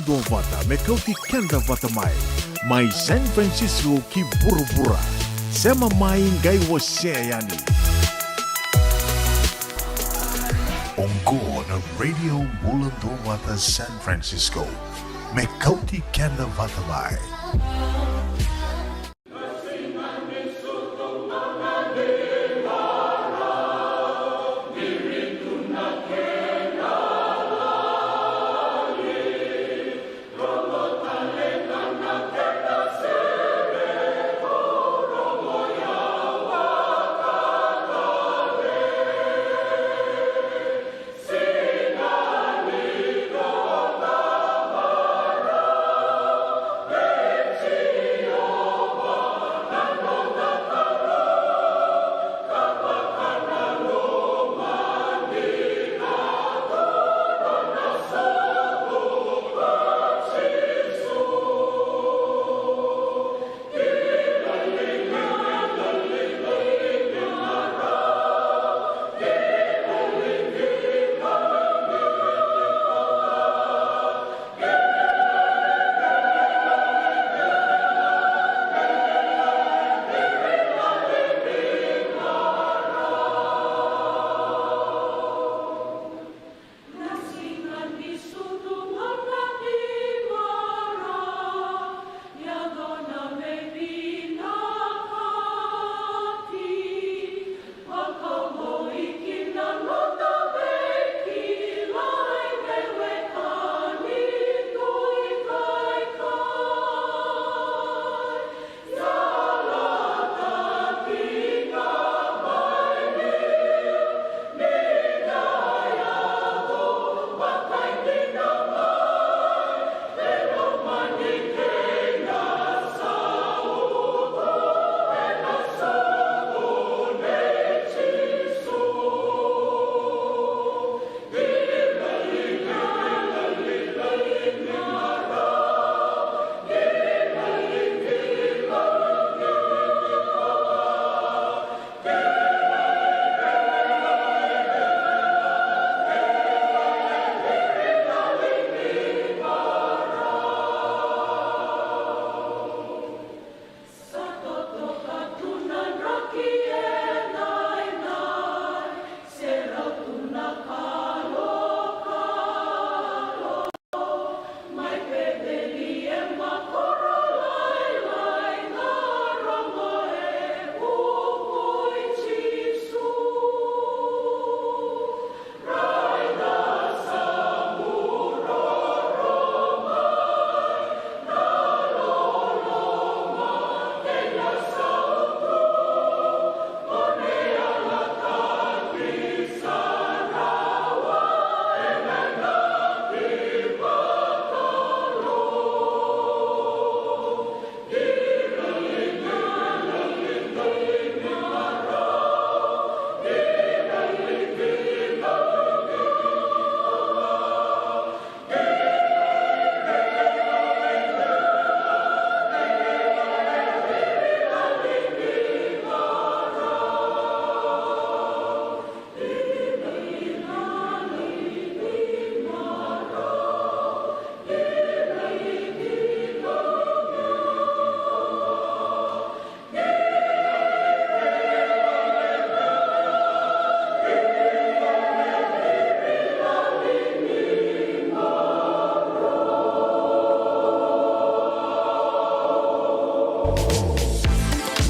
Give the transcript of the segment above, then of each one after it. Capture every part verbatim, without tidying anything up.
Duavata me kauti keda vata mai. Mai San Francisco ki vuravura. Sema mai qai wasea yani. Oqo na Radio Bula Duavata San Francisco. Me kauti keda vata mai.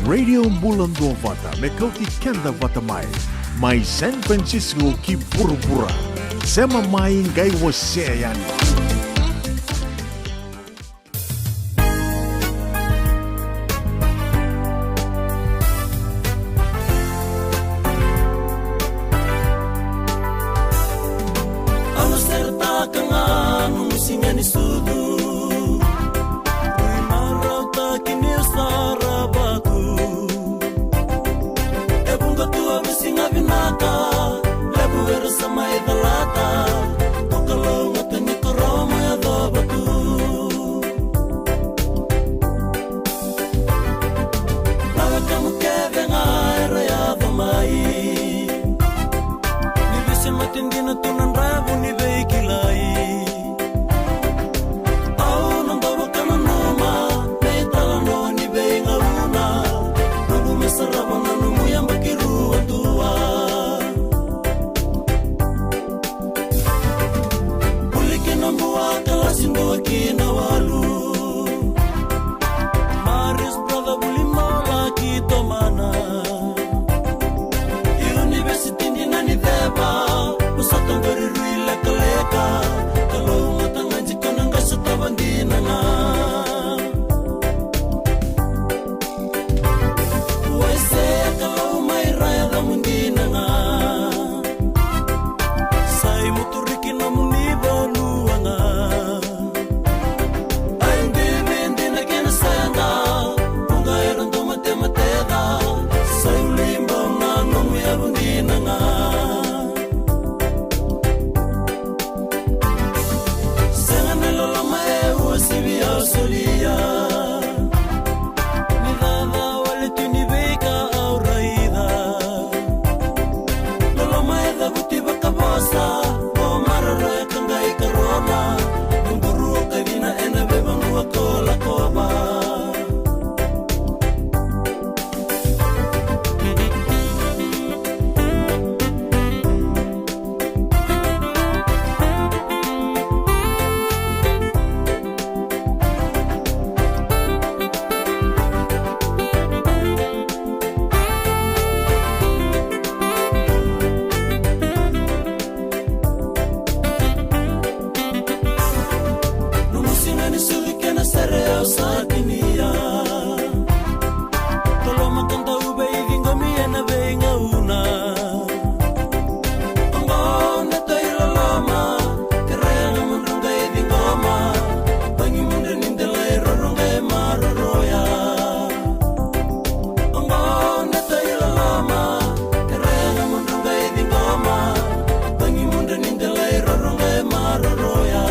Radio Bula Duavata me kauti keda vata mai. Mai San Francisco ki vuravura. Sema mai qai wasea yani. Au na seretaka ga nomu siga ni sucu. Ui marautaki niu sarava tu. E vuqa tu au na siga vinaka. Levu era sa mai calata. O Kalou ga tu ni koro mo yacova tu. Na wekamu kece ga era yaco mai. Ni veisemati dina tu na dravu ni veikilai. Kalasi dua ki na walu. Maris brother Vuli Maula ki Tomana. University ni Nani Ceva. Usata qori rui lekaleka. Kalou mata ga jiko na qai sotava dina ga. Waise Kalou mai raya camu dina ga. Sai muturiki na muni vanua ga. Ai bibi dina kena sayaga. Vuqa era dau matemateta. Sai uli bau na nomu yavu dina ga. Sega na loloma e uasivi au solia. Ni caca wale tu ni veika au raica. Loloma e cavuti vakavosa. O maroroya ka qai karona. Muduru o kacina ena veivanua ko Lakova. Nomu siga ni sucu kei na sere au sa tinia. Loloma ka dau veiciqomi ena veigauna. Oqo na tai loloma, kerea na mudru qai ciqoma. Vagi mudru ni delai roro qai maroroya. Oqo na tai loloma, kerea na mudru qai ciqoma. Vagi mudru ni delai roro qai maroroya.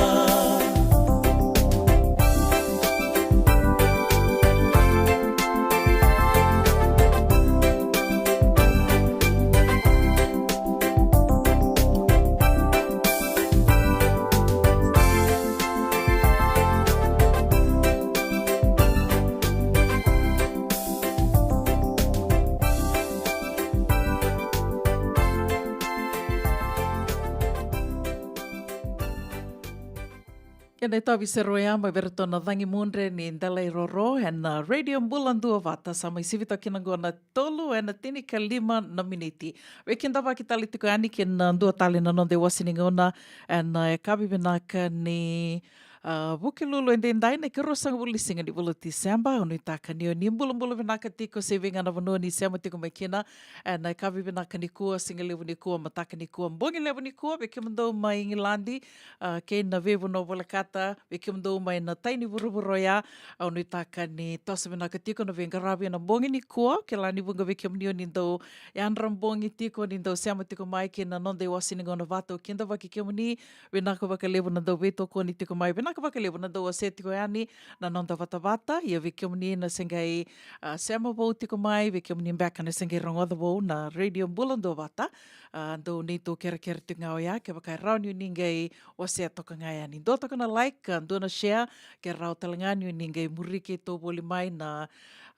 Kena itovi sere oya mai vei iratou na cagi mudre ni delai roro ena, uh, Radio Bula Duavata. Sa mai sivi toka kina oqo na tolu ena tinikalima na miniti. Veikidavaki tale tiko yani kina dua tale na noda iwase ni gauna ena, uh, yakavi vinaka ni, uh, Vukelulu edaidai, na ikaruasagavulu ni siga ni vula o Tiseba. Au nuitaka ni o ni bulabula vinaka tiko se vei ga na vanua ni sema tiko mai kina ena yakavi vinaka nikua, siga levu nikua, mataka nikua, bogi levu nikua, vei kemudou mai Igiladi, uh, kei na veivanua volekata, vei kemudou mai na tai ni vuravura oya. Au nuitaka ni toso vinaka tiko na veiqaravi ena bogi nikua. Kila ni vuqa vei kemuni o ni dau yadra bogi tiko, ni dau sema tiko mai kina noda iwase ni gauna vata. Au kidavaki kemuni, vinaka vakalevu na dau veitokoni tiko mai, vinaka vakalevu na dau wasea tiko yani na noda vatavata. Ia vei kemuni na se qai, uh, sema vou tiko mai, vei kemuni beka na se qai rogoca vou na Radio Bula Duavata, uh, dau neitou kerekere tiko ga oya, kevaka e rawa ni o ni qai wasea toka ga yani. Dua toka na like, ka dua na share, ke rawa tale ga ni o ni qai muri keitou voli mai na,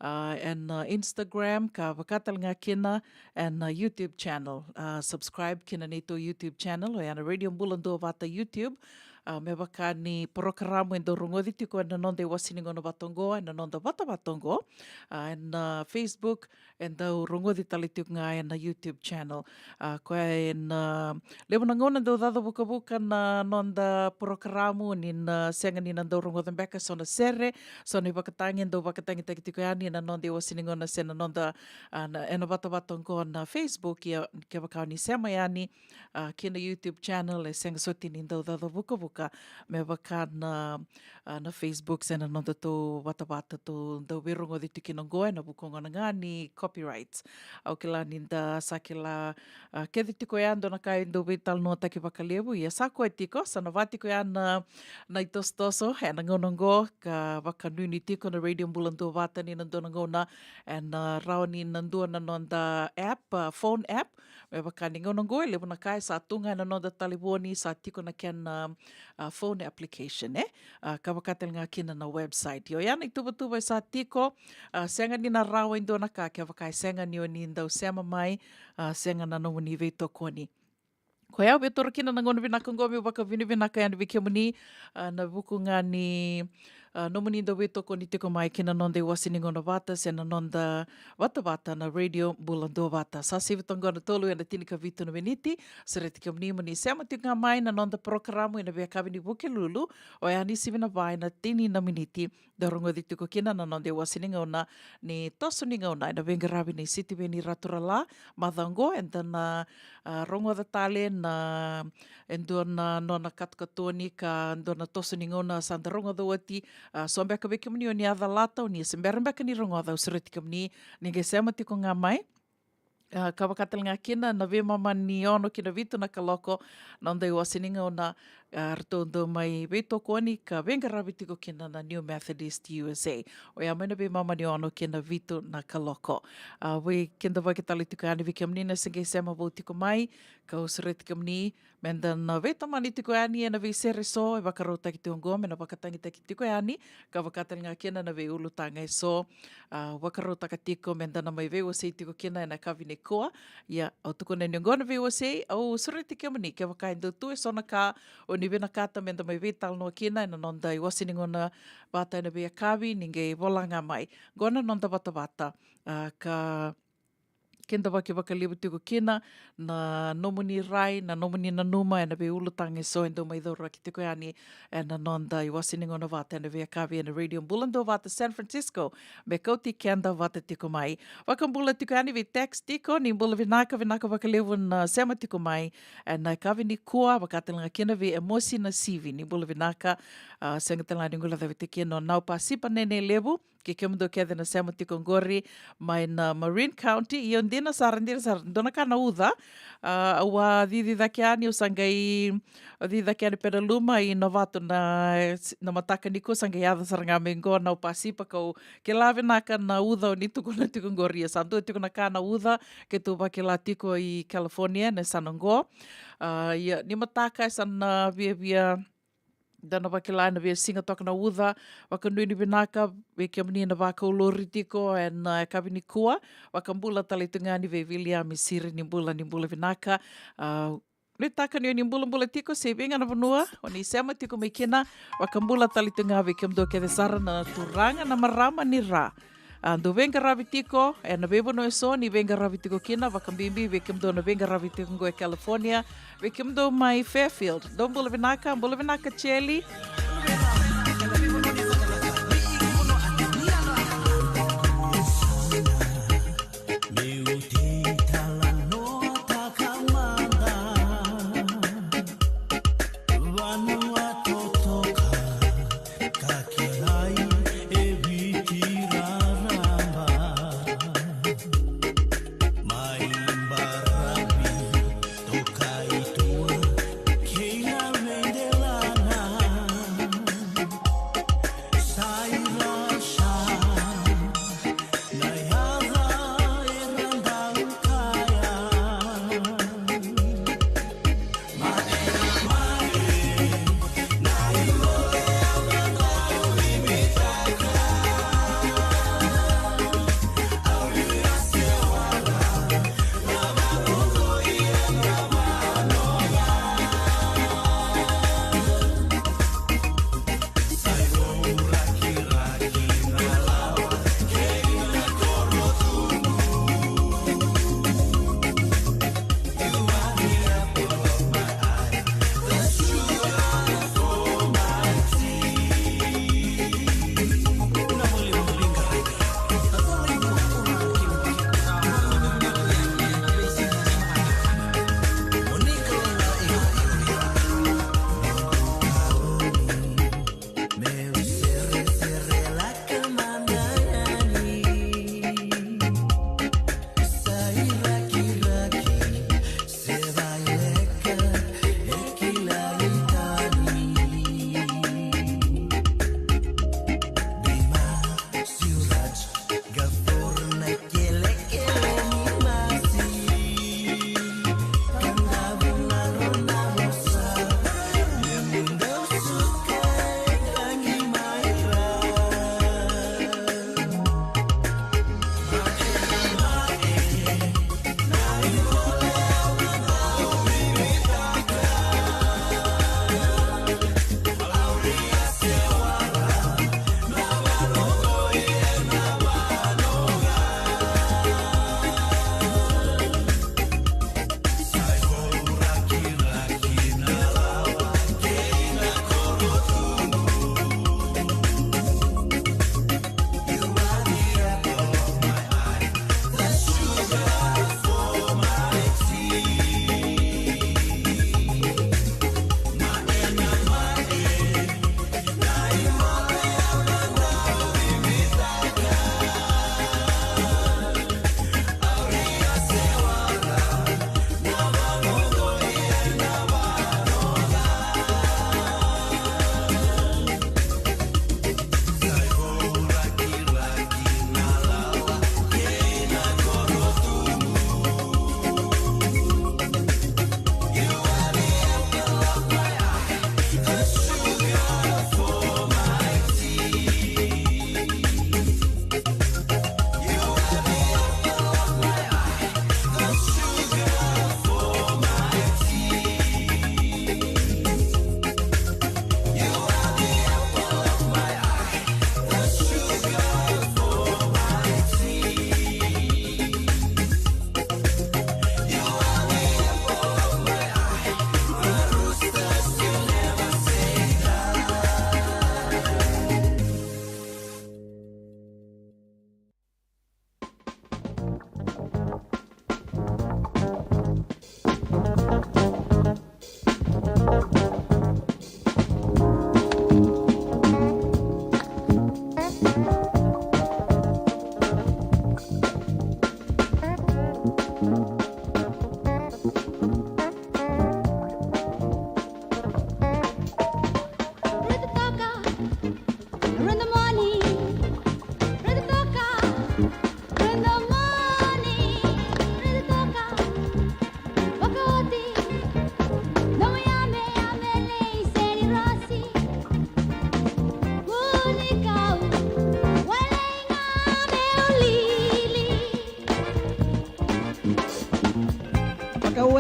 uh, ena, uh, Instagram, ka vaka tale ga kina ena, uh, YouTube channel. Uh, subscribe kina neitou YouTube channel, oya na Radio Bula Duavata YouTube. Uh, me vaka ni porokaramu e dau rogoci tiko ena noda iwase ni gauna vata oqo, ena noda vatavata oqo, uh, ena, uh, Facebook, e dau rogoci tale tiko ga ena YouTube channel. A, koya ena, a, levu na gauna dau caca vukavuka na noda porokaramu, ni na sega ni na dau rogoca beka so na sere, so na ivakatagi e dau vakatagitaki tiko yani ena noda iwase ni gauna se na noda, a, na, ena vatavata oqo na Facebook. Ia kevaka o ni sema yani, a, ki na YouTube channel, e sega soti ni dau caca vukavuka me vaka na, a, na Facebook se na noda tou vatavata tou dau veirogoci tiko kina oqo ena vuku gona ga ni copyrights. Au kila ni da sa kila, a, kece tiko ya dua na ka e dau veitalanoataki vakalevu, ia sa koya tiko, sa na va tiko ya na, na itosotoso ena gauna oqo, ka vakanuinui tiko na Radio Bula Duavata ni na dua na gauna ena rawa ni na dua na noda app, a, phone app, me vaka ni gauna oqo e levu na ka e sa tu ga ena noda talevoni, sa tiko na kena, a, phone application, e? A, ka vaka tale ga kina na website. Io, ya na ituvatuva e sa tiko, a, sega ni na rawa e dua na ka kevaka e sega ni o ni dau sema mai, a, sega na nomuni veitokoni. Koya au via taura kina na gauna vinaka oqo meu vakavinavinaka yani vei kemuni, a, na vuku ga ni, a, nomuni dau veitokoni tiko mai ki na noda iwase ni gauna vata se na noda vatavata na Radio Bula Duavata. Sa sivi toka oqo na tolu ena tinikavitu na miniti. Sureti kemuni mo ni sema tiko ga mai na noda porokaramu ena veiyakavi ni Vukelulu, oya ni sivi na va ena tini na miniti. Da rogoci tiko kina na noda iwase ni gauna ni toso ni gauna ena veiqaravi ni Sitiveni Raturala. Macawa oqo eda na, a, rogoca tale na, e dua na nona katokatoni ka dua na toso ni gauna sa da rogoca oti. A, so beka vei kemuni o ni a calata, o ni se bera beka ni rogoca, au sureti kemuni ni qai sema tiko ga mai. A, ka vaka tale ga kina na veimama ni ono ki na vitu na kaloko, na noda iwase ni gauna, a, ratou dau mai veitokoni ka veiqaravi tiko kina na New Methodist U S A. Oya mai na veimama ni ono ki na vitu na kaloko. A, vei keda vaki tale tiko yani vei kemuni na se qai sema vou tiko mai, kau sureti kemuni meda na veitomani tiko yani ena veisere eso e vakarautaki tiko oqo me na vakatagitaki tiko yani, ka vaka tale ga kina na veiulutaga eso, a, vakarautaka tiko meda na mai veiwasei tiko kina ena yakavi nikua. Ia, au tukuna ni oqo na veiwasei, au sureti kemuni kevaka e dau tu eso na ka o ni vinakata meda mai veitalanoa kina ena noda iwase ni gauna vata ena veiyakavi, ni qai vola ga mai. Oqo na noda vatavata, a, ka keda vaki vakalevu tiko kina na nomuni rai, na nomuni nanuma ena veiulutaga eso e dau mai cauraki tiko yani ena noda iwase ni gauna vata ena veiyakavi ena Radio Bula Duavata San Francisco, me kauti keda vata tiko mai. Vakabula tiko yani vei text tiko, ni bula vinaka, vinaka vakalevu na sema tiko mai ena yakavi nikua, vaka tale ga kina vei Emosi Nasivi, ni bula vinaka, a, sega tale ga ni guilecavi tiko kina o Nau Pasipa Nene Levu, kei kemudou kece na sema tiko oqori mai na Marin County. Io, dina sara, dina sara, dua na ka na uca. A, au a cici cake yani, au sa qai cici cake yani Penaluma i Novato na, na mataka nikua, sa qai yaco sara ga mai oqo Nau Pasipa, kau kila vinaka na uca o ni tukuna tiko oqori. Ia sa dua tiko na ka na uca keitou vakila tiko i California ena yasana oqo. A, ia, ni mataka e sa na viavia da na vakila ena veisiga toka na uca. Vakanuinui vinaka vei kemuni na vakaulori tiko ena, e, yakavi nikua. Vakabula tale tu ga yani vei Viliami Siri, ni bula, ni bula vinaka. A, nuitaka ni o ni bulabula tiko se vei ga na vanua o ni sema tiko mai kina. Vakabula tale tu ga vei kemudou kece sara na turaga, na marama ni ra. A, dou veiqaravi tiko ena veivanua eso ni veiqaravi tiko kina, vakabibi vei kemudou na veiqaravi tiko oqo e California, vei kemudou mai Fairfield. Dou bula vinaka, bula vinaka Cheli.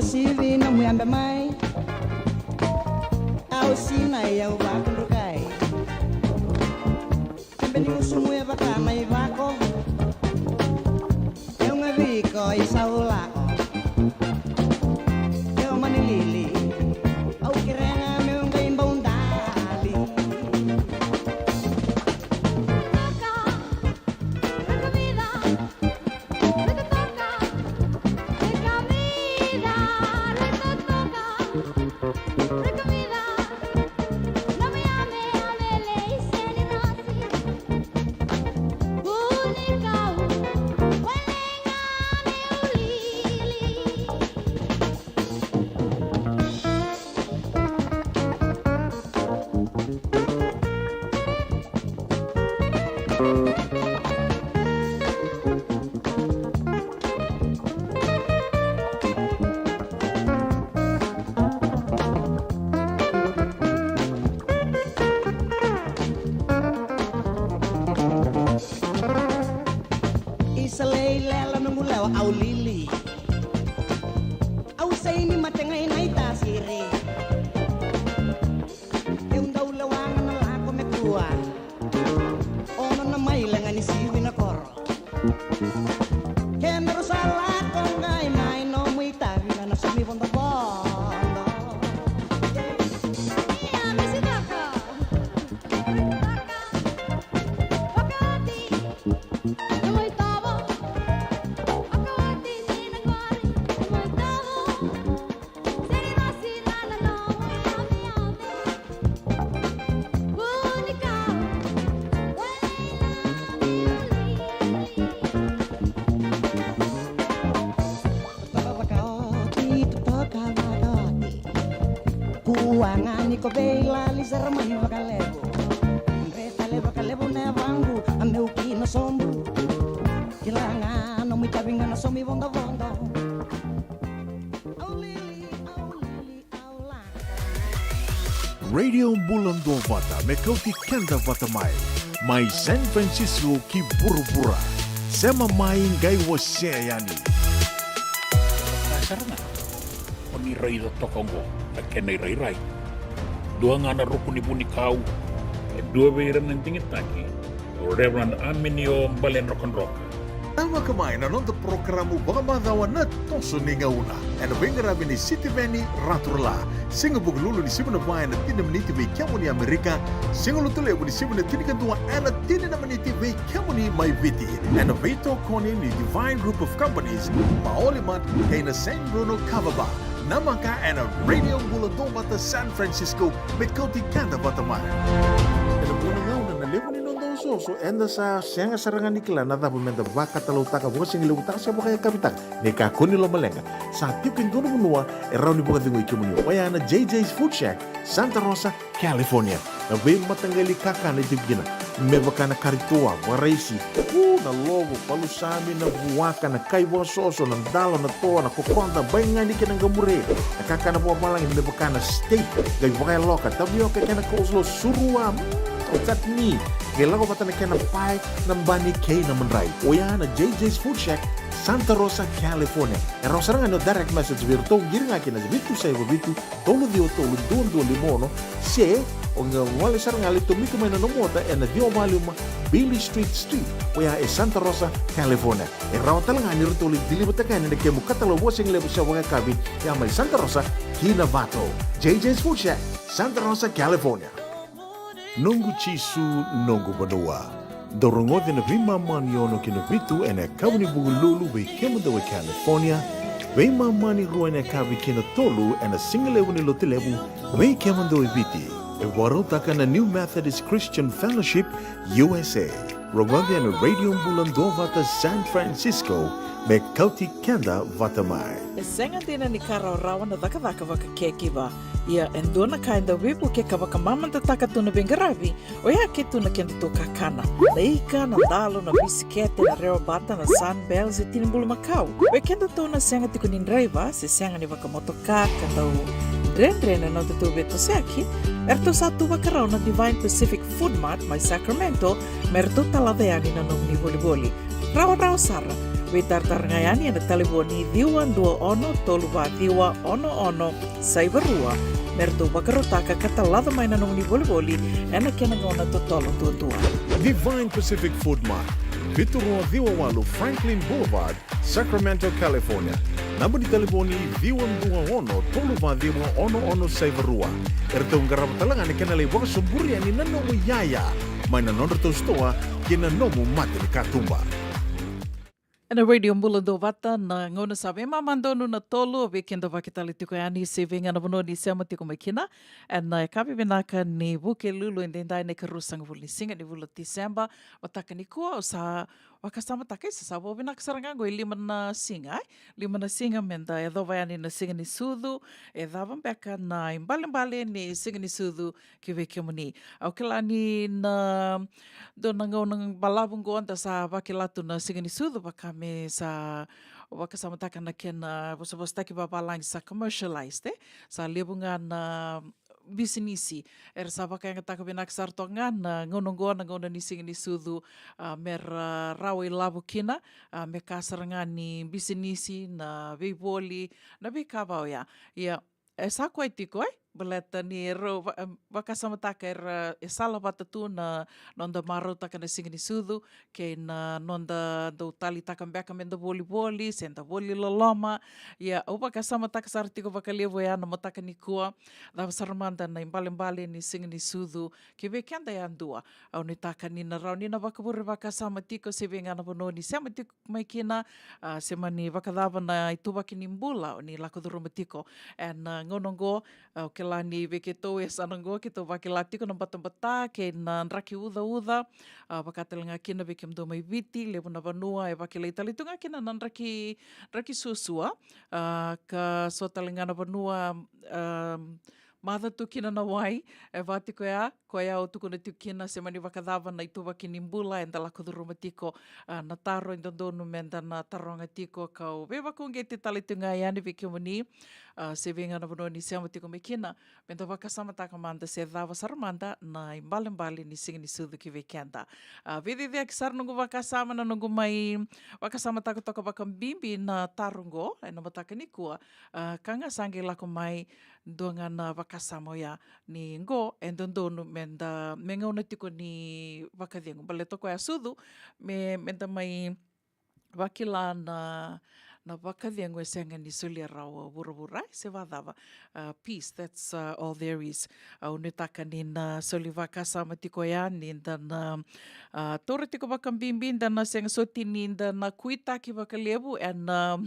Sivi na muyabe mai. Au sinai au vakudrukai. Beni musumu e vaka mai vako. Eu ga viko i saulako. Eu mani lili. Au kerega meu qai baudali. Isa lei lela noqu lewa au lili. Au saini mate gai na itasiri. Eu dau lewa ga na lako me kua. Ono na maile ga ni sivi na koro. Kedaru sa lako qai mai nomu itavi ga na somi vodovodo. Ia me sitaka. Vakati. Nomu itovo. Vakati ni na qori. Nomu itovo. Kua ga ni ko vei lali sara mai vakalevu. Dre tale vakalevu na yavaqu a meu kina sobu. Kila ga nomu itavi ga na somi vodovodo. Au lili, au lili. Radio Bula Duavata me kauti keda vata mai, mai San Francisco ki vuravura. Sema mai qai wasea yani. Ka sara ga, o ni raica toka oqo na kena irairai. Dua ga na ruku ni vunikau, e dua vei ira na digitaki, o Reverend Aminio Baledrokadroka. Tavaka mai na noda porokaramu vakamacawa na Toso ni Gauna, ena veiqaravi ni Sitiveni Raturala. Siga Vukelulu ni sivi na va ena tini na miniti vei kemuni Amerika. Siga Lotulevu ni sivi na tinikadua ena tini na miniti vei kemuni mai Viti, ena veitokoni ni Divine Group of Companies, Maoli Mart kei na San Bruno Kava Bar. Namaka ena Radio Bula Duavata San Francisco, me kauti keda vata mai. Ena vua na gauna na levu ni noda osooso, eda sa sega sara ga ni kila na cava meda vakatalautaka, vakasigalevutaka se vakayakavitaka. Ni kakua ni lomaleqa, sa tiko e dua na vanua e rawa ni vakacegui kemuni, oya na J J's Food Shack, Santa Rosa, California. Na veimataqali kakana e tiko kina, me vaka na kari toa, vakaraisi, u, na lovo, palusami, na vuaka, na kai vakasoso, na dalo, na toa, na kokoda, baigani kei na qamure. Na kakana vakavalagi me vaka na steak, qai vakayaloka, tavioka kei na coleslaw, surua, mm, chutney, qai lako vata na kena pae, na bani kei na madrai. Oya na J J's Food Shack, Santa Rosa, California. E rawa sara ga ni o direct message vei iratou, qiri ga kina vitu saiva vitu, tolu ciwa tolu, dua dua lima ono, se o qai gole sara ga, lai tomika mai na nomu ota ena ciwa va lima Beale Street Suite, oya e Santa Rosa, California. E rawa tale ga ni ratou lai deliver-taka yani na kemu katalau vakasigalevu se vakayakavi, ya mai Santa Rosa ki Novato. J J's Food Shack, Santa Rosa, California. Noqu Jisu, noqu vanua. Dou rogoca na Veimama ni ono ki na vitu ena yakavi ni Vukelulu vei kemudou e California, Veimama ni rua ena yakavi ki na tolu ena sigalevu ni Lotulevu vei kemudou e Viti. E vakarautaka na New Methodist Christian Fellowship, U S A. Rogoca ena Radio Bula Duavata San Francisco, me kauti keda vata mai. E sega dina ni ka rawarawa na cakacaka vakacaregiver. Ia, e dua na ka e dau veivuke ka vakamamadataka tu na veiqaravi, oya ke tu na kedatou kakana. Na ika, na dalo, na bisikete, na rewa bata, na Sunbell, se tini bulumakau. Oi kedatou na sega tiko ni draiva, se sega ni vakamotoka, ka dau dredre na nodatou veitosoyaki, eratou sa tu vakarau na Divine Pacific Food Mart mai Sacramento, me ratou talaca yani na nomuni volivoli. Rawarawa sara, Veitaratara ga yani ena talevoni ciwa dua ono tolu va ciwa ono ono saiva rua, me ratou vakarautaka ka talaca mai na nomuni volivoli ena kena gauna totolo duadua. Divine Pacific Food Mart, vitu rua ciwa walu Franklin Boulevard, Sacramento, California. Naba ni talevoni ciwa dua ono tolu va ciwa ono ono saiva rua. Eratou qarava tale ga na kena lai vakasoburi yani na nomu iyaya mai na nodratou sitoa kei na nomu mata ni katuba. Ena Radio Bula Duavata, na gauna sa veimama donu na tolu, vei keda vakitale tiko yani se vei ga na vanua ni sema tiko mai kina. Ena yakavi vinaka ni Vukelulu edaidai, na ikaruasagavulu ni siga ni vula Tiseba. Mataka nikua au sa vakasamataka, isa, sa vo vinaka sara ga qo e lima na siga, e lima na siga meda yacova yani na siga ni sucu. E cava beka na ibalebale ni siga ni sucu ki vei kemuni? Au kila ni na dua na gauna balavu qo da sa vakila tu na siga ni sucu, vaka me sa vakasamataka na kena vosavosataki vavalagi sa commercialized, e? Sa levu ga na bisinisi era sa vakayagataka vinaka sara toka ga na gauna oqo, na gauna ni siga ni sucu, a, mera rawa ilavo kina, a, me ka sara ga ni bisinisi, na veivoli, na veika va oya. Ia, e sa koya tiko, e? Baleta ni rau va-, em, vakasamataka era, e sala vata tu na noda marautaka na siga ni sucu, kei na noda dau taleitaka beka meda volivoli, se da voli loloma. Ia, au vakasamataka sara tiko vakalevu oya na mataka nikua, cava sara mada na ibalebale ni siga ni sucu ki vei keda yadua. Au nuitaka ni na rawa ni na vakavure vakasama tiko se vei ga na vanua ni sema tiko mai kina, a, se mani vakacava na ituvaki ni bula o ni lako curuma tiko ena gauna oqo. Au kila ni vei keitou e sa na oqo keitou vakila tiko na batabata kei na draki ucauca, a, vaka tale ga kina vei kemudou mai Viti, levu na vanua e vakilai tale tu ga kina na draki, draki suasua, a, ka so tale ga na vanua, a, maca tu kina na wai, e vaka tiko ya, koya au tukuna tiko kina, se mani vakacava na ituvaki ni bula eda lako curuma tiko, a, na taro e dodonu meda na taroga tiko, kau veivakauqeti tale tu ga yani vei kemuni, a, se vei ga na vanua ni sema tiko mai kina, meda vakasamataka mada se cava sara mada na ibalebale ni siga ni sucu ki vei keda. A, veiciciyaki sara noqu vakasama na noqu mai vakasamataka toka vakabibi na taro oqo ena mataka nikua, a, ka ga sa qai lako mai dua ga na vakasama oya ni qo e dodonu meda, me gauna tiko ni vakacegu. Baleta o koya sucu, me, meda mai vakila na, na vakacegu e sega ni solia rawa o vuravura, e, se vacava. A, peace, that's, a, all there is. Au nuitaka ni na soli vakasama tiko ya, ni da na, a, taura tiko vakabibi, da na sega soti ni da na kuitaki vakalevu ena,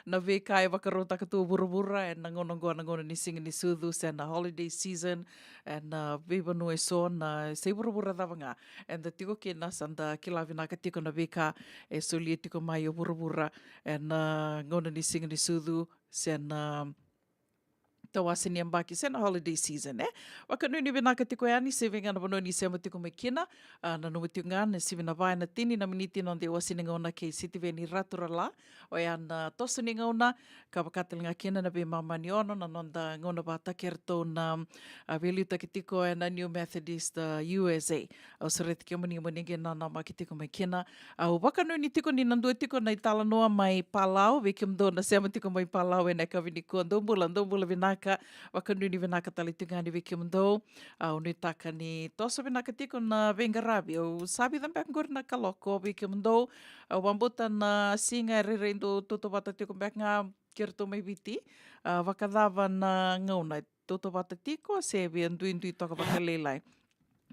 na veika e vakarautaka tu o vuravura ena gauna oqo, na gauna ni siga ni sucu, se na holiday season, ena veivanua e so, na se i vuravura cava ga eda tiko kina, sa da kila vinaka tiko na veika e solia tiko mai o vuravura ena gauna ni siga ni sucu, se na tawase ni yabaki, se na holiday season, e? Vakanuinui vinaka tiko yani se vei ga na vanua ni sema tiko mai kina. A, nanuma tiko ga na sivi na va ena tini na miniti na noda iwasi ni gauna kei Sitiveni Raturala. Oya na toso ni gauna, ka vaka tale ga kina na veimama ni ono na noda gauna vata kei ratou na, a, veiliutaki tiko ena New Methodist, a, U S A. Au sureti kemuni mo ni qai nanamaki tiko mai kina. Au vakanuinui tiko ni na dua tiko na italanoa mai Palau, vei kemudou na sema tiko mai Palau ena yakavi nikua. Dou bula, dou bula vinaka, vakanuinui vinaka tale tiko ga yani vei kemudou. Au nuitaka ni toso vinaka tiko na veiqaravi. Au sa vica beka qori na kaloko vei kemudou. Au vakabauta na siga e rairai dou tautauvata tiko beka ga kei ratou mai Viti. A, vakacava na gauna, tautauvata tiko se via duidui toka vakalailai?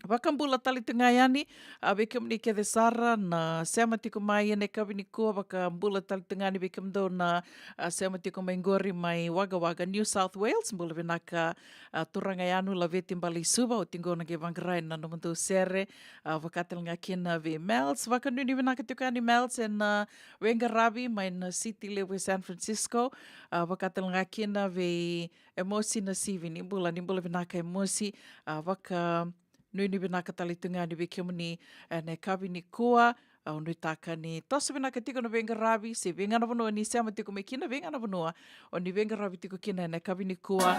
Vakabula tale tu ga yani, a, vei kemuni kece sara na sema tiko mai ena yakavi nikua, vakabula tale tu ga yani vei kemudou na, a, sema tiko mai qori mai Wagga Wagga, New South Wales. Bula vinaka, a, turaga Yanu Laveti Baleisuva, oti qo na qai vaqarai na nomudou sere, a, vaka tale ga kina vei Mels. Vakanuinui vinaka tiko yani Mels ena, a, veiqaravi mai na city levu e San Francisco, a, vaka tale ga kina vei Emosi Nasivi. Ni bula, ni bula vinaka Emosi, a, vakanuinui vinaka tale tu ga yani vei kemuni ena yakavi nikua. Au nuitaka ni toso vinaka tiko na veiqaravi, se vei ga na vanua ni sema tiko mai kina, vei ga na vanua o ni veiqaravi tiko kina ena yakavi nikua.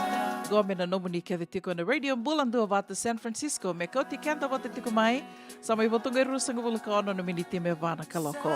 Qo me na nomuni kece tiko ena Radio Bula Duavata San Francisco, me kauti keda vata tiko mai. Sa mai vo toka e ruasagavulu ka ono na miniti me va na kaloko.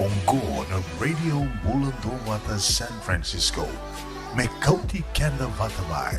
Oqo na Radio Bula Duavata San Francisco, me kauti keda vata mai.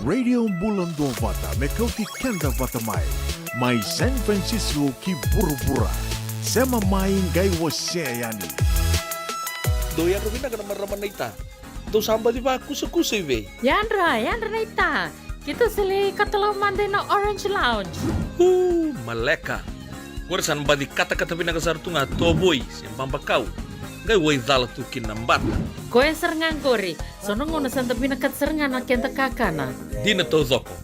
Radio Bula Duavata, me kauti keda vata mai. Mai San Francisco ki vuravura. Sema mai, qai wasea yani. Dou yadra vinaka na marama naita. Dou sa baci vakusakusa i vei? Yadra, yadra naita. Keitou sa lai katalau mada ina Orange Lounge. Uu, maleka. Qori sa na baci katakata vinaka sara tu ga tovoi se babakau. Qai waicala tu kina na bata. Koya sara ga qori. So na gauna sa da vinakata sara ga na keda kakana. Dina taucoko.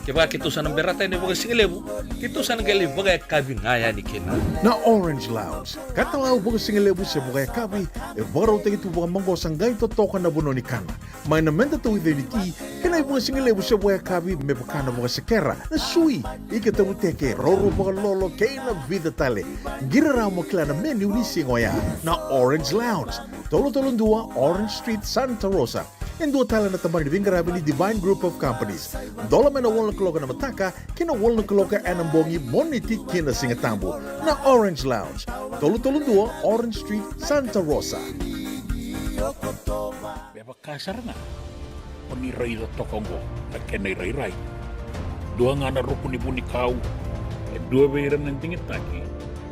Kevaka keitou sa na berata yani vakasigalevu, keitou sa na qai lai vakayakavi ga yani kina. Na Orange Lounge. Katalau vakasigalevu se vakayakavi, e vakarautaki tu vakamaqosa, qai totoka na vanua ni kana. Mai na meda tauica ni ti, kei na ivakasigalevu se vakayakavi me vaka na vakasekera, na sui, ika tavuteke, roro vakalolo, kei na vica tale. Qiri rawa mo kila na menu ni siga oya. Na Orange Lounge, tolu tolu dua Orange Street, Santa Rosa. E dua tale na tabana ni veiqaravi ni Divine Group of Companies. Dola mai na walu na kaloko na mataka, ki na walu na kaloko ena bogi, Moniti ki na Sigatabu. Na Orange Lounge, tolu tolu dua Orange Street, Santa Rosa. Me vaka sara ga o ni raica toka oqo na kena irairai. Dua ga na ruku ni vunikau, e dua vei ira na digitaki,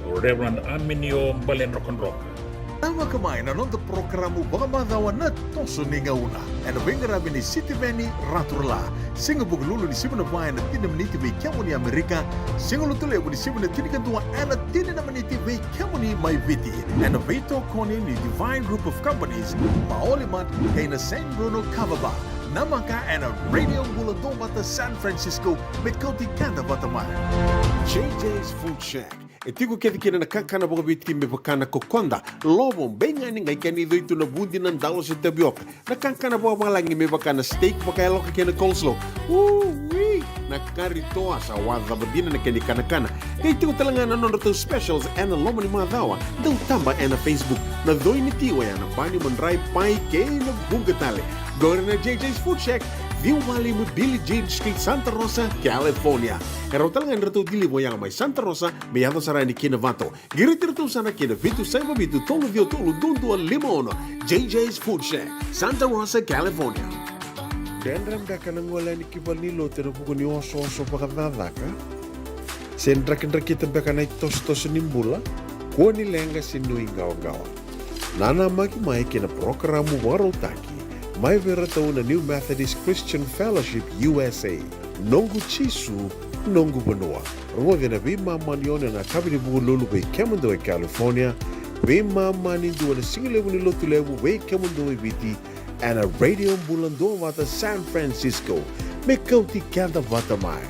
o Reverend Aminio Baledrokadroka. Namaka mai na noda porokaramu vakamacawa na Toso ni Gauna, ena veiqaravi ni Sitiveni Raturala. Siga Vukelulu ni sivi na va ena tini na miniti vei kemuni Amerika. Siga Lotulevu ni sivi na tinikadua ena tini na miniti vei kemuni mai Viti. Ena veitokoni ni Divine Group of Companies, Maoli Mart, kei na San Bruno Kava Bar. Namaka ena Radio Bula Duavata San Francisco, me kauti keda vata mai. J J's Food Shack. E tiko kece kina na kakana vakaviti me vaka na kokoda, lovo, beigani, qai kena icoi tu na vudi, na dalo se tavioka. Na kakana vakavalagi me vaka na steak vakayaloka kei na coleslaw. Ui! Na kari toa sa wacava dina na kena ikanakana. Qai tiko tale ga na nodratou specials ena loma ni macawa. Dau taba ena Facebook. Na coi ni ti oya na bani, madrai, pai kei na vuqa tale. Qori na J J's Food Shack, ciwa walu lima Billie Jean Street, Santa Rosa, California. E rawa tale ga ni ratou deliver oya mai Santa Rosa, me yaco sara yani ki Novato. Qiriti iratou sara ki na vitu saiva vitu tolu ciwa tolu dua dua lima ono. J J's Food Shack, Santa Rosa, California. Dredre beka na gole yani ki valenilotu ena vuku ni osooso vakacakacaka? Se drakidrakita beka na itosotoso ni bula? Kua ni leqa se nuiqawaqawa. Nanamaki mai ki na parokaramu vakarautaki mai vei iratou na New Methodist Christian Fellowship U S A. Noqu Jisu, noqu vanua. Rogoci ena veimama ni ono ena yakavi ni Vukelulu vei kemudou e California, veimama ni dua ena sigalevu ni Lotulevu vei kemudou e Viti, ena Radio Bula Duavata San Francisco. Me kauti keda vata mai.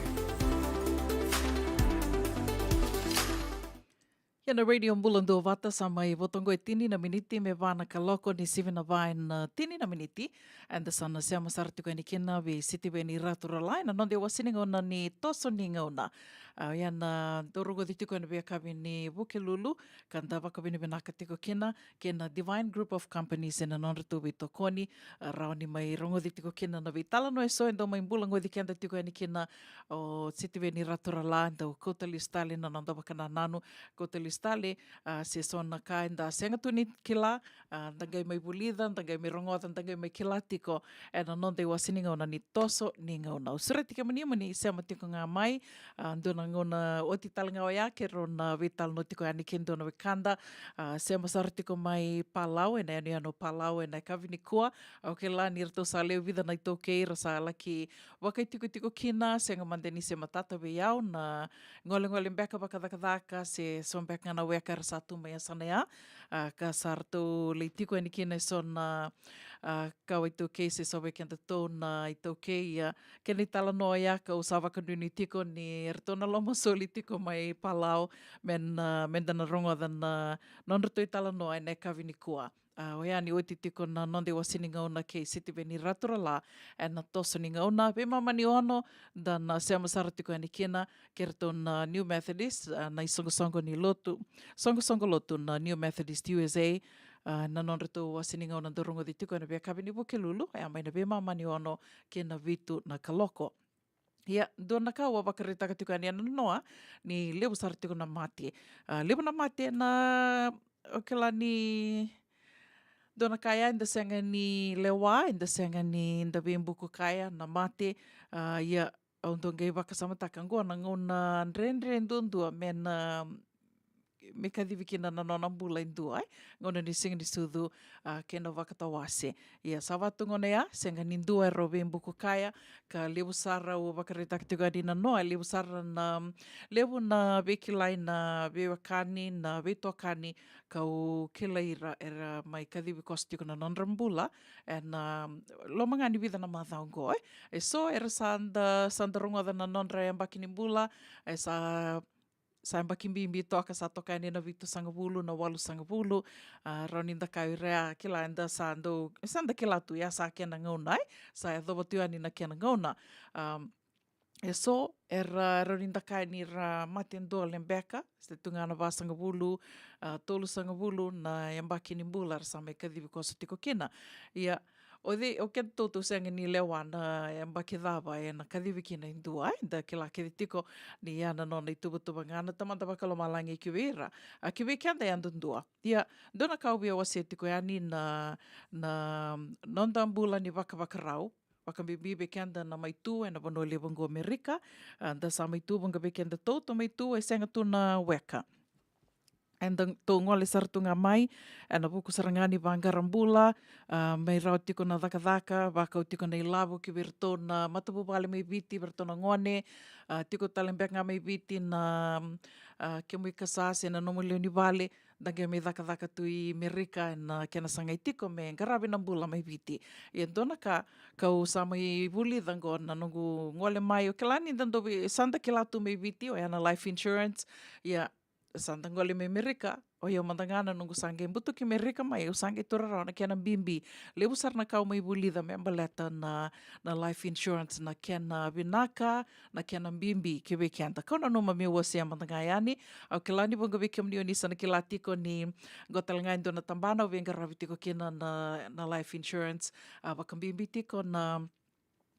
Ia na Radio Bula Duavata sa mai voto oqo e tini na miniti me va na kaloko ni sivi na va ena tini na miniti. Eda sa na sema sara tiko yani kina vei Sitiveni Raturala ena noda iwase ni gauna ni Toso ni Gauna. A, ia na dau rogoci tiko ena veiyakavi ni Vukelulu, ka da vakavinavinaka tiko kina kei na Divine Group of Companies ena nodratou veitokoni. A, rawa ni mai rogoci tiko kina na veitalanoa eso e dau mai bula goci keda tiko yani kina o Sitiveni Raturala. Dau kauta lesu tale na noda vakanananu, kauta lesu tale, a, se so na ka eda sega tu ni kila, a, da qai mai vulica, da qai mai rogoca, da qai mai kila tiko ena noda iwase ni gauna ni Toso ni Gauna. Au sureti kemuni mo ni sema tiko ga mai, a, dua na gauna oti tale ga oya keirau na veitalanoa tiko yani kei dua na wekada, a, sema sara tiko mai Palau, ena yanuyanu o Palau ena yakavi nikua. Au kila ni ratou sa lewe vica na iTaukei ra sa laki vakaitikotiko kina, sega mada ni se matata vei au na golegole beka vakacakacaka se so beka ga na weka era sa tu mai yasana ya, a, ka sa ratou lai tiko yani kina eso na, a, kawa iTaukei se so vei kedatou na iTaukei, a, kena italanoa oya kau sa vakanuinui tiko ni ratou na lomasoli tiko mai Palau, me na, meda na rogoca na nodratou italanoa ena yakavi nikua. A, oya ni oti tiko na noda iwase ni gauna kei Sitiveni Raturala ena Toso ni Gauna. Veimama ni ono da na sema sara tiko yani kina kei ratou na New Methodist, a, na isoqosoqo ni lotu, soqosoqo lotu na New Methodist U S A, a, na nodratou iwase ni gauna dau rogoci tiko ena veiyakavi ni Vukelulu, oya mai na veimama ni ono kei na vitu na kaloko. Ia, dua na ka au a vakaraitaka tiko yani ena noa ni levu sara tiko na mate. A, levu na mate na, o kila ni dua na ka ya eda sega ni lewa, eda sega ni da veibuku kaya na mate. Ah, ia, au dau qai vakasamataka oqo na gauna dredre duadua me na, me kacivi kina na nona bula e dua, e gauna ni Siga ni Sucu, ah, kei na vakatawase. Ia, sa vaka tu gauna ya, sega ni dua e rau veibuku kaya, ka levu sara au vakaraitaka tiko yani na noa, levu sara na, levu na veikilai na veiwekani, na veitokani, kau kilai ira era mai kacivi koso tiko na nodra bula ena loma ga ni vica na macawa oqo, e. E so era sa da, sa da rogoca na nodra yabaki ni bula, e sa, sa yabaki bibi toka, sa toka yani na vitusagavulu, na walusagavulu, ah, rawa ni da kaya o ira ya, kila, eda sa dau, e sa da kila tu ya sa kena gauna, e sa yacova tu yani na kena gauna. Am, e so era rawa ni da kaya ni ra mate dole beka, se tu ga na vasagavulu, ah, tolusagavulu na yabaki ni bula era sa mai kacivi koso tiko kina. Ia, o cei, o kedatou tou sega ni lewa na yabaki cava ena kacivi kina e dua, e, da kila kece tiko ni ya na nona ituvatuva ga na Tamada Vakalomalagi ki vei ira, a, ki vei keda yadudua. Ia, dua na ka au via wasea tiko yani na, na noda bula ni vakavakarau, vakabibi vei keda na mai tu ena vanua levu oqo Amerika, ah, da sa mai tu, vuqa vei kedatou tou mai tu e sega tu na weka. Eda tou gole sara tu ga mai ena vuku sara ga ni vaqara bula, ah, mai rawa tiko na cakacaka, vakau tiko na ilavo ki vei iratou na matavuvale mai Viti, vei iratou na gone, ah, tiko tale beka ga mai Viti na, ah, kemu ikasa se na nomu lewe ni vale, da qai mai cakacaka tu i Merika ena kena sagai tiko me qaravi na bula mai Viti. Ia, dua na ka kau sa mai vulica oqo na noqu gole mai, o kila ni da dau vei, sa da kila tu mai Viti, oya na life insurance. Ia, sa da gole mai Merika, o yau mada ga na noqu sa qai butuki Merika mai, au sa qai taura rawa na kena bibi. Levu sara na ka au mai vulica me baleta na, na life insurance, na kena vinaka, na kena bibi ki vei keda. Kau nanuma meu wasea mada ga yani. Au kila ni vuqa vei kemuni oni sa na kila tiko ni qo tale ga e dua na tabana au veiqaravi tiko kina na, na life insurance. Ah, vakabibi tiko na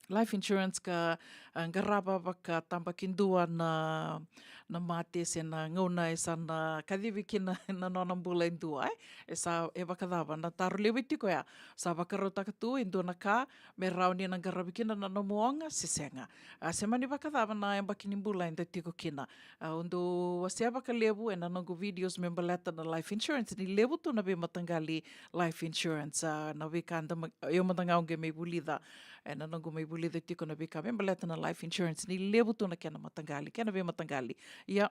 life insurance ka, ah, qarava vakatabakidua na, na mate se na gauna e sa na kacivi kina na nona bula e dua, e. E sa, e vakacava na taro levu tiko ya? Sa vakarautaka tu e dua na ka me rawa ni na qaravi kina na nomu oga se sega? Ah, se mani vakacava na yabaki ni bula eda tiko kina? Ah, au dau wasea vakalevu ena noqu videos me baleta na life insurance, ni levu tu na veimataqali life insurance. Ah, na veika da ma-, o yau mada ga au qai mai vulica ena noqu mai vulica tiko na veika me baleta na life insurance, ni levu tu na kena mataqali, kena veimataqali. Ia,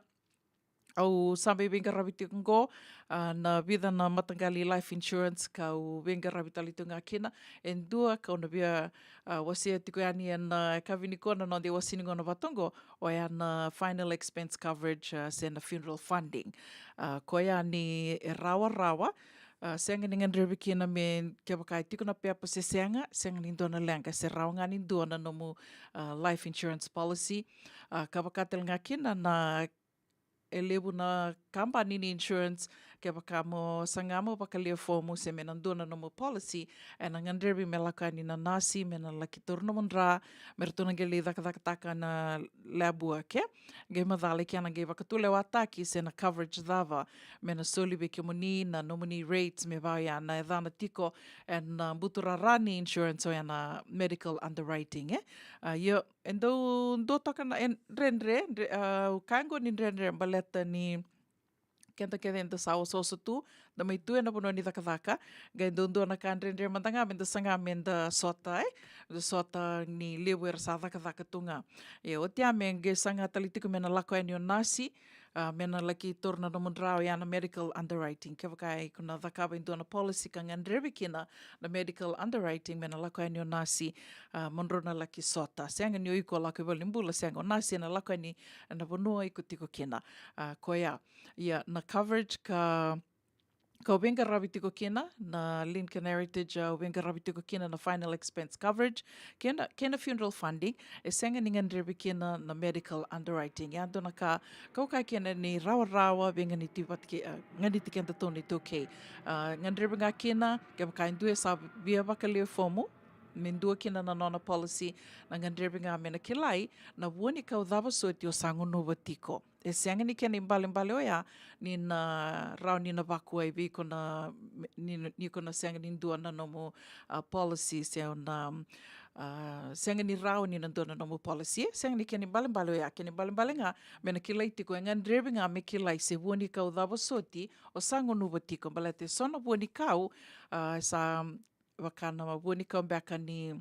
au sa mai veiqaravi tiko oqo, ah, na vica na mataqali life insurance kau veiqaravi tale tu ga kina. E dua kau na via, ah, wasea tiko yani ena, ah, yakavi nikua, na noda iwasewase ni gauna vata oqo, oya na final expense coverage, ah, se na funeral funding. Ah, koya ni e rawarawa, ah, sega ni gadrevi kina me, kevaka e tiko na pepa se sega, sega ni dua na leqa, se rawa ga ni dua na nomu, ah, life insurance policy. Ah, ka vaka tale ga kina na, e levu na kabani ni insurance, kevaka mo saga mo vakalia fomu se me na dua na nomu policy, ena gadrevi me lako yani na nasi me na laki taura nomu dra, me ratou na qai lai cakacakataka na lab work, e. Qai macala i kena qai vakatulewataki se na coverage cava me na soli vei kemuni, na nomuni rates me vaka oya na yacana tiko ena buturara ni insurance, oya na medical underwriting, e. Ah, ia, e dau dua toka na, e dredre, dre-, ah, au kaya oqo ni dredre baleta ni keda kece eda sa osooso tu, da mai tu ena vanua ni cakacaka, qai dau dua na ka dredre mada ga me da saga me da sota, e, da sota ni levu era sa cakacaka tu ga. Ia, oti ya me qai saga tale tiko me na lako yani o nasi, ah, me na laki taura na nomu dra, oya na medical underwriting. Kevaka iko na cakava e dua na policy ka gadrevi kina na medical underwriting me na lako yani o nasi, ah, mo drau na laki sota. Sega ni o iko lako i valenibula, sega, o nasi ena lako yani ena vanua iko tiko kina. Ah, koya. Ia, na coverage ka, kau veiqaravi tiko kina, na Lincoln Heritage, ah, au veiqaravi tiko kina na final expense coverage, kei na, kei na funeral funding, e sega ni gadrevi kina na medical underwriting. Ia, dua na ka kau kaya kina ni rawarawa, veiganiti vata kei, ah, ganiti kedatou na iTaukei. Ah, gadrevi ga kina, kevaka e dua e sa via vakalia fomu, me dua kina na nona policy, na gadrevi ga me na kilai na vuanikau cava soti o sa gunuva tiko. E sega ni kena ibalebale oya ni na rawa ni na vakuwai vei iko na, ni, ni ko na sega ni dua na nomu, a, policy, se na, a, sega ni rawa ni na dua na nomu policy. E sega ni kena ibalebale oya, kena ibalebale ga me na kilai tiko, e gadrevi ga me kilai se vuanikau cava soti o sa gunuva tiko. Baleta e so na vuanikau, a, sa vaka na vuanikau beka ni,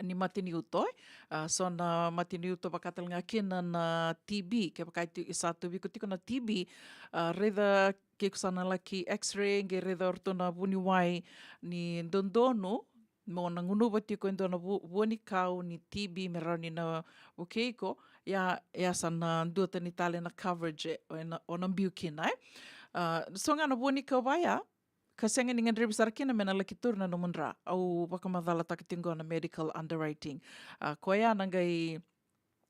ni mate ni uto, e. A, so na mate ni uto vaka tale ga kina na T B, kevaka e ti-, e sa tauvi iko tiko na T B, a, raica ke iko sa na laki x-ray, qai raica o ratou na vuniwai ni dodonu mo na gunuva tiko e dua na vu-, vuanikau ni T B me rawa ni na vukei iko, ia, ia sa na dua tani tale na coverage, e, o na, o na biu kina, e. A, so ga na vuanikau vaya, ka sega ni gadrevi sara kina me na laki tauri na nomu dra. Au vakamacalataka tiko qo na medical underwriting. A, koya na qai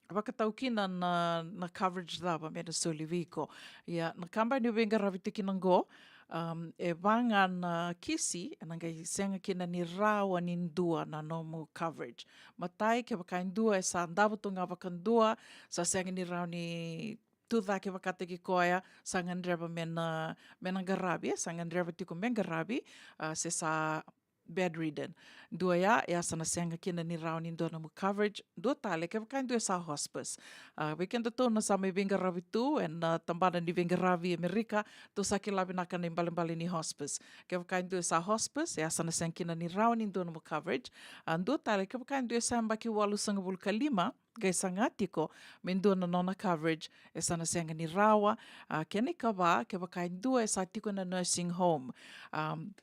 vakatau kina na, na coverage cava me na soli vei iko. Ia, na kabani au veiqaravi tiko kina qo, um, e va ga na kisi, e na qai sega kina ni rawa ni dua na nomu coverage. Matai, kevaka e dua e sa davo tu ga vakadua, sa sega ni rawa ni tucake vakataki koya, sa gadreva me na, me na qaravi, e, sa gadreva tiko me qaravi, a, se sa bedridden. Dua ya, ya sa na sega kina ni rawa ni dua nomu coverage. Dua tale, kevaka e dua e sa hospice. A, vei kedatou na sa mai veiqaravi tu e na tabana ni veiqaravi Amerika, tou sa kila vinaka na ibalebale ni hospice. Kevaka e dua e sa hospice, ya sa na sega kina ni rawa ni dua nomu coverage. A, dua tale, kevaka e dua e sa yabaki walusagavulu ka lima, qai saga tiko me dua na nona coverage, e sa na sega ni rawa. A, kena ikava, kevaka e dua e sa tiko e na nursing home. Um,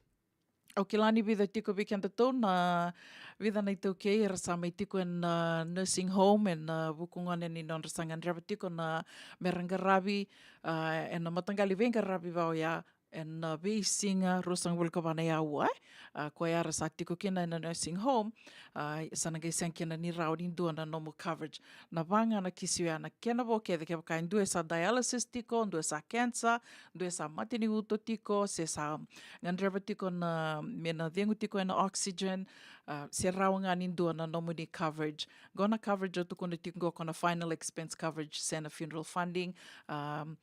au kila ni vica tiko vei kedatou na, vica na iTaukei era sa mai tiko e na nursing home e na vuku gona ni nodra sa gadreva tiko na me ra qaravi, a, e na mataqali veiqaravi vau ya, e na veisiga ruasagavulu ka va na aua, e. A, koya era sa tiko kina e na nursing home, a, sa na qai sega kina ni rawa ni dua na nomu coverage. Na va ga na kisi oya na kena vo kece, kevaka e dua e sa dialysis tiko, dua e sa cancer, dua e sa mate ni uto tiko, se sa gadreva tiko na, me na cegu tiko e na oxygen, a, se rawa ga ni dua na nomuni coverage. Qo na coverage au tukuna tiko qo ko na final expense coverage se na funeral funding, um,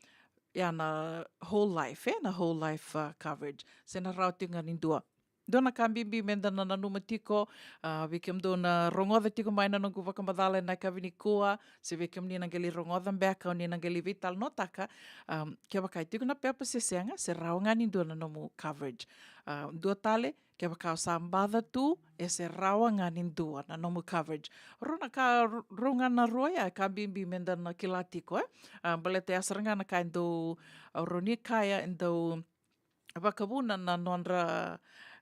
ia na whole life, e, na whole life, a, coverage. Se na rawa tiko ga ni dua. Dua na ka bibi me da na nanuma tiko, a, vei kemudou na rogoca tiko mai na noqu vakamacala e na yakavi nikua, se vei kemuni na qai lai rogoca beka, o ni na qai lai veitalanoataka, um, kevaka e tiko na pepa se sega, se rawa ga ni dua na nomu coverage. A, dua tale, kevaka o sa baca tu, e se rawa ga ni dua na nomu coverage. Rau na ka, rau ga na rua ya, e ka bibi me da na kila tiko, e. A, baleta ya sara ga na ka e dau, a, rau ni kaya, e dau vakavuna na nodra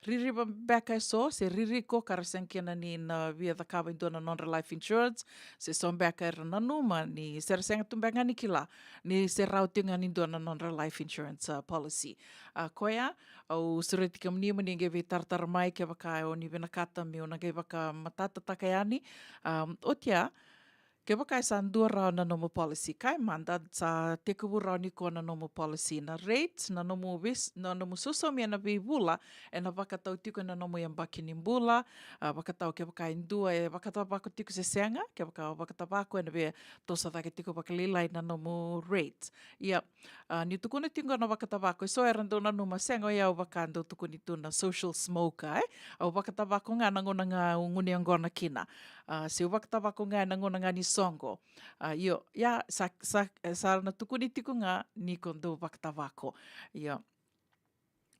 ririva beka e so, se ririko ka ra sega kina ni na via cakava e dua na nodra life insurance, se so beka era nanuma ni se ra sega tu beka ga ni kila ni se rawa tiko ga ni dua na nodra life insurance, a, policy. A, koya, au sureti kemuni mo ni qai veitaratara mai kevaka o ni vinakata meu na qai vakamatatataka yani. Um, oti ya, kevaka e sa dua rawa na nomu policy, kaya mada sa tekivu rawa nikua na nomu policy, na rate, na nomu vis-, na nomu sausaumi e na veivula, e na vakatau tiko e na nomu yabaki ni bula, a, vakatau kevaka e dua e vakatavako tiko se sega, kevaka o vakatavako e na via toso cake tiko vakalailai na nomu rate. Ia, a, niu tukuna tiko na vakatavako, e so era dau nanuma, sega, o yau vaka dau tukuni tu na social smoker, e. Au vakatavako ga na gauna ga au gunu yaqona kina. A, se au vakatavako ga e na gauna ga ni soqo. A, io, ia, sa, sa, sa na tukuni tiko ga ni ko dau vakatavako. Io.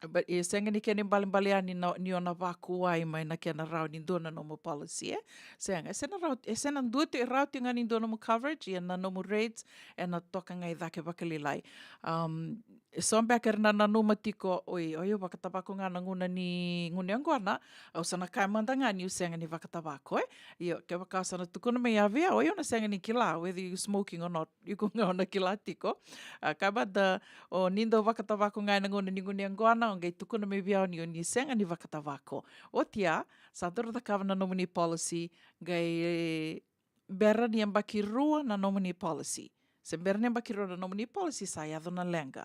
But e sega ni kena ibalebale yani na, ni o na vakuwai mai na kena rawa ni dua na nomu policy, e. Sega, e se na rawa, e se na dua tiko, e rawa tiko ga ni dua nomu coverage, ia na nomu rates, e na toka ga i cake vakalailai. Um, e so beka era na nanuma tiko, oi, o yau vakatavako ga na gauna ni gunu yaqona, au sa na kaya mada ga niu sega ni vakatavako, e. Io, kevaka sa na tukuna mai ya vei au, o yau na sega ni kila whether you smoking or not. Iko ga o na kila tiko. A, kaya mada, o ni dau vakatavako ga e na gauna ni gunu yaqona, o qai tukuna mai vei au ni o ni sega ni vakatavako. Oti ya, sa dau cakava na nomuni policy, qai bera ni yabaki rua na nomuni policy. Se bera ni yabaki rua na nomuni policy, sa yaco na leqa.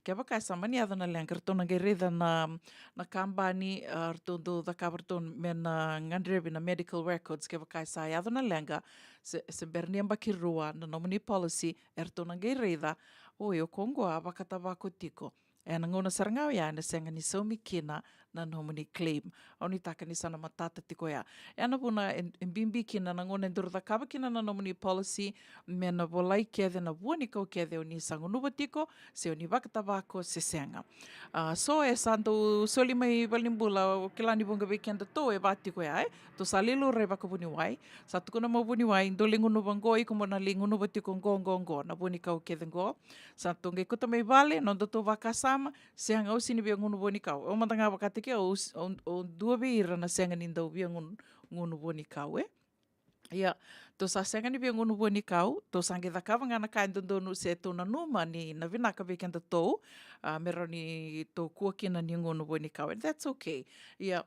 Kevaka e sa mani yaco na leqa, ratou na qai raica na, na kabani, a, ratou dau cakava ratou me na gadrevi na medical records. Kevaka e sa yaco na leqa, se, se bera ni yabaki rua na nomuni policy, eratou na qai raica, oi, o koya qo a vakatavako tiko. Ena gauna sara ga oya ena sega ni saumi kina na nomuni claim. Au nuitaka ni sa na matata tiko ya. Ena vuna e, e bibi kina na gauna e dau cakava kina na nomuni policy, me na volai kece na vuanikau kece o ni sa gunuva tiko, se o ni vakatavako se sega. A, so e sa dau soli mai valenibula, au kila ni vuqa vei kedatou e va tiko ya, e? Tou sa lai laurai vakavuniwai, sa tukuna mai o vuniwai, dou lai gunuva qo, iko mo na lai gunuva tiko qo, qo, qo, na vuanikau kece qo. Sa tou qai kauta mai vale, nodatou vakasama, sega, au sega ni via gunu vuanikau. Au mada ga vakataki au, au, au dua vei ira na sega ni dau via gunu, gunu vuanikau, e? Ia, tou sa sega ni via gunu vuanikau, tou sa qai cakava ga na ka e dodonu se tou nanuma ni na vinaka vei kedatou, a, me rawa ni tou kua kina ni gunu vuanikau. And that's okay. Ia,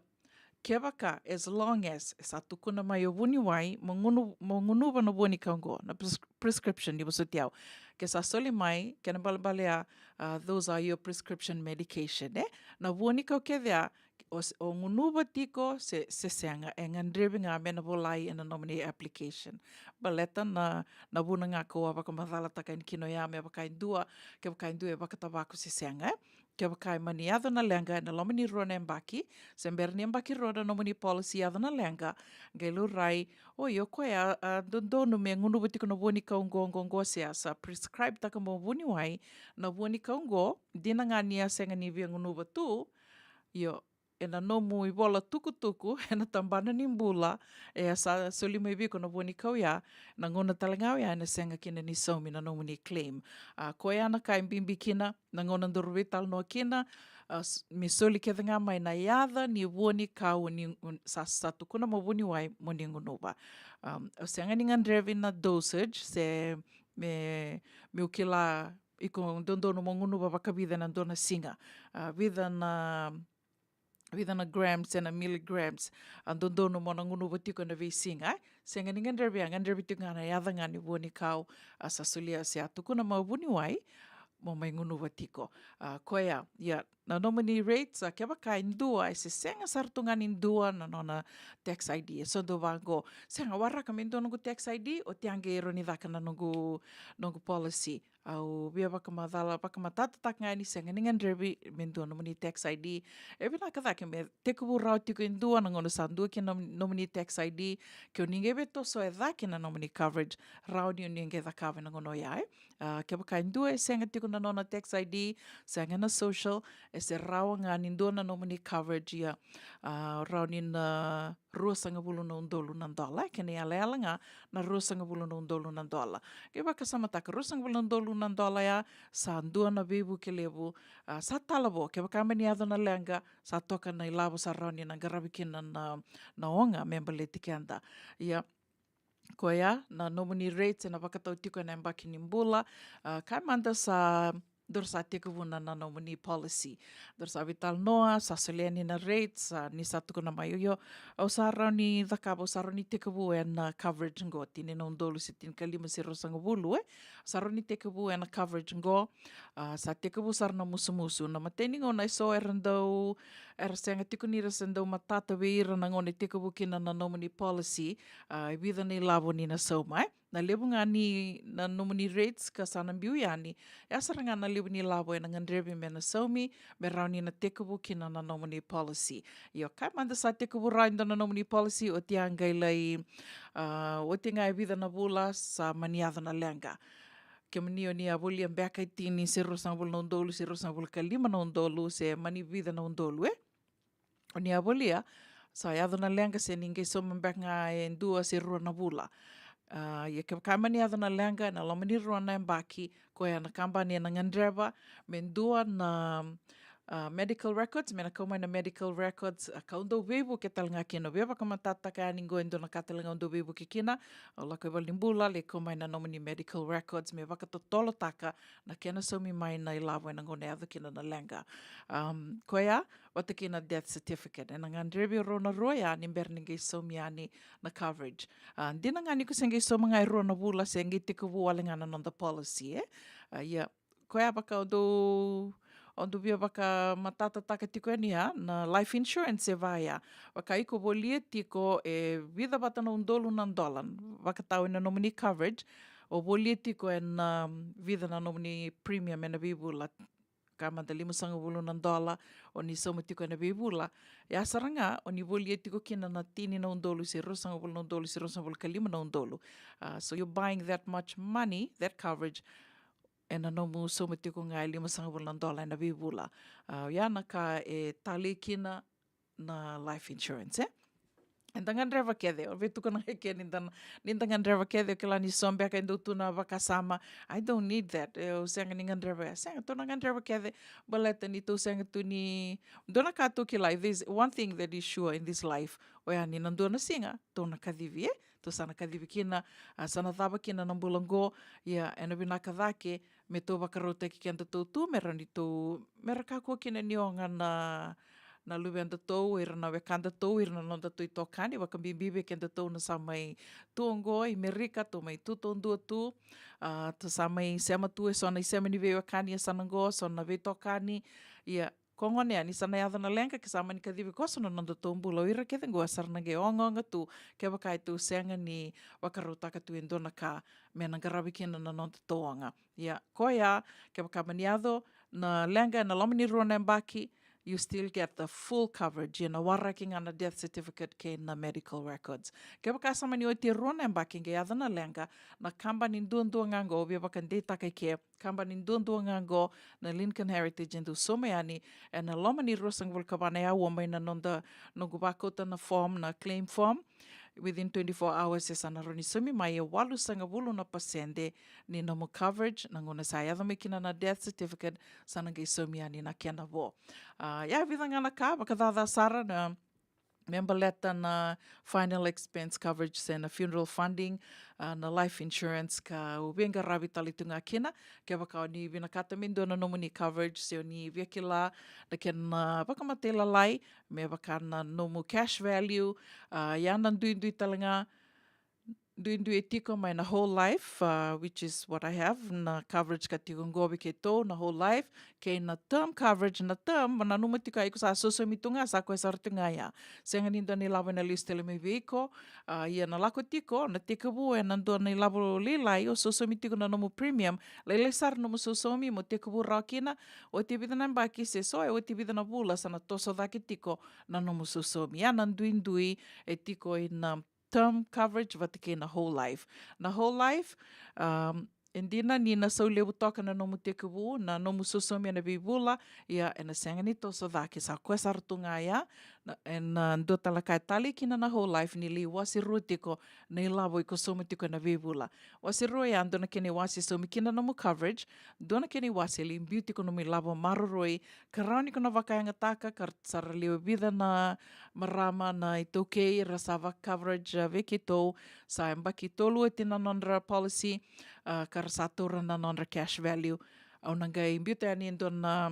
kevaka, as long as, sa tukuna mai o vuniwai, mo gunu, mo gunuva na vuanikau qo, na pres-, prescription ni vosoti au. Ke sa soli mai, kena balebale ya, a, those are your prescription medication, e? Na vuanikau kece ya, o s-, o gunuva tiko se, se sega, e gadrevi ga me na volai ena nomuni application. Baleta na, na vuna ga kau a vakamacalataka yani kina oya me vaka e dua, kevaka e dua e vakatavako se sega, e? Kevaka e mani yaco na leqa ena loma ni rua na yabaki, se bera ni yabaki rua na nomuni policy yaco na leqa, qai laurai, oi, o koya a, a dodonu me gunuva tiko na vuanikau qo, qo, qo, se a sa prescribe taka mai o vuniwai na vuanikau qo, dina ga ni a sega ni via gunuva tu, io, ena nomu ivola tukutuku, ena tabana ni bula, e a sa soli mai vei iko na vuanikau ya, na gauna tale ga oya ena sega kina ni saumi na nomuni claim. A, koya na ka e bibi kina, na gauna daru veitalanoa kina, a, s-, me soli kece ga mai na yaca ni vuanikau ni, un-, sa, sa tukuna mai o vuniwai mo ni gunuva. Am, au sega ni gadrevi na dosage, se me, meu kila iko dodonu mo gunuva vakavica ena dua na siga. A, vica na, vica na grams, ena milligrams, a dodonu mo na gunuva tiko ena veisiga, e? Sega ni gadrevi ya, gadrevi tiko ga na yaca ga ni vuanikau, a sa solia se a tukuna mai o vuniwai, mo mai gunuva tiko. A, koya, ia, na nomuni rates, a, kevaka e dua, e se sega sara tu ga ni dua na nona tax I D, e so dau vaqo. Sega, waraka me dua noqu tax I D, oti ya qai rawa ni caka na noqu, noqu policy. Au via vakamacala, vakamatatataka ga ni sega ni gadrevi me dua nomuni tax I D. E vinaka cake me tekivu rawa tiko e dua na gauna sa dua kina nom-, nomuni tax I D. Ke o ni qai veitosoya cake na nomuni coverage, rawa ni o ni qai cakava ena gauna oya, e. A, kevaka e dua e sega tiko na nona tax I D, sega na social, e se rawa ga ni dua na nomuni coverage, ia, a, rawa ni na ruasagavulu na udolu na dola, e, kena iyalayala ga na ruasagavulu na udolu na dola. Qai vakasamataka, ruasagavulu na udolu na dola ya, sa dua na veivuke levu, a, sa talavo, kevaka mani yaco na leqa, sa toka na ilavo sa rawa ni na qaravi kina na, na oga me baleti keda. Ia, koya, na nomuni rates ena vakatau tiko ena yabaki ni bula, a, kaya mada sa, daru sa tekivuna na nomuni policy. Daru sa veitalanoa, sa solia yani na rates, a, ni sa tukuna mai, io, au sa rawa ni cakava, au sa rawa ni tekivu ena coverage qo, tini na udolu se tinikalima se ruasagavulu, e? Sa rawa ni tekivu ena coverage qo, a, sa tekivu sara na musumusu. Na imatai ni gauna e so era dau, era sega tiko ni ra se dau matata vei ira na gauna e tekivu kina na nomuni policy, a, e vica na ilavo ni na sauma, e? Na levu ga ni na nomuni rates ka sa na biu yani, e a sara ga na levu ni ilavo ena gadrevi me na saumi, me rawa ni na tekivu kina na nomuni policy. Io, kaya mada sa tekivu rawa e dua na nomuni policy, oti ya qai lai, a, oti ga e vica na vula sa mani yaco na leqa. Kemuni o ni a volia beka e tini se ruasagavulu na udolu, se ruasagavulu ka lima na udolu, se mani vica na udolu, e? O ni a volia, sa yaco na leqa se ni qai sauma beka ga e dua se rua na vula. A, ia kevaka mani yaco na leqa ena loma ni rua na yabaki, koya na kabani ena gadreva me dua na, a, medical records, me na kau mai na medical records, a, kau dau veivuke tale ga kina. Au via vakamatatataka yani qo e dua na ka tale ga au dau veivuke kina, au lako i valenibula, lai kau mai na nomuni medical records, me vakatotolotaka na kena saumi mai na ilavo ena gauna e yaco kina na leqa. Am, koya, vata kei na death certificate. Ena gadrevi o rau na rua ya ni bera ni qai saumi yani na coverage. A, dina ga ni ko se qai sauma ga e rua na vula se qai tekivu wale ga na noda policy, e? A, ia, koya vaka au dau, o dou via vakamatatataka tiko yani ya na life insurance e va ya. Vaka iko volia tiko e vica vata na udolu na dola vakatau ena nomuni coverage, o volia tiko ena, um, vica na nomuni premium ena veivula, ka mada limasagavulu na dola o ni sauma tiko ena veivula. Ya sara ga o ni volia tiko kina na tini na udolu se ruasagavulu na udolu se ruasagavulu ka lima na udolu. Uh, so you're buying that much money, that coverage, ena nomu sauma tiko ga e limasagavulu na dola ena veivula. Uh, ya na ka e talei kina na life insurance, e? Eda gadreva kece, o vei tukuna ga eke ni da, ni da gadreva kece, o kila ni so beka e dau tu na vakasama, "I don't need that, e, au sega ni gadreva ya." Sega, tou na gadreva kece, baleta ni tou sega tu ni, dua na ka tou kila, there's one thing that is sure in this life, oya ni na dua na siga tou na kacivi, e? Tou sa na kacivi kina, a, sa na cava kina na bula qo, ia ena vinaka cake me tou vakarautaki kedatou tu, me rawa ni tou, me ra kakua kina ni oga na, na luvedatou, ira na wekadatou, ira na nodatou itokani, vakabibi vei kedatou na sa mai tu oqo i Merika, tou mai tu taudua tu, a, tou sa mai sema tu e so na isema ni veiwekani e sa na qo, so na veitokani, ia, ko gone ya ni sa na yaco na leqa, ke sa mani kacivi koso na nodatou bula, o ira kece qo sa ra na qai ogaoga tu, kevaka e tou sega ni vakarautaka tu e dua na ka me na qaravi kina na nodatou oga. Ia, koya, kevaka mani yaco na leqa ena loma ni rua na yabaki, you still get the full coverage, ia na waraki ga na death certificate kei na medical records. Kevaka sa mani oti e rua na yabaki qai yaco na leqa, na kabani duadua ga qo, au via vakadeitaka eke, kabani duadua ga qo, na Lincoln Heritage, e dau sauma yani ena loma ni ruasagavulu ka va na aua mai na noda, noqu vakauta na form, na claim form. Within twenty-four hours e sa na rawa ni saumi mai e walusagavulu na pasede ni nomu coverage, na gauna sa yaco mai kina na death certificate, sa na qai saumi yani na kena vo. A, ia, vica ga na ka vakacaca sara na me baleta na final expense coverage se na funeral funding, a, na life insurance ka au veiqaravi tale tu ga kina. Kevaka o ni vinakata me dua na nomuni coverage, se o ni via kila na kena vakamatailalai, me vaka na nomu cash value, a, ia na duidui tale ga, duidui e tiko mai na whole life, a, which is what I have, na coverage ka tiko qo vei keitou, na whole life, kei na term coverage. Na term, nanuma tiko, a, iko sa sosomi tu ga, sa koya sara tu ga ya. Sega ni dua na ilavo ena lesu tale mai vei iko, a, ia na lako tiko na tekivu ena dua na ilavo lailai, o sosomi tiko na nomu premium, lailai sara nomu sosomi, mo tekivu rawa kina, oti e vica na yabaki se so, e oti e vica na vula, sa na toso cake tiko na nomu sosomi. Ia na duidui e tiko ena term coverage vata kei na whole life. Na whole life, um, e dina ni na sau levu toka na nomu tekivu, na nomu sosomi ena veivula, ia ena sega ni toso cake, sa koya sara tu ga ya. Na, ena dua tale ka e talei kina na whole life, ni lai wase rua tiko na ilavo iko sauma tiko ena veivula. Wase rua ya, dua na kena iwase e saumi kina nomu coverage, dua na kena iwase e lai biu tiko nomu ilavo maroroi, ka rawa ni ko na vakayagataka, ka ra sa ra lewe vica na marama, na iTaukei, ra sa vaka-coverage, a, vei keitou, sa yabaki tolu oti na nodra policy, a, ka ra sa taura na nodra cash value. Au na qai biuta yani e dua na,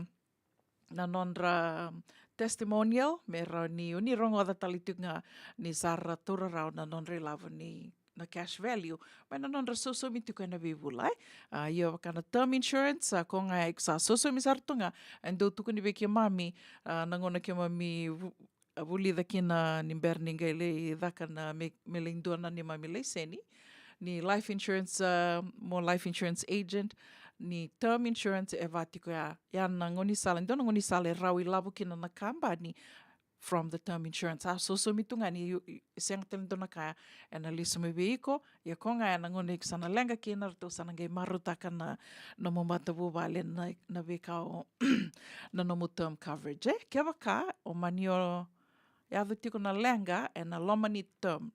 na nodra testimonial, me rawa ni o ni rogoca tale tiko ga ni sa ra taura rawa na nodra ilavo ni na cash value mai na nodra sosomi tiko ena veivula, e. A, ia vaka na term insurance, a, ko ga ya iko sa sosomi sara tu ga, e dau tukuni vei keimami, a, na gauna keimami vu-, a, vulica kina ni bera ni qai lai caka na me, me lai dua na neimami laiseni ni life insurance, a, mo life insurance agent, ni term insurance e va tiko ya, ya na gaunisala, dua na gaunisala e rawa ilavo kina na kabani, from the term insurance. A, sosomi tu ga ni, i, i, sega tale dua na ka ena lesu mai vei iko, ia ko ga ya na gauna iko sa na leqa kina, ratou sa na qai marautaka na nomu matavuvale na, na veika o, na nomu term coverage, e. Kevaka o mani o yaco tiko na leqa ena loma ni term,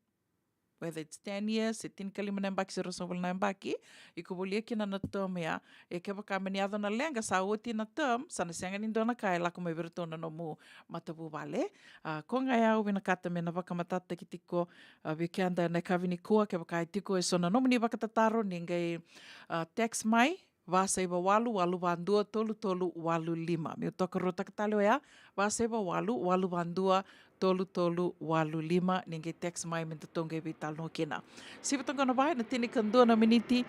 whether it's ten years, se tinikalima na yabaki, se ruasagavulu na yabaki, iko volia kina na term ya. E kevaka me ni yaco na leqa sa oti na term, sa na sega ni dua na ka e lako mai vei iratou na nomu matavuvale. A, ko ga ya au vinakata me na vakamatatataki tiko, a, vei keda ena yakavi nikua, kevaka e tiko e so na nomuni vakatataro, ni qai, a, text mai, va saiva walu, walu va dua, tolu tolu walu lima. Meu tokaruataka tale oya, va saiva walu, walu va dua, tolu tolu walu lima. Ni qai text mai me datou qai veitalanoa kina. Sivi toka na va ena tinikadua na miniti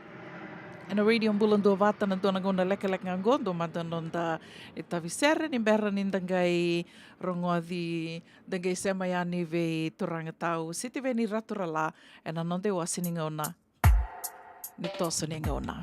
Ena Radio Bula Duavata, na dua na gauna lekaleka ga qo, dua mada na noda itavi sere ni bera ni da qai rogoci, da qai sema yani vei turaga tau Sitiveni Raturala ena noda iwase ni gauna ni toso ni gauna.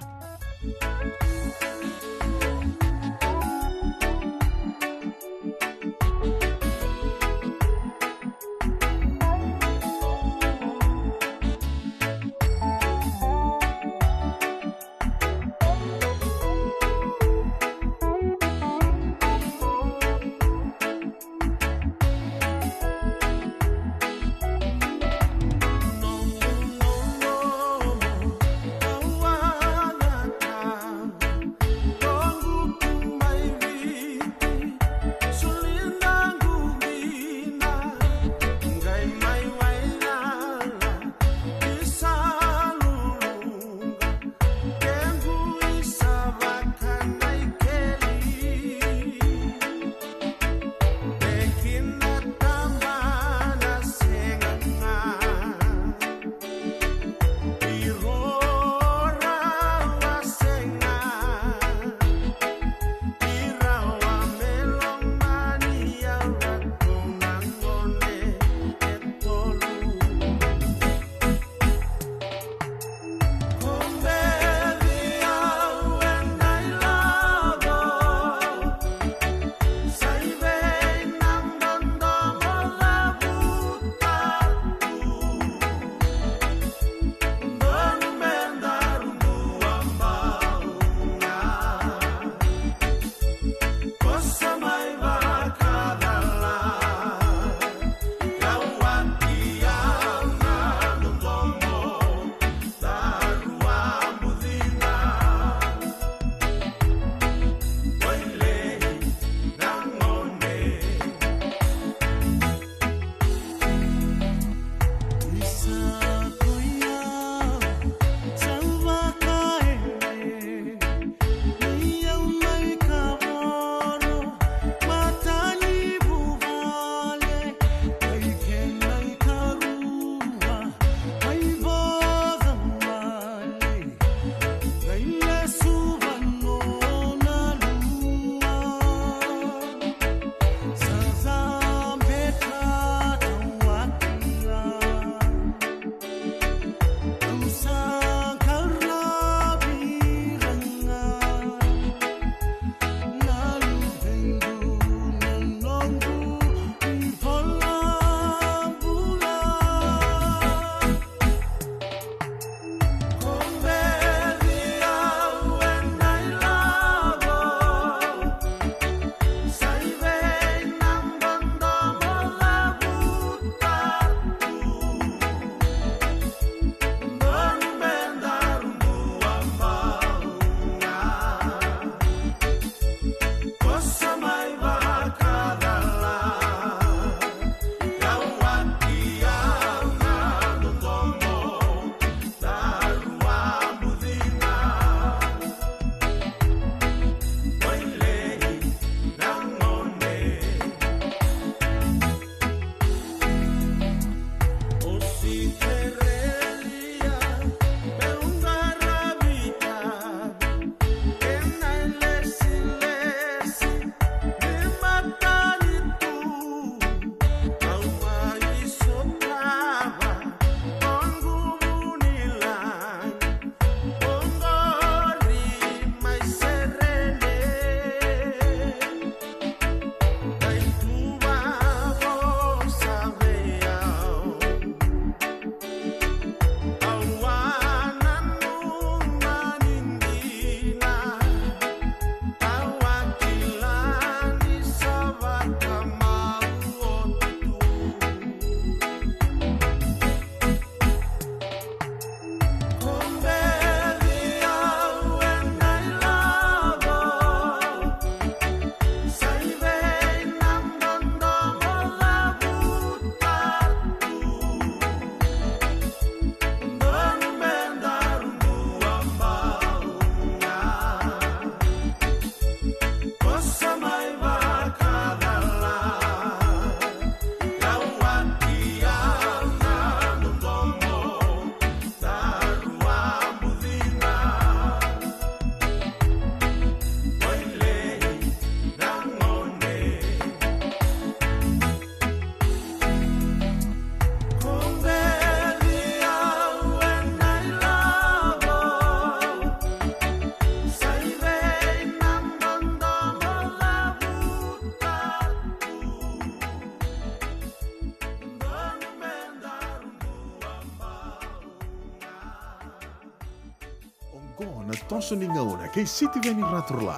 Oqo na Toso ni Gauna kei Sitiveni Raturala,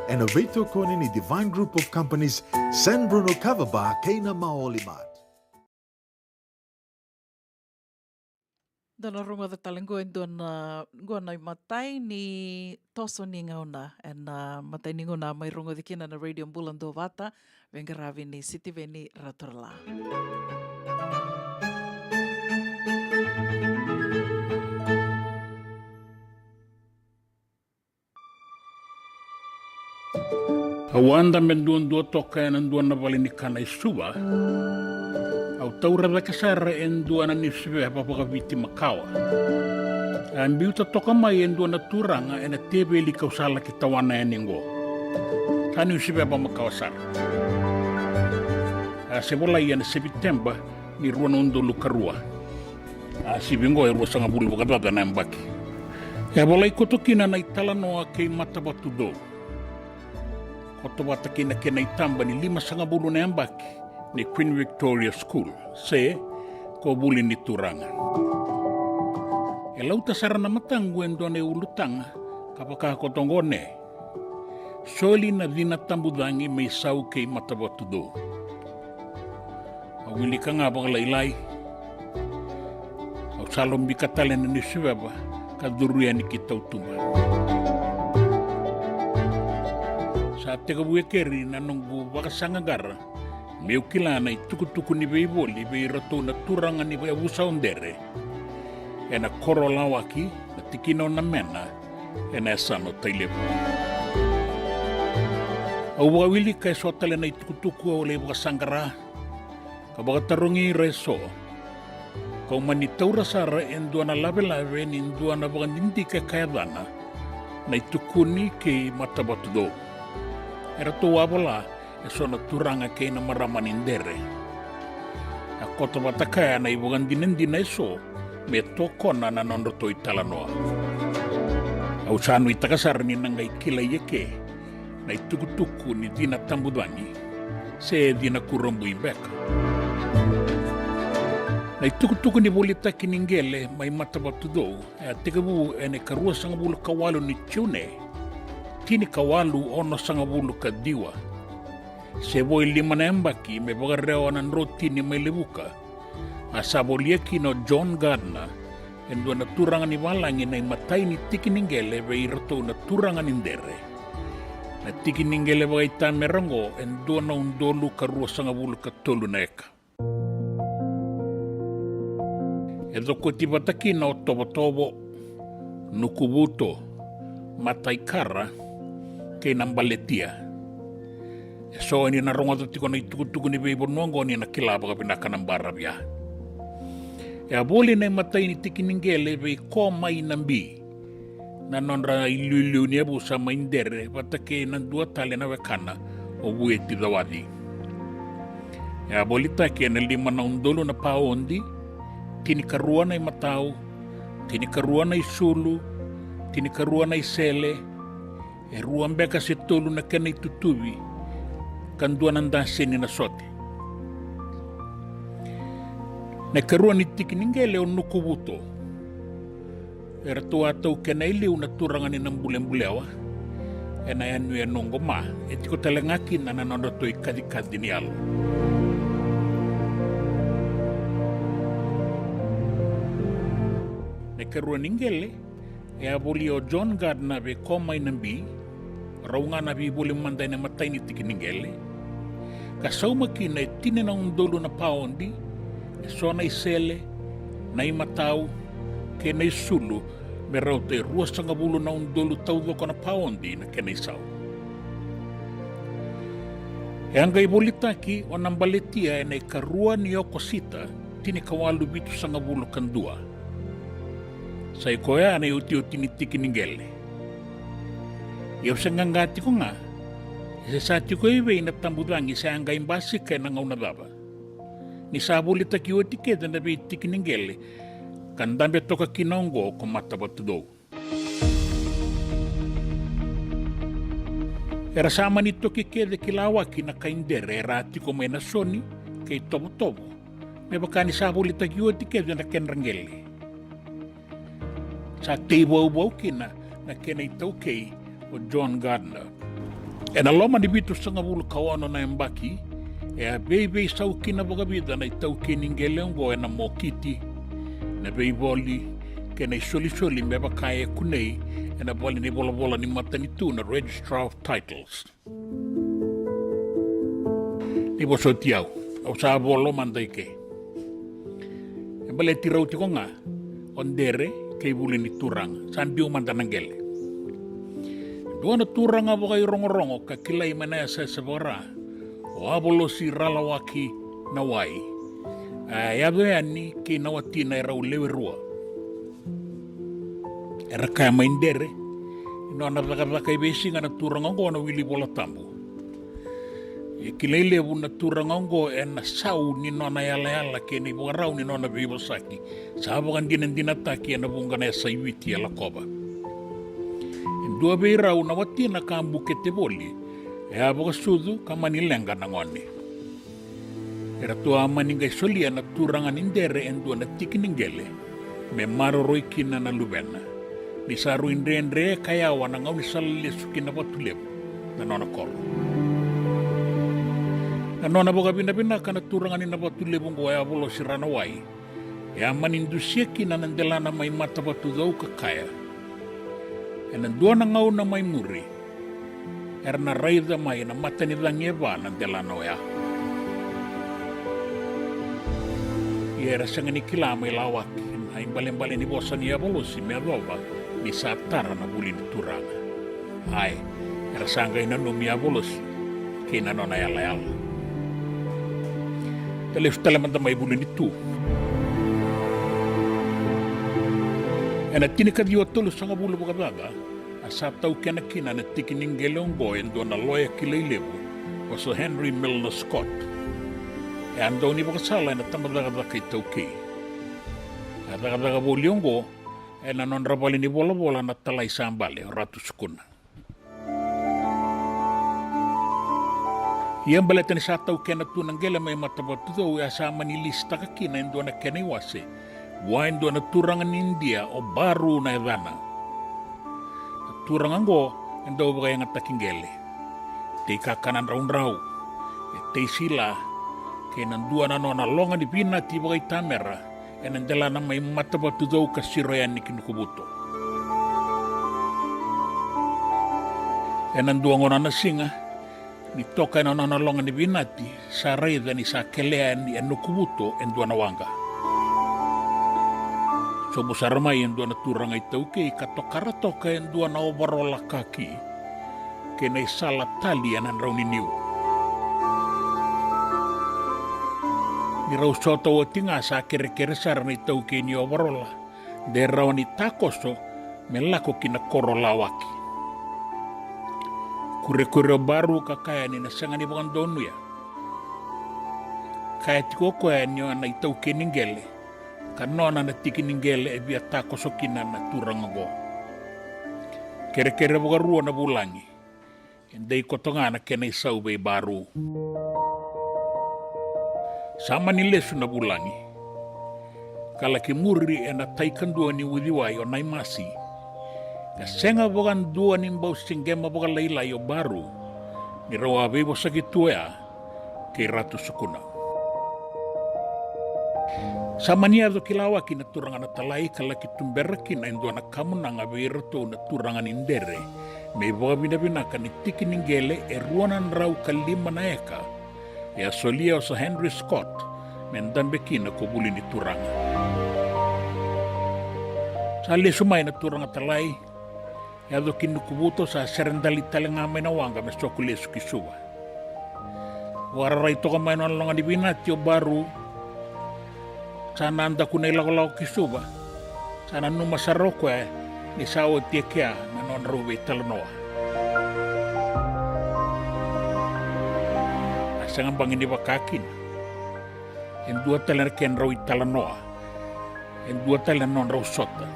ena veitokoni ni Divine Group of Companies, San Bruno Kava Bar kei na Maoli Mart. Da na rogoca tale qo e dua na, qo na imatai ni Toso ni Gauna. Ena, ah, matai ni gauna mai rogoci kina na Radio Bula Duavata, veiqaravi ni Sitiveni Raturala. Au a dabe duadua toka ena dua na vale ni kana e Suva. Au taura cake sara e dua na niusiveva vakaviti makawa. A biuta toka mai e dua na turaga ena teveli kau sa laki tawana yani qo. Sa niusiveva makawa sara. A se volai ena Seviteba ni rua na udolu ka rua. A sivi qo e ruasagavulu vakacaca na yabaki. E a volai koto kina na italanoa kei Matavatucou. Koto vata kei na kena itaba ni limasagavulu na yabaki ni Queen Victoria School, se ko Vuli ni Turaga. E lauta sara na mataqu e dua na iulutaga ka vaka koto qo ne: Soli na cina tabucagi me isau kei Matavatucou. Au wilika ga vakalailai. Au sa lobika tale na niusiveva ka curu yani ki tautuba. Sa tekivu e keri na noqu vakasaqaqara meu kila na itukutuku ni veivoli vei iratou na turaga ni yavusa o Dere, ena koro o Lawaki, na tikina o Namena, ena yasana o Tailevu. Au vakawilika eso tale na itukutuku au lai vakasaqara, ka vakatarogi ira eso. Kau mani taura sara e dua na lavelave ni dua na vakadidike ka yacana Na iTukuni kei Matavatucou. Eratou a vola eso na turaga kei na marama ni Dere. A koto vata kaya na ivakadinadina eso me tokona na nodratou italanoa. Au sa nuitaka sara ni na qai kilai eke na itukutuku ni cina tabucagi se cina kurabui beka. Na itukutuku ni volitaki ni qele mai Matavatucou e a tekivu ena ikaruasagavulu ka walu ni Jiune, tinikawalu onosagavulu ka ciwa. Se vo e lima na yabaki me vakarewa na drotini mai Levuka, a sa volia kina o John Gardner, e dua na turaga ni valagi, na imatai ni tiki ni qele vei iratou na turaga ni Dere. Na tiki ni qele vakaitamera oqo e dua na udolu ka ruasagavulu ka tolu na eka. E cokoti vata kina o Tovotovo, Nukuvuto, Mataikara kei Nabaletia. Eso ni na rogoca tiko na itukutuku ni veivanua oqo ni na kila vakavinaka na baravi ya. E a voli na imatai ni tiki ni qele vei Komainabi, na nodra iliuliu ni yavusa mai Dere, vata kei na dua tale na wekana o Vueti Cawaci. E a volitaki ena lima na udolu na paodi, tinikarua na imatau, tinikarua na isulu, tinikarua na isele, e rua beka se tolu na kena itutuvi, ka dua na daseni na sote. Na ikarua ni tiki ni qele o Nukuvuto. Eratou a taukena e liu na turaga ni Nabulebulewa ena yanuyanu oqo, ma e tiko tale ga kina na nodratou ikacikaci ni yalo. Na ikarua ni qele e a volia o John Gardner vei Komainabi, rau ga na veivoli mada ena imatai ni tiki ni qele, ka sauma kina e tini na udolu na paodi, eso na isele, na imatau kei na isulu, me rauta e ruasagavulu na udolu taucoko na paodi na kena isau. E a qai volitaki o Nabaletia ena ikarua ni Okosita, tinikawalu vitusagavulu ka dua. Sa i koya na iotioti ni tiki ni qele. Ia au se qaqa tiko ga, e se sa tiko i vei na tabucagi, se a qai basika ena gauna cava? Ni sa volitaki oti kece na veitiki ni qele, ka dabe toka kina oqo ko Matavatucou. Era sa mani toki kece ki Lawaki na kai Dere era a tiko mai Nasoni kei Tovotovo, me vaka ni sa volitaki oti kece na kedra qele. Sa tei vauvau kina na kena itaukei o John Gardner. Ena loma ni vitusagavulu ka ono na yabaki, e a veiveisau kina vakavica na itaukei ni qele oqo ena mokiti, na veivoli, kei na isolisoli me vaka e kunei ena valenivolavola ni matanitu na Registrar of Titles. Ni vosoti au, au sa volo mada i ke. E baleti rau tiko ga o Dere kei Vuli ni Turaga, sa biu mada na qele. Dua na turaga vakairogorogo ka kilai mai na yasayasa vakaRa, o Avolosi Ralawaki Nawai, a yaco yani kei na watina e rau lewe rua. Era kaya mai Dere, ni nona cakacaka e veisiga na turaga oqo na wili Vola Tabu. E kilai levu na turaga oqo ena sau ni nona yalayala kei na ivakarau ni nona veivosaki sa vakadinadinataki ena vuqa na yasa i Viti e lakova. E dua vei rau na watina ka bukete voli, e a vakasucu ka mani leqa na gone. Eratou a mani qai solia na turaga ni Dere e dua na tiki ni qele me maroroi kina na luvena, ni sa rui dredre ka yawa na gaunisala lesu ki Navatulevu na nona koro. Na nona vakavinavinaka na turaga ni Navatulevu oqo, o Avolosi Ranawai, e a mani dusia kina na delana mai Matavatucou ka kaya, ena dua na gauna mai muri, era na raica mai ena matanicagi e va na delana oya. Ia era sega ni kila mai Lawaki na ibalebale ni vosa nei Avolosi me yacova ni sa tara na Vuli ni Turaga. Ae, era sa qai nanumi Avolosi kei na nona yalayala. Da lesu tale mada mai Vuli ni Tu. Ena tinikaciwa tolusagavulu vakacaca, a sa taukena kina na tiki ni qele oqo e dua na loya kilai levu, o Sir Henry Milner Scott. E a dau ni vakasala ena tabacakacaka iTaukei. A cakacaka voli oqo ena nodra valenivolavola na Talai sa bale, o Ratu Sukuna. Ia baleta ni sa taukena tu na qele mai Matavatucou, e a sa mani lisitaka kina e dua na kena iwase vua e dua na turaga ni Idia, o Baru na yacana. Na turaga oqo e dau vakayagataki qele, tei kakana draudrau, e tei sila, kei na dua na nona loga ni vinati vakaitamera ena delana mai Matavatucou ka siro yani ki Nukuvuto. Ena dua gona na siga, ni toka ena nona loga ni vinati, sa raica ni sa kelea yani e Nukuvuto e dua na waqa. Sobu sara mai e dua na turaga iTaukei ka tokara toka e dua na ovarola kaki kei na isala tali ena drau ni niu. Ni rau sota oti ga, sa kerekere sara na itaukei ni ovarola de rawa ni takoso me lako ki na koro Lawaki. Kurekure o Baru ka kaya ni na sega ni vakadonuya. Kaya tiko o koya ni o na itaukei ni qele, ka nona na tiki ni qele e via takoso kina na turaga oqo. Kerekere vakarua na vulagi. E dei koto ga na kena isau vei Baru. Sa mani lesu na vulagi ka laki muri ena tai kadua ni uciwai o Naimasi. Ka sega vakadua ni bau siqema vakalailai o Baru ni rau a veivosaki tu oya kei Ratu Sukuna. Sa mani yaco ki Lawaki na turaga na Talai ka laki tubera kina e dua na kamunaga vei iratou na turaga ni Dere me ivakavinavinaka ni tiki ni qele e rua na drau ka lima na eka e a solia o Sir Henry Scott me dabe kina ko Vuli ni Turaga. Sa lesu mai na turaga Talai, yaco ki Nukuvuto, sa sere dali tale ga mai na waqa me soko lesu ki Suva. Vakararai toka mai na nona loga ni vinati o Baru, sa na daku na ilakolako ki Suva. Sa nanuma sara o koya ni sa oti e kea na nodrau veitalanoa. A sega bagi ni vaka kina. E dua tale na kedrau italanoa. E dua tale na nodrau sota.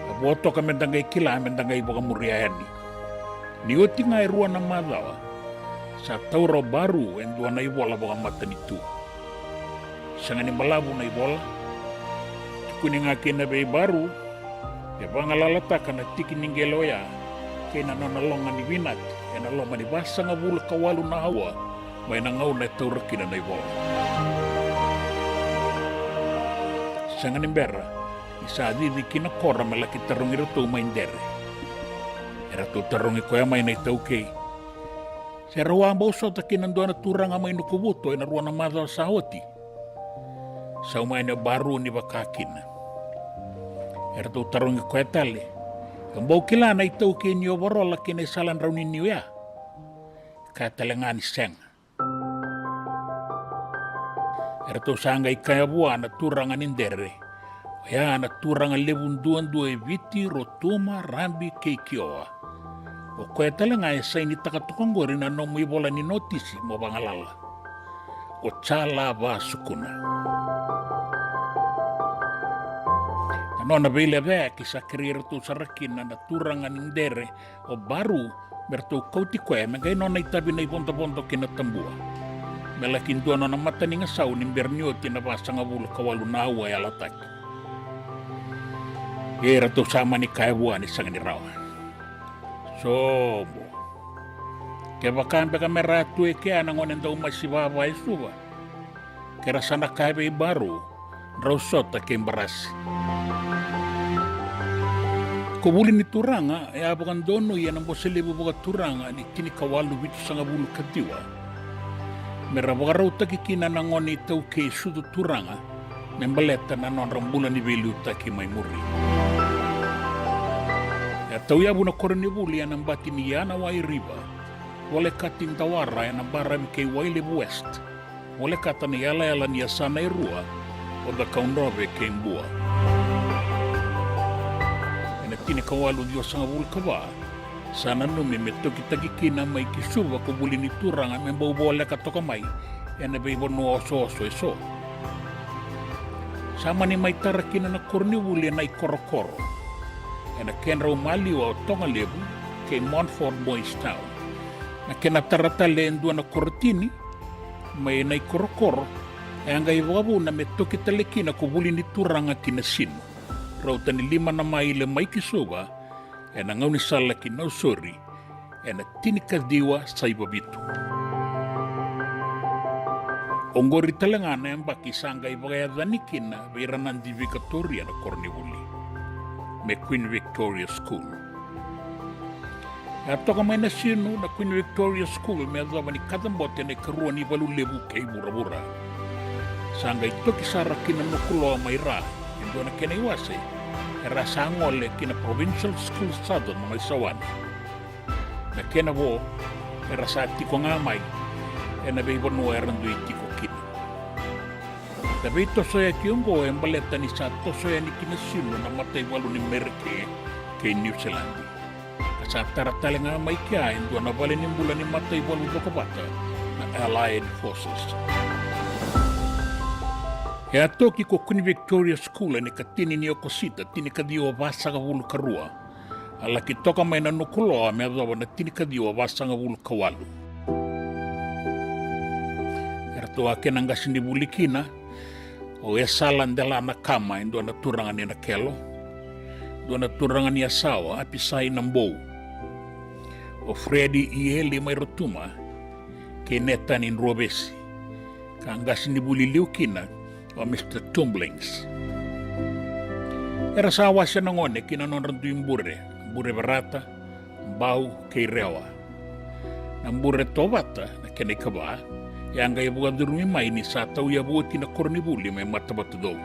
A vo toka me da qai kila, me da qai vakamuria yani. Ni oti ga e rua na macawa, sa taura o Baru e dua na ivola vakamatanitu. Sega ni balavu na ivola. Tukuni ga kina vei Baru, E vagalalataka na tiki ni qele oya kei na nona loga ni vinati ena loma ni vasagavulu ka walu na aua mai na gauna e taura kina na ivola. Sega ni bera ni sa cici ki na koro me laki tarogi iratou mai Dere. Eratou tarogi koya mai na iTaukei, se rau a bau sota kina dua na turaga mai Nukuvuto ena rua na macawa sa oti. Sauma yani o Baru ni vaka kina. Eratou tarogi koya tale, e bau kila na iTaukei ni ovarola kei na isala drau ni niu ya? Kaya tale ga ni sega. Eratou sa qai kaya vua na turaga ni Dere, oya na turaga levu duadua e Viti, Rotuma, Rabi kei Kioa. O koya tale ga e sainitaka toka oqori na nomu ivola ni notisi mo vagalala. O Cala Vasukuna. Na nona veilecayaki sa kerei iratou sara kina na turaga ni Dere o Baru me ratou kauti koya me qai nona itavi na ivodovodo ki na Tabua, me laki dua nona matanigasau ni bera ni oti na vasagavulu ka walu na aua e yalataki. Ia eratou sa mani kaya vua ni sega ni rawa. Sobo. Kevaka beka me ra tu e kea na gone daumasi vava e Suva, ke ra sa na kaya vei Baru, drau sota kei Barasi. Ko Vuli ni Turaga e a vakadonui ena Bose Levu Vakaturaga ni tinikawalu vitusagavulu ka ciwa me ra vakarautaki kina na gone iTaukei sucu turaga me baleta na nodra bula ni veiliutaki mai muri. E a tauyavu na koronivuli ena bati ni Yanawai River, volekati Dawara ena baravi kei Wailevu West, volekata na iyalayala ni yasana e rua, o Cakaudrove kei Bua. Ena tinikawalu ciwasagavulu ka va, sa nanumi me tokitaki kina mai ki Suva ko Vuli ni Turaga me bau voleka toka mai ena veivanua osooso eso. Sa mani mai tara kina na koronivuli e Naikorokoro, ena kedrau maliwa o Togalevu kei Montfort Boys Town. Na kena tara tale e dua na korotini mai Naikorokoro, e a qai vakavuna me toki tale kina ko Vuli ni Turaga ki Nasinu, rauta ni lima na maile mai ki Suva, ena gaunisala ki Nausori, ena tinikaciwa saiva vitu. Oqori tale ga na yabaki sa qai vakayacani kina vei Ranadi Vikatoria na koronivuli me Queen Victoria School. E a toka mai Nasinu na Queen Victoria School me yacova ni kacabote na ikarua ni valu levu kei vuravura. Sa qai toki sara ki na Nukuloa mai ra, e dua na kena iwase era sa gole ki na Provincial School Southern mai Sawani. Na kena vo era sa tiko ga mai ena veivanua era dui tiko kina. Na veitosoyaki oqo e baleta ni sa toso yani ki Nasinu na mataivalu ni Merika kei Niusiladi, ka sa tara tale ga mai kea e dua na valenibula ni mataivalu cokovata, na Allied Forces. E a toki ko Queen Victoria School ena ikatini ni Okosita, tinikaciwa vasagavulu ka rua, a laki toka mai na Nukuloa me yacova na tinikaciwa vasagavulu ka walu. Eratou a kena qasenivuli kina o Esala Dela Nakama, e dua na turaga ni Nakelo, dua na turaga ni Yasawa, Apisai Nabou, o Fredi Ieli mai Rotuma, kei Netani Druavesi, ka qasenivuli liu kina o Mister Tumblings. Era sa wase na gone ki na nodra dui bure, Bure Verata, Bau kei Rewa. Na Bure Tovata, na kena ikava, e a qai vakacurumi mai ni sa tauyavu oti na koronivuli mai Matavatucou.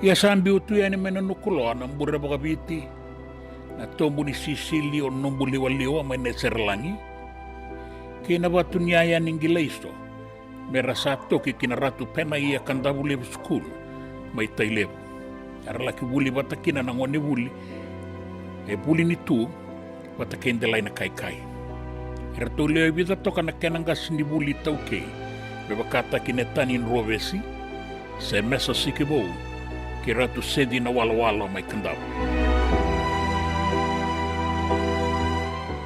Ia sa biu tu yani mai na Nukuloa na Bure Vakaviti, na Tobu ni Sisili o Nobuliwaliwa mai Naserelagi, kei na Vatu ni Yaya ni Qilaiso, me ra sa toki ki na Ratu Penaia Kadavulevu School mai Tailevu. Era laki vuli vata kina na gonevuli e Vuli ni Tu vata kei Delai Nakaikai. Eratou lewe vica toka na kena qasenivuli iTaukei, me vakataki Netani Druavesi, Semesa Sikivou, kei Ratu Seci Nawalowalo mai Kadavu.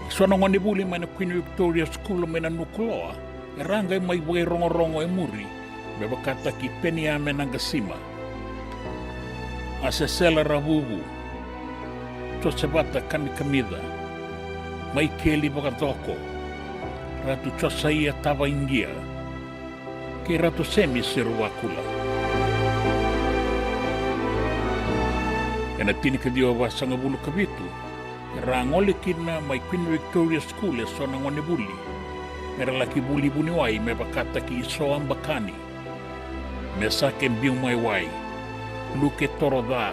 So na gonevuli mai na Queen Victoria School mai na Nukuloa era a qai mai vakairogorogo e muri, me vakataki Peniame Naqasima, Asesela Ravuvu, Josevata Kamikamica, Maikeli Vakacoko, Ratu Josaia Tavaiqia, kei Ratu Semi Seruvakula. Ena tinikaciwa vasagavulu ka vitu, era a gole kina mai Queen Victoria School eso na gonevuli, mera laki vuli vuniwai me vakataki Isoa Bakani, Mesake Biumaiwai, Luke Toroca,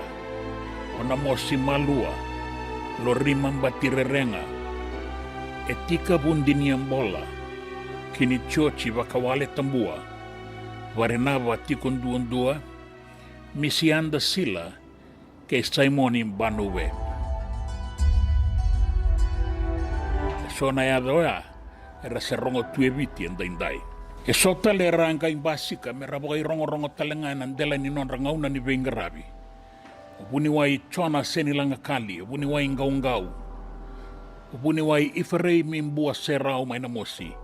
Onamosi Malua, Lorima Batirerega, Etika Vudiniabola, kei ni Jioji Vakawale Tabua, Varenava Tikoduadua, Misiada Sila, kei Saimoni Banuve. Eso na yaca oya era se rogo tu e Viti edaidai. Eso tale era a qai basika mera vakairogorogo tale ga ena dela ni nodra gauna ni veiqaravi. O vuniwai Jona Senilagakali, o vuniwai Qauqau, o vuniwai Ifereimi Bua Serau mai Namosi,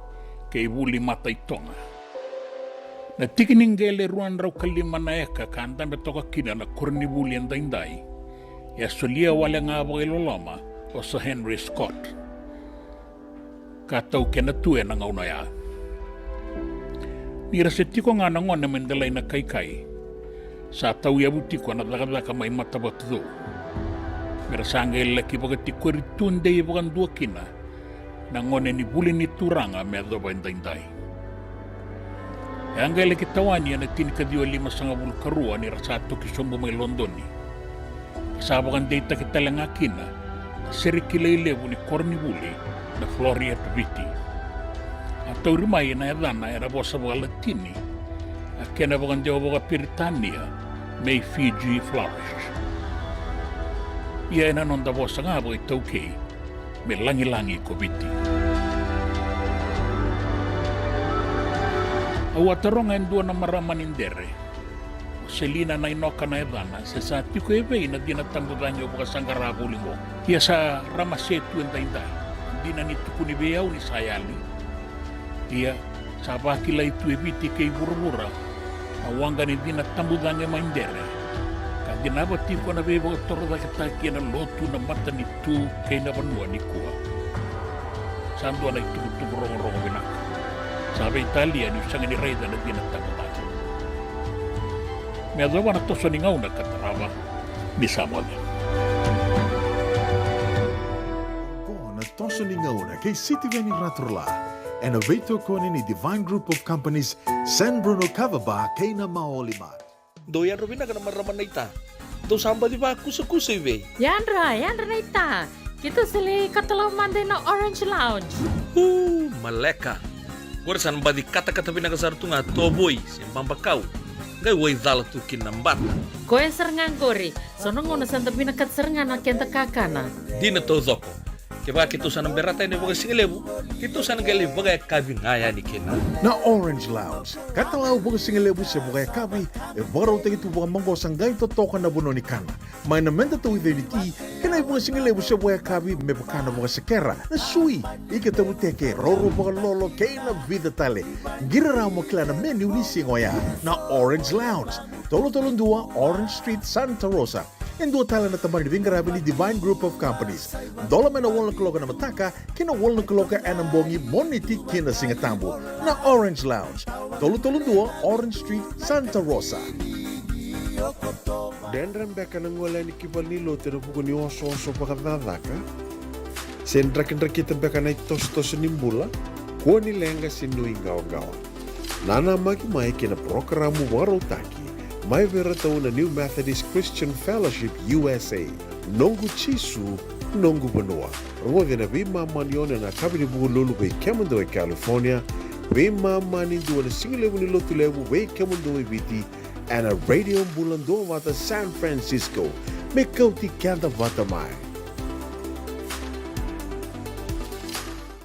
kei Vuli Mataitoga. Na tiki ni qele ruadrau ka lima na eka ka dabe toka kina na koronivuli edaidai, e a solia wale ga vakailoloma o Sir Henry Scott, ka taukena tu ena gauna oya. Ni ra se tiko ga na gone mai Delainakaikai, sa tauyavu tiko na cakacaka mai Matavatucou, mera sa qai laki vakatikori tudei vakadua kina na gone ni vuli ni turaga me yacova edaidai. E a qai laki tawani ena tinikaciwa limasagavulu ka rua ni ra sa toki sobu mai Lodoni. Sa vakadeitaki tale ga kina na sere kilai levu ni koronivuli na Floreat Viti. A tauri mai na yacana ena vosa vakaLatini, a kena vakadewa vakaPeritania, May Fiji flourish. Ia ena noda vosa ga vakaitaukei, me lagilagi ko Viti. Au a taroga e dua na marama ni Dere, o Selina Nainoka na yacana, se sa tiko evei na cina tabucagi au vakasaqara voli qo. Ia sa ramase tu edaidai, dina ni tukuni vei au ni sa yali. Ia sa vakilai tu e Viti kei vuravura na waqa ni cina tabucagi mai Dere, ka cinava tiko na veivakatorocaketaki ena lotu, na matanitu kei na vanua nikua. Sa dua na itukutuku rogorogo vinaka. Sa veitalia niu sega ni raica na cina tabucagi. Me yacova na toso ni gauna ka tarava, ni sa moce. Oqo na toso ni gauna kei Sitiveni Raturala, ena veitokoni ni Divine Group of Companies, San Bruno Kava Bar kei na Maoli Mart. Dou yadra vinaka na marama naita. Dou sa baci vakusakusa i vei? Yadra, yadra naita. Keitou sa lai katalau mada ina Orange Lounge. Uu, maleka. Qori sa na baci katakata vinaka sara tu ga tovoi se babakau, qai waicala tu kina na bata. Koya sara ga qori. So na gauna sa da vinakata sara ga na keda kakana. Dina taucoko. Kevaka keitou sa na berata yani vakasigalevu, keitou sa na qai lai vakayakavi ga yani kina. Na Orange Lounge, katalau vakasigalevu se vakayakavi, e vakarautaki tu vakamaqosa qai totoka na vanua ni kana. Mai na meda tauica i Viti, kei na ivakasigalevu se vakayakavi me vaka na vakasekera, na sui, ika tavuteke, roro vakalolo kei na vica tale. Qiri rawa mo kila na menu ni siga oya. Na Orange Lounge, tolu tolu dua Orange Street, Santa Rosa. E dua tale na tabana ni veiqaravi ni Divine Group of Companies. Dola mai na walu na kaloko na mataka ki na walu na kaloko ena bogi, Moniti ki na Sigatabu. Na Orange Lounge, tolu tolu dua Orange Street, Santa Rosa. Dredre beka na gole yani ki valenilotu ena vuku ni osooso vakacakacaka? Se drakidrakita beka na itosotoso ni bula? Kua ni leqa se nuiqawaqawa. Nanamaki mai ki na parokaramu vakarautaki mai vei iratou na New Methodist Christian Fellowship U S A, Noqu Jisu, Noqu Vanua. Rogoci ena veimama ni ono ena yakavi ni Vukelulu vei kemudou e California, veimama ni dua ena sigalevu ni Lotulevu vei kemudou e Viti, ena Radio Bula Duavata San Francisco. Me kauti keda vata mai.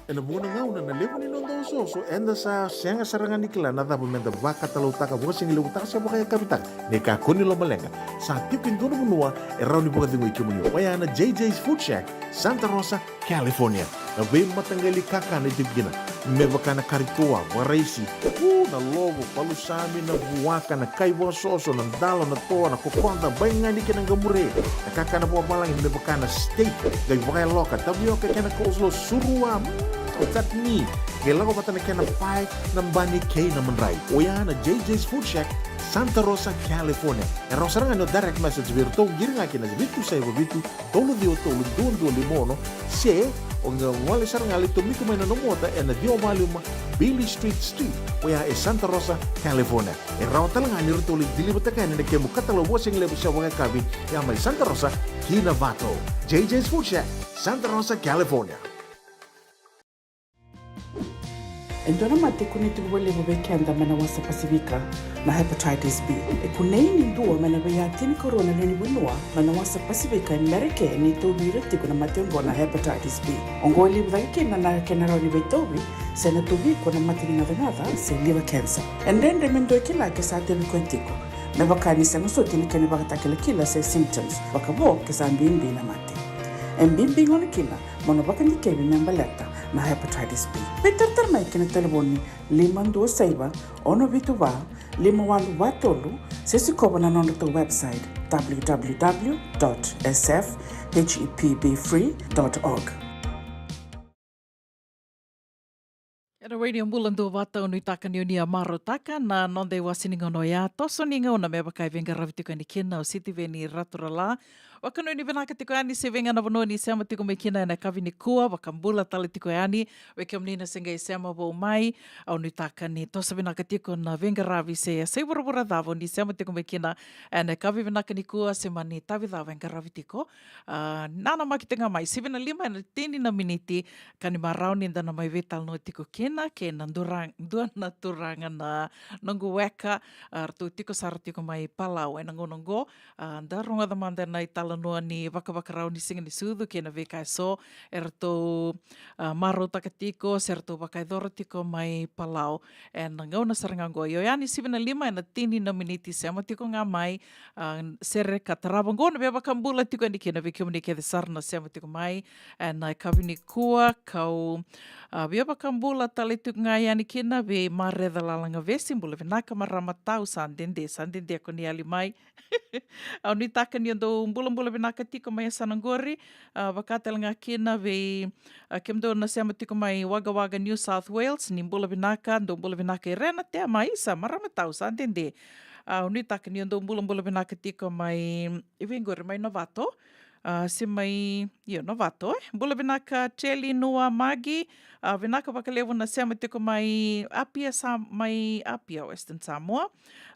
Ena vuqa na gauna na levu ni noda Soso, eda sa sega sara ga ni kila na cava meda vakatalautaka, vakasigalevutaka se vakayakavitaka. Ni kakua ni lomaleqa, sa tiko e dua na vanua e rawa ni vakacegui kemuni, oya na J J's Food Shack, Santa Rosa, California. Na veimataqali kakana e tiko kina, me vaka na kari toa, vakaraisi, u, na lovo, palusami, na vuaka, na kai vakasoso, na dalo, na toa, na kokoda, baigani kei na qamure, na kakana vakavalagi, me vaka na steak, qai vakayaloka, tavioka kei na coleslaw, surua, mm, o chutney, qai lako vata na kena pae, na bani kei na madrai. Oya na J J's Food Shack, Santa Rosa, California. E rawa sara ga ni o direct message vei iratou, qiri ga kina vitu saiva vitu, tolu ciwa tolu, dua dua lima ono, se o qai gole sara ga, lai tomika mai na nomu ota ena ciwa walu lima Beale Street Suite, oya e Santa Rosa, California. E rawa tale ga ni ratou lai deliver-taka yani na kemu katalau vakasigalevu se vakayakavi, ya mai Santa Rosa ki Novato. J J's Food Shack, Santa Rosa, California. E dua na mate e kunei tiko vakalevu vei keda mai na wasa Pasifika, na hepatitis B. E kunei ni dua mai na veiya tinikarua na lewe ni vanua mai na wasa Pasifika e Merika ni tauvi ira tiko na mate oqo na hepatitis B. Oqo e levu cake kina na kena rawa ni veitauvi, se na tauvi iko na mate ni gacagaca se liver cancer. E dredre me dua e kila ke sa tauvi koya tiko, me vaka ni sega soti na kena ivakatakilakila se symptoms, vakavo ke sa bibi na mate. E bibi gona kina mo na vakadikevi me baleta na hepatitis B. Veitaratara mai ki na talevoni lima dua saiva, ono vitu va, lima walu va tolu, se sikova na nodratou website, w w w dot s f h e p b free dot org. Ena Radio Bula Duavata, au nuitaka ni o ni a marautaka na noda iwase ni gauna oya, toso ni gauna, me vaka e veiqaravi tiko yani kina o Sitiveni Raturala. Vakanuinui vinaka tiko yani se vei ga na vanua ni sema tiko mai kina ena yakavi nikua, vakabula tale tiko yani vei kemuni na se qai sema vou mai. Au nuitaka ni toso vinaka tiko na veiqaravi, se yasai vuravura cava o ni sema tiko mai kina ena yakavi vinaka nikua, se mani yakavi cava e qaravi tiko. A, nanamaki tiko ga mai, sivi na lima ena tini na miniti, ka ni marau ni da na mai veitalanoa tiko kina kei na dura-, dua na turaga na noqu weka, a, ratou tiko sara tiko mai Palau ena gauna oqo. A, da rogoca mada na italanoa ni vakavakarau ni siga ni sucu kei na veika eso eratou, a, marautaka tiko se ratou vakayacora tiko mai Palau ena gauna sara ga oqo. Io, yani sivi na lima ena tini na miniti, sema tiko ga mai, a, sere ka tarava oqo na veivakabula tiko yani kina vei kemuni kece sara na sema tiko mai ena yakavi nikua, kau, a, veivakabula tale tiko ga yani kina vei Mareca Lalagavesi, bula vinaka marama tau, sa dede, sa dede ko ni yali mai. Au nuitaka ni o dou bulabula vinaka tiko mai yasana oqori, a, vaka tale ga kina vei, a, kemudou na sema tiko mai Wagga Wagga, New South Wales, ni bula vinaka, dou bula vinaka. Irena Tea mai, sa marama tau, sa dede. A, au nuitaka ni o dou bulabula vinaka tiko mai, i vei qori, mai Novato, a, se mai, io, Novato, e. Bula vinaka Teli, Nua, Magi, a, vinaka vakalevu na sema tiko mai Apia, sa mai Apia, Western Samoa.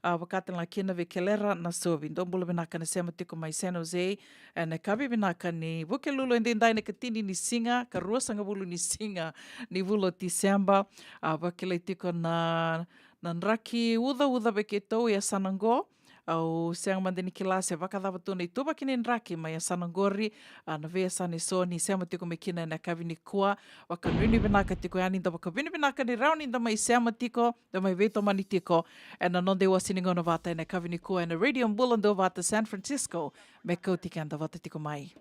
A, vaka tale ga kina vei Kelera Nasovi, dou bula vinaka na sema tiko mai San Jose, ena yakavi vinaka ni Vukelulu edaidai, na ikatini ni siga, ka ruasagavulu ni siga ni vula o Tiseba. A, vakilai tiko na, na draki ucauca vei keitou e yasana oqo. Au sega mada ni kila se vakacava tu na ituvaki ni draki mai yasana oqori, a, na veiyasana eso ni sema tiko mai kina ena yakavi nikua. Vakanuinui vinaka tiko yani, da vakavinavinaka ni rawa ni da mai sema tiko, da mai veitomani tiko ena noda iwase ni gauna vata ena yakavi nikua ena Radio Bula Duavata San Francisco, me kauti keda vata tiko mai.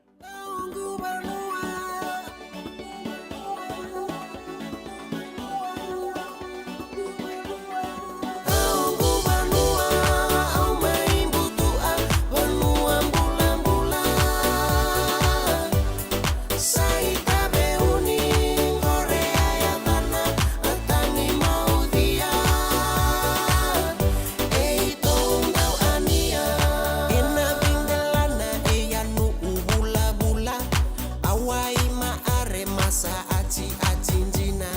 Ena veidelana e yanu'u vulavula, a wai ma are masa ati ati dina.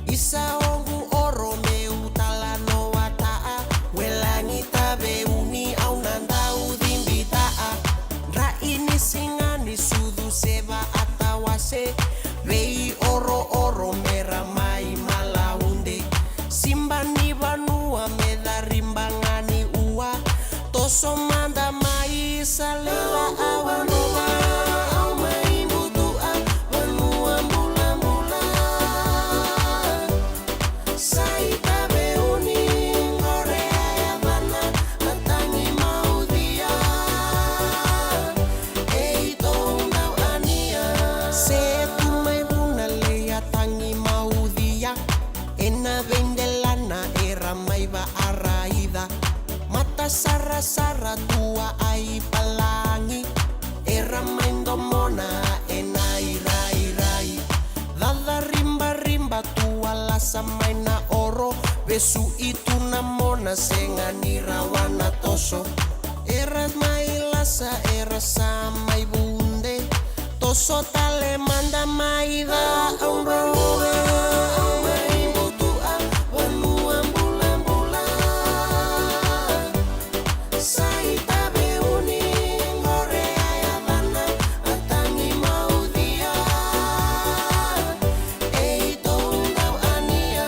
Isa oqu oro meu talanoa ta'a, welagi taveuni au na dau cibi ta'a. Dra'i ni siga ni sucu se va'atawase, vei oro oro me ra mai malaude. Siba ni vanua me cari baga ni ua, toso mada mai sa lewa a vanua, au mai butu'a vanua bulabula. Sarasara tua ai palagi, era mai domona e na irairai. Caca ribariba tua lasa mai na oro, vesu i tu na mona sega ni rawa na toso. Era mai lasa, era sa mai vude. Toso tale mada mai ca au drau ca au mai butu'a vanua bulabula. Sa i taveuni qore a yacana a tagi maucia. Ei tou dau ania.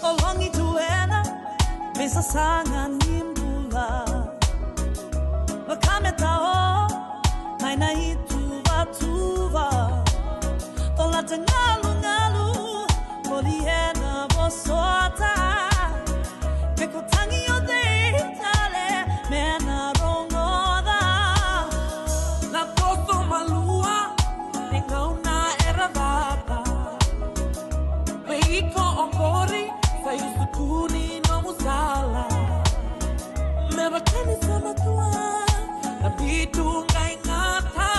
O logi tu ena veisasaga ni bula. Vaka me tao mai na ituvatuva. Colata galugalu voli ena vosota. Me ko tagi o cei tale me na rogoca. Na toso malua e gauna era cata. Me iko oqori sa i usutu ni nomu sala. Me vaka ni sa matua na bitu qai gata.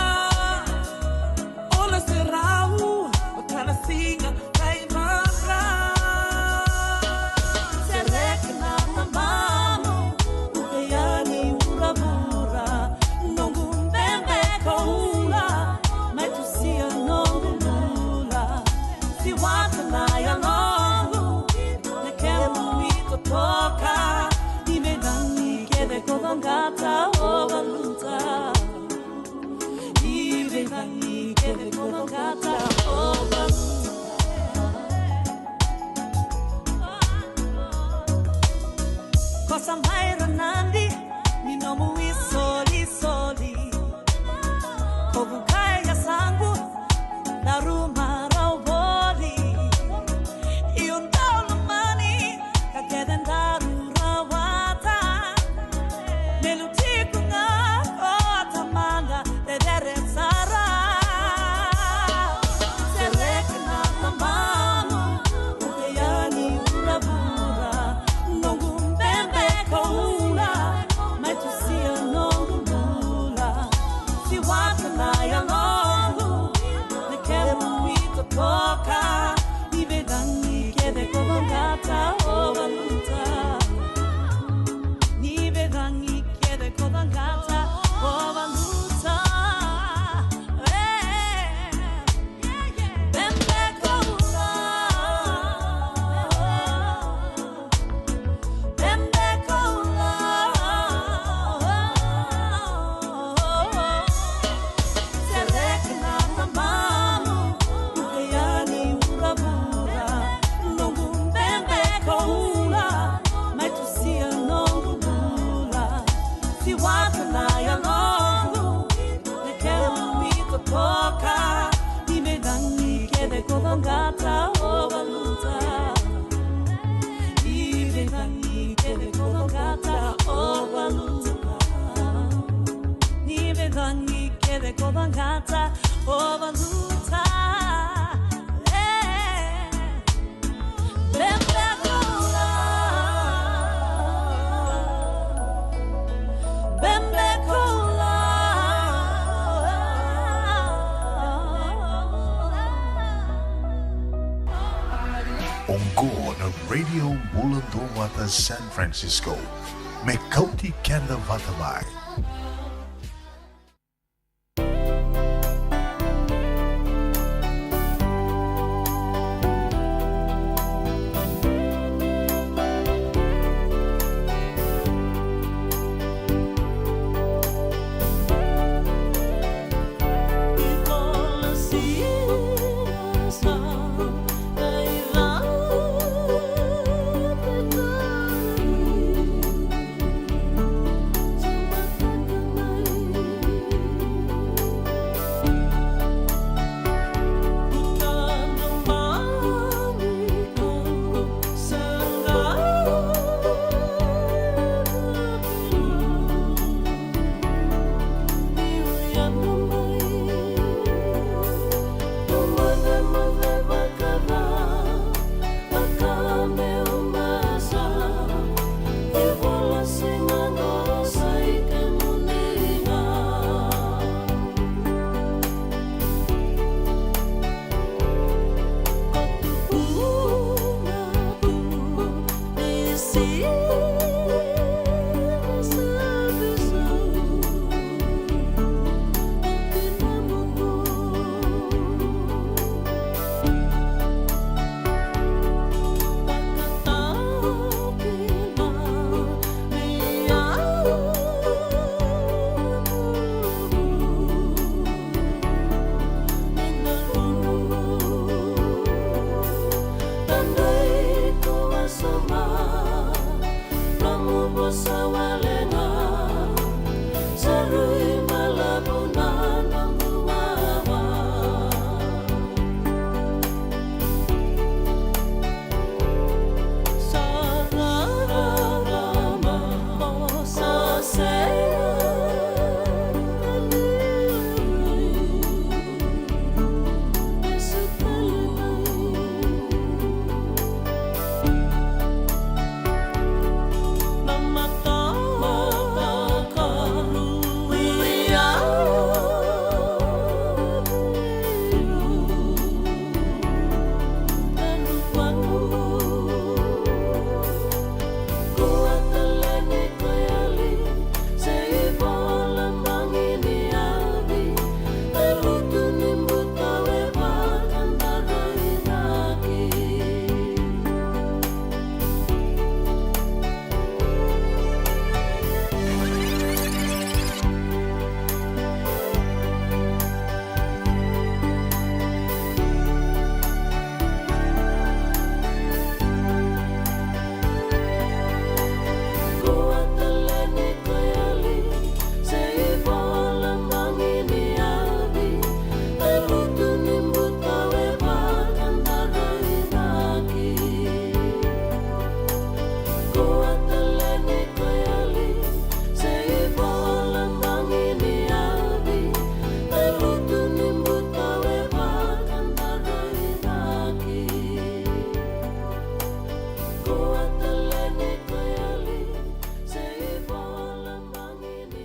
O na serau vaka na siga qai vaka. Sereki na tabamu, uke yani vuravura. Noqu bebe koula, mai tusia noqu bula. Siwata na yaloqu, na kemu itotoka. Ni vei cagi kece ko vaqata o valuta. Ni vei cagi kece ko vaqata o valuta. Ko sa mai ra nadi ni nomu isolisoli. Ko vukai yasaqu na ruma rau voli. Io dau lomani ka kece daru rawata. Me lutiku ga ko tamada cecere sara. Sereki na tabamu, uke yani vuravura. Noqu bebe koula, mai tusia noqu bula. Siwata na yaloqu, na kemu itotoka. Ni vei cagi kece ko vaqata o valuta. Ni vei cagi kece ko vaqata o valuta. E, bebe koula. Bebe koula. Sereki na tabamu, uke yani vuravura. Noqu bebe koula, mai tusia noqu bula. Siwata na yaloqu, na kemu itotoka. Ni vei cagi kece ko vaqata o valuta. Ni vei cagi kece ko vaqata o valuta. Ni vei cagi kece ko vaqata o valuta. E. Oqo na Radio Bula Duavata San Francisco. Me kauti keda vata mai.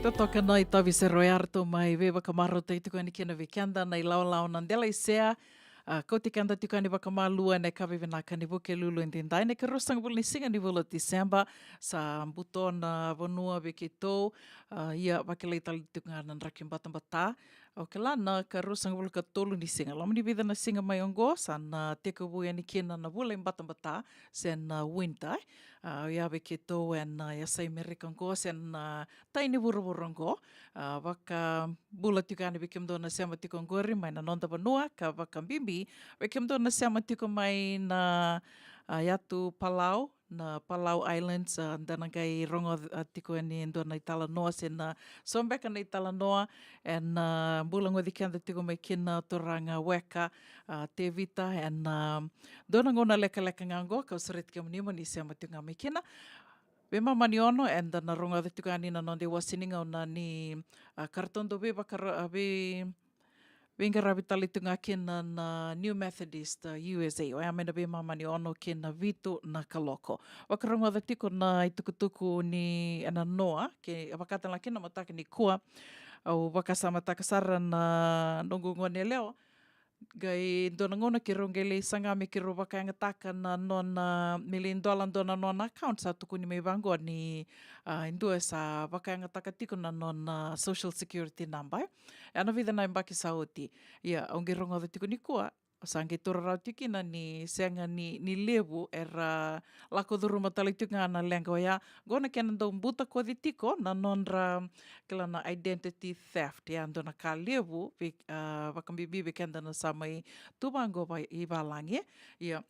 Totoka na itavi sere oya ratou mai veivakamarautaki tiko yani kina vei keda na ilawalawa na dela isea. A, kauti keda tiko yani vakamalua ena yakavi vinaka ni Vukelulu edaidai, na ikaruasagavulu ni siga ni vula o Tiseba. Sa buto na vanua vei keitou. A, ia vakilai tale tiko ga na draki batabata. Au kila na ikaruasagavulu ka tolu ni siga, loma ni vica na siga mai oqo, sa na tekivu yani kina na vula i batabata, se na winter. A, oya vei keitou ena yasai Merika oqo, se na tai ni vuravura oqo. A, vakabula tiko yani vei kemudou na sema tiko oqori mai na noda vanua, ka vakabibi vei kemudou na sema tiko mai na, a, yatu Palau, na Palau Islands. A, da na qai rogoca, a, tiko yani e dua na italanoa se na so beka na italanoa ena, a, bula goci keda tiko mai kina turaga weka, a, Tevita, ena, a, dua na gauna lekaleka ga oqo, kau sureti kemuni mo ni sema tiko ga mai kina. Veimama ni ono, eda na rogoca tiko yani na noda iwase ni gauna ni, a, karataudau veivakara-, a, vei, veiqaravi tale tu ga kina na New Methodist, a, U S A, oya mai na veimama ni ono ki na vitu na kaloko. Vakarogoca tiko na itukutuku ni ena noa, ke vakatala kina mataka ni kua. Au vakasamataka sara na noqu gone yalewa, Qai dua na gauna keirau qai lai saga me keirau vakayagataka na nona, me lai dola dua na nona account, sa tukuni mai vaqo ni, a, e dua e sa vakayagataka tiko na nona social security number, e. Ena vica na yabaki sa oti. Ia, au qai rogoca tiko nikua, sa qai taura rawa tiko kina ni sega ni, ni levu era lako curuma tale tiko ga na leqa oya. Qo na kena dau butakoci tiko na nodra, kila, na identity theft, ia, dua na ka levu vei, a, vakabibi vei keda na sa mai tu vaqo va-, i valagi. Ia,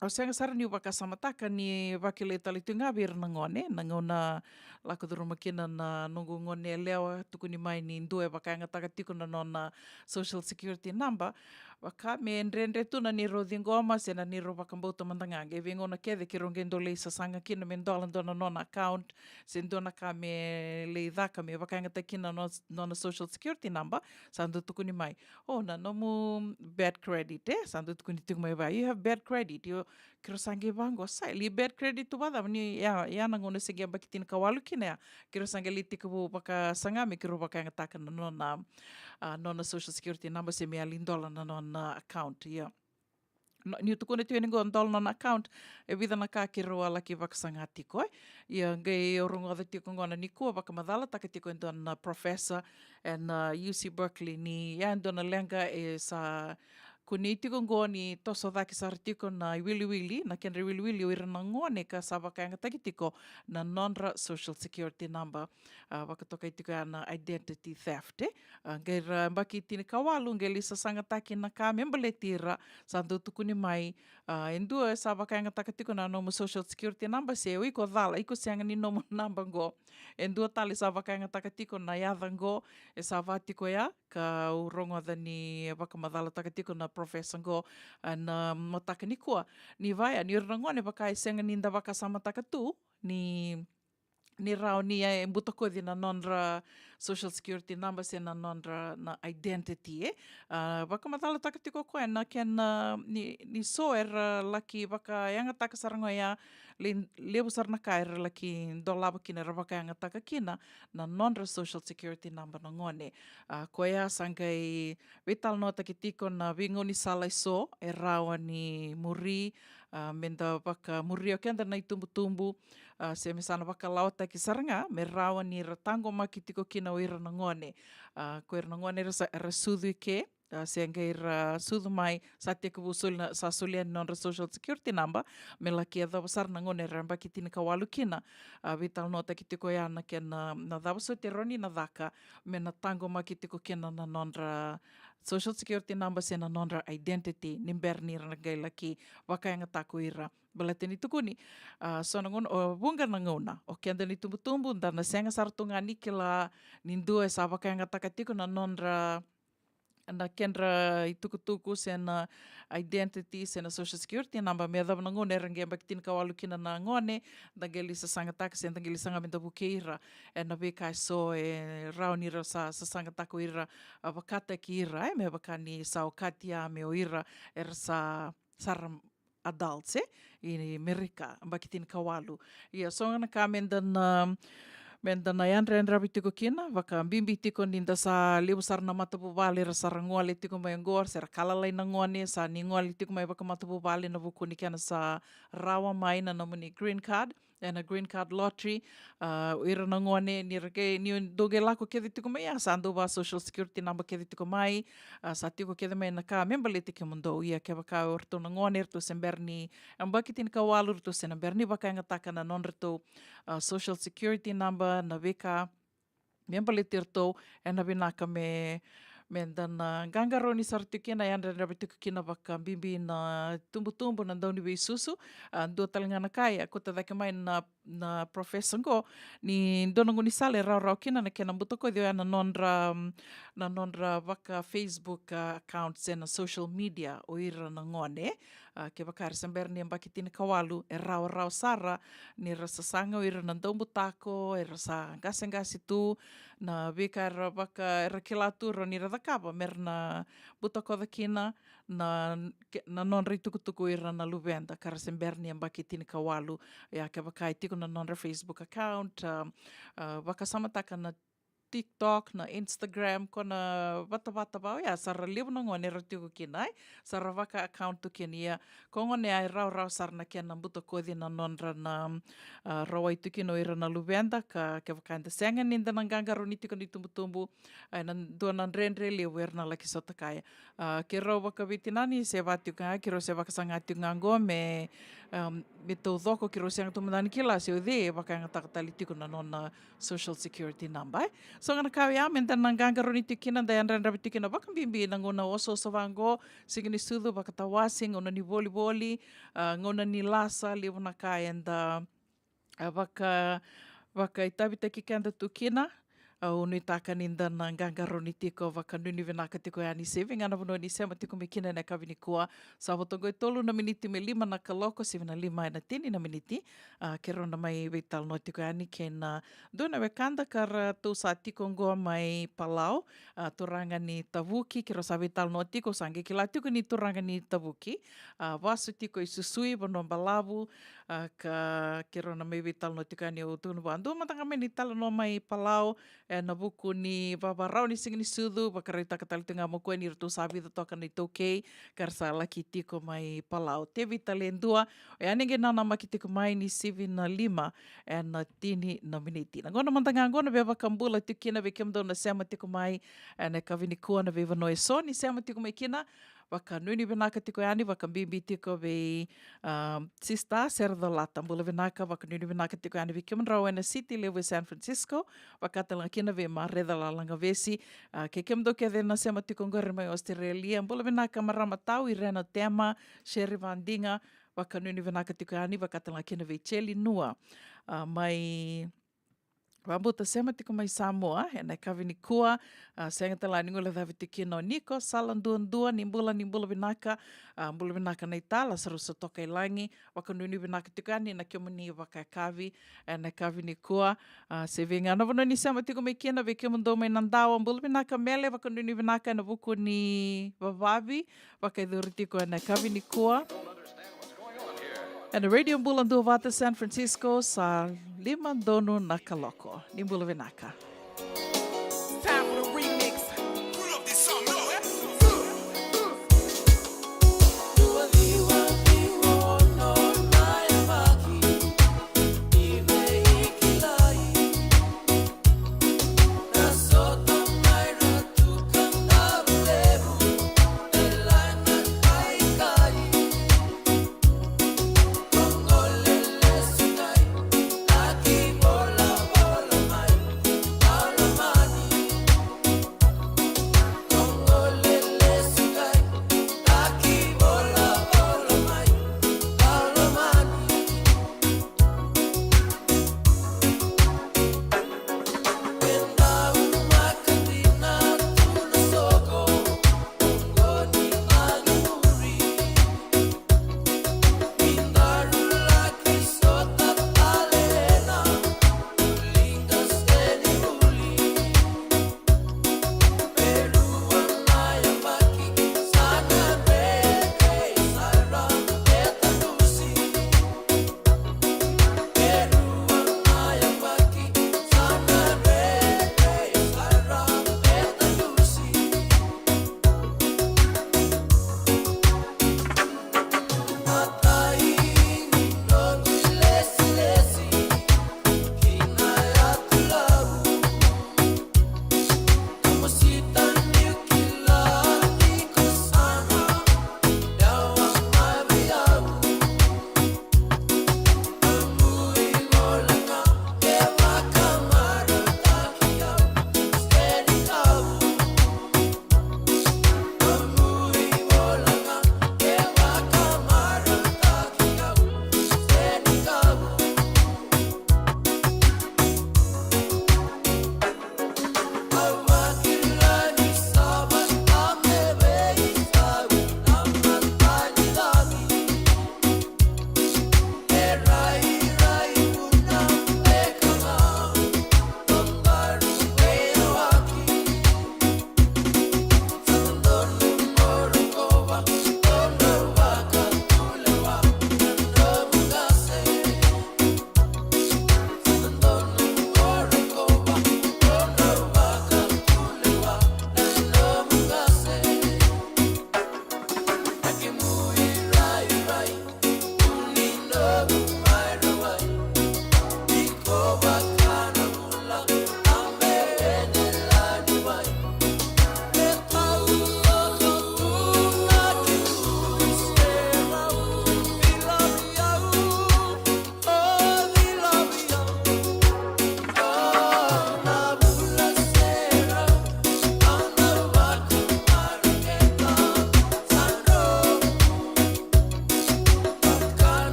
au sega sara niu vakasamataka ni vakilai tale tiko ga vei ira na gone, na gauna lako curuma kina na noqu gone yalewa, tukuni mai ni dua e vakayagataka tiko na nona social security number. Vaka me dredre tu na neirau ciqoma se na neirau vakabauta mada ga. Qai veigauna kece keirau qai dau lai sasaga kina me dola dua na nona account, se dua na ka me lai caka me vakayagataki kina na nona, nona social security number, sa dau tukuni mai, "O, na nomu bad credit, e?" Sa dau tukuni tiko mai vaya, "You have bad credit." Io, keirau sa qai vaqo, "Sa, e li bad credit tu vakacava?" Ni ya, ya na gauna se qai yabaki tinikawalu kina ya, keirau sa qai lai tekivu vakasaga me keirau vakayagataka na nona, a, nona social security number se me lai dola na nona account. Ia, niu tukuna tiko yani qo dola na nona account, e vica na ka keirau a laki vakasaga tiko, e. Ia, qai au rogoca tiko qo na nikua vakamacalataka tiko e dua na professor ena, a, U C Berkeley, ni ya e dua na leqa e sa kunei tiko qo ni toso cake sara tiko na iwiliwili, na kedra iwiliwili o ira na gone ka sa vakayagataki tiko na nodra social security number, a, vakatokai tiko ya na identity theft, e. A, qai ra yabaki tinikawalu qai lai sasagataki na ka me baleti ira, sa dau tukuni mai, a, e dua e sa vakayagataka tiko na nomu social security number, se o iko cala, iko sega ni nomu naba qo. E dua tale sa vakayagataka tiko na yaca qo, e sa va tiko ya, ka au rogoca ni vakamacalataka tiko na professor qo, a, na mataka nikua. Ni vaya, ni ira na gone vaka e sega ni da vakasamataka tu ni, ni rawa ni, e, butakoci na nodra social security number se na nodra na identity, e. A, vakamacalataka tiko o koya na kena, a, ni, ni so era laki vakayagataka sara ga oya, le-, levu sara na ka era laki dolava kina, era vakayagataka kina na nodra social security number na gone. A, koya sa qai veitalanoataki tiko na veigaunisala e so e rawa ni muri, a, me da vakamuria o keda na itubutubu, a, se me sa na vakalawataki sara ga, me rawa ni ra taqomaki tiko kina o ira na gone. A, ko ira na gone era sa, era sucu i ke, a, se qai ra sucu mai, sa tekivu soli na, sa soli yani nodra social security number, me laki yacova sara na gauna era yabaki tinikawalu kina. A, veitalanoataki tiko ya na kena, na cava soti e rawa ni na caka me na taqomaki tiko kina na nodra social security number se na nodra identity ni bera ni ra na qai laki vakayagataka o ira. Baleta ni tukuni, a, so na gauna, o, vuqa na gauna o keda na itubutubu da na sega sara tu ga ni kila ni dua e sa vakayagataka tiko na nodra, na kedra itukutuku se na identity se na social security number, me yacova na gauna era qai yabaki tinikawalu kina na gone, da qai lai sasagataka se da qai lai saga me da vukei ira ena veika e so e rawa ni ra sa sasagataka o ira, a, vakataki ira, e, me vaka ni sa okati ya me o ira era sa, sa ra adults, e, i Merika, yabaki tinikawalu. Ia, so ga na ka me da na, me da na yadrayadravi tiko kina, vakabibi tiko ni da sa levu sara na matavuvale era sa ra gole tiko mai oqo, se ra ka lalai na gone, sa ni gole tiko mai vakamatavuvale ena vuku ni kena sa rawa mai na nomuni green card ena green card lottery. A, o ira na gone, ni ra qai, ni dou qai lako kece tiko mai ya, sa dou va social security number kece tiko mai, a, sa tiko kece mai na ka me baleti kemudou. Ia, kevaka o iratou na gone, iratou se bera ni yabaki tinikawalu, iratou se na bera ni vakayagataka na nodratou, a, social security number, na veika me baleti iratou, ena vinaka me, me da na qaqarauni sara tiko kina, yadrayadravi tiko kina vakabibi na tubutubu, na dauniveisusu. A, dua tale ga na ka e a kauta cake mai na, na professor qo, ni dua na gaunisala e rawarawa kina na kena butakoci oya na nodra, na nodra vaka Facebook, a, account se na social media o ira na gone. A, kevaka era se bera ni yabaki tinikawalu, e rawarawa sara ni ra sasaga o ira na daubutako era sa qaseqase tu, na veika era vaka, era kila tu rawa ni ra cakava me ra na butakoca kina na, ke-, na nodra itukutuku o ira na luveda ka ra se bera ni yabaki tinikawalu. Ia, kevaka e tiko na nodra Facebook account, a, a, vakasamataka na TikTok, na Instagram, ko na vatavata va oya, sa ra levu na gone era tiko kina, e? Sa ra vaka-account tu kina, ia ko gone ya e rawarawa sara na kena butakoci na nodra na, a, rawai tu kina o ira na luveda, ka kevaka eda sega ni da na qaqarauni tiko na itubutubu, a, ena dua na dredre levu era na laki sota kaya. A, keirau vakaveitinani se va tiko ga, keirau se vakasaga tiko ga qo me, um, me taucoko, keirau sega tu mada ni kila se o cei e vakayagataka tale tiko na nona social security number, e. So ga na ka oya me da na qaqarauni tiko kina, da yadrayadravi tiko kina vakabibi na gauna osooso vaqo, siga ni sucu, vakatawase, gauna ni volivoli, a, gauna ni lasa, levu na ka eda, a, vaka, vakaitavitaki keda tu kina. Au nuitaka ni da na qaqarauni tiko, vakanuinui vinaka tiko yani se vei ga na vanua ni sema tiko mai kina ena yakavi nikua. Sa vo toqo e tolu na miniti me lima na kaloko, sivi na lima ena tini na miniti. A, keirau na mai veitalanoa tiko yani kei na dua na wekada ka ratou sa tiko qo mai Palau, a, turaga ni Tavuki, keirau sa veitalanoa tiko, sa qai kila tiko ni turaga ni Tavuki, a, vasu tiko i Susui, Vanua Balavu, a, ka keirau na mai veitalanoa tiko yani. Au tukuna vua, dua mada ga mai na italanoa mai Palau, ena vuku ni vavarau ni siga ni sucu, vakaraitaka tale tiko ga mo koya ni ratou sa vica toka na iTaukei ka ra sa laki tiko mai Palau. Tevita Ledua, oya ni qai nanamaki tiko mai ni sivi na lima ena tini na miniti. Na gauna mada ga qo na veivakabula tiko kina vei kemudou na sema tiko mai ena yakavi nikua, na veivanua eso ni sema tiko mai kina. Vakanuinui vinaka tiko yani, vakabibi tiko vei, a, Sister Sera Colata. Bula vinaka, vakanuinui vinaka tiko yani vei kemudrau ena city levu e San Francisco. Vakatalega kina vei Mareca Lalagavesi. A, kei kemudou kece na sema tiko qori mai Australia, bula vinaka marama tau, Irena Tema, Sherry Vadiga. Vakanuinui vinaka tiko yani, vakatalega kina vei Jeli Nua, a, mai Vabuta, sema tiko mai Samoa ena yakavi nikua. A, sega tale ni guilecavi tiko kina o Niko Sala Duadua, ni bula, ni bula vinaka. A, bula vinaka na itala, sa rau sa toka i lagi. Vakanuinui vinaka tiko yani na kemuni vakayakavi ena yakavi nikua. A, se vei ga na vanua ni sema tiko mai kina, vei kemudou mai Nadawa, bula vinaka Mele, vakanuinui vinaka ena vuku ni vavavi vakayacori tiko ena yakavi nikua. Ena Radio Bula Duavata San Francisco, sa lima donu na kaloko. Ni bula vinaka. Time for the remix. Pull up this song, no.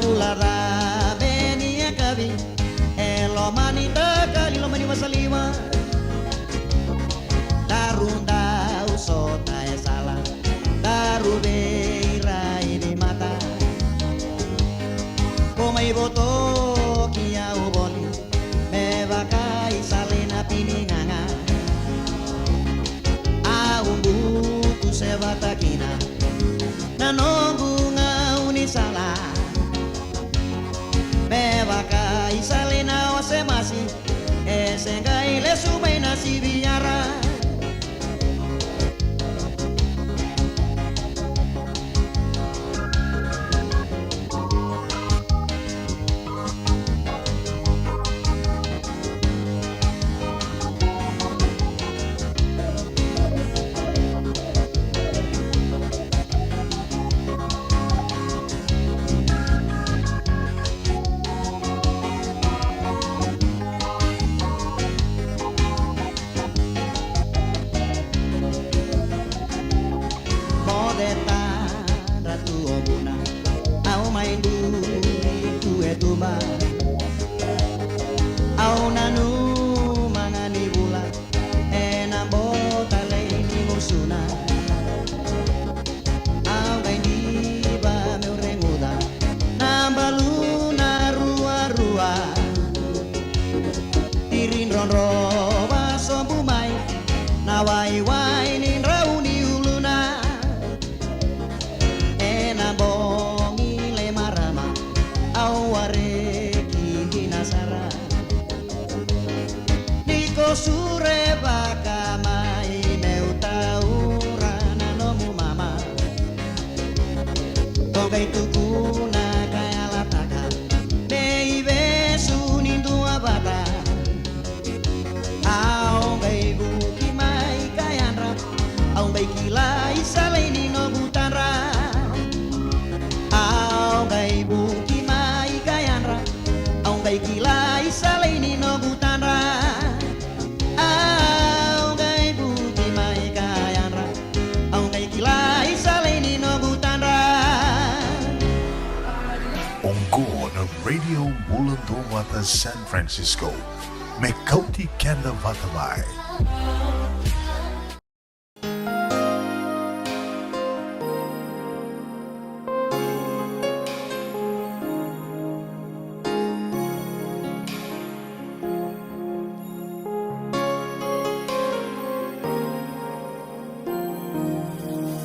Vula ca me ni yakavi, e loma ni dakali, loma ni vasaliva. Daru dau sota e sala, daru veiraici mata. Ko mai votoki au voli, me vaka i sala i na pinigaga. Au butu se vata kina na noqu gaunisala. Me vaka i sala i na ose masi, e se qai lesu mai na siviyara. Moce tadra tu o vuna, au mai duri tu e tuba. Au nanuma ga ni vula e na bota lei ni gusuna. Au qai diva meu reguca na baluna ruarua. Tiri drodro vasobu mai na waiwai ni drau ni uluna. E na bogi lai marama au wareki dina sara. Ni ko surevaka mai meu taura na nomu mama. Ko qai tukuna ka yalataka me i vesu ni dua vata. Au qai vuki mai ka yadra, au qai kila i sala i ni noqu tadra. Au qai vuki mai ka yadra, au qai kila i sala i ni noqu tadra. Au qai vuki mai ka yadra, au qai kila i sala i ni noqu tadra. Oqo na Radio Bula Duavata San Francisco. Me kauti keda vata mai.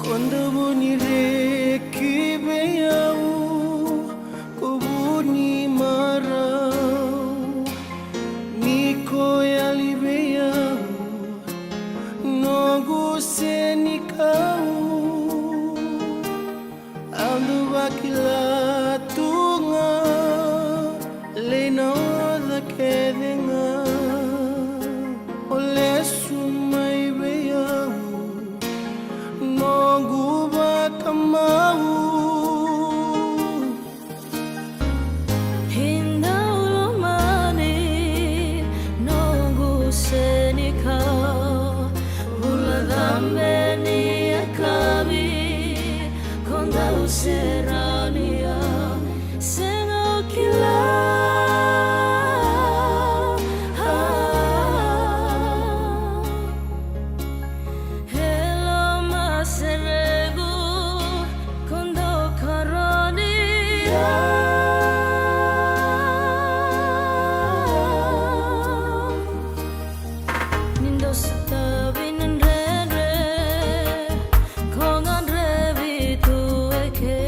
Ko dau vu ni reki vei au, ko vu ni marau, ni ko yali vei au, noqu senikau. Au dau vakila tu ga, lai na oca kece ga. O lesu mai vei au, noqu vakamau. Dau lomani noqu senikau, vula cabe ni yakavi, ko dau serau ni au, sega au kila. E loma se regu, ko dau karoni au. Ni dau sotavi na dredre, ko gadrevi tu eke.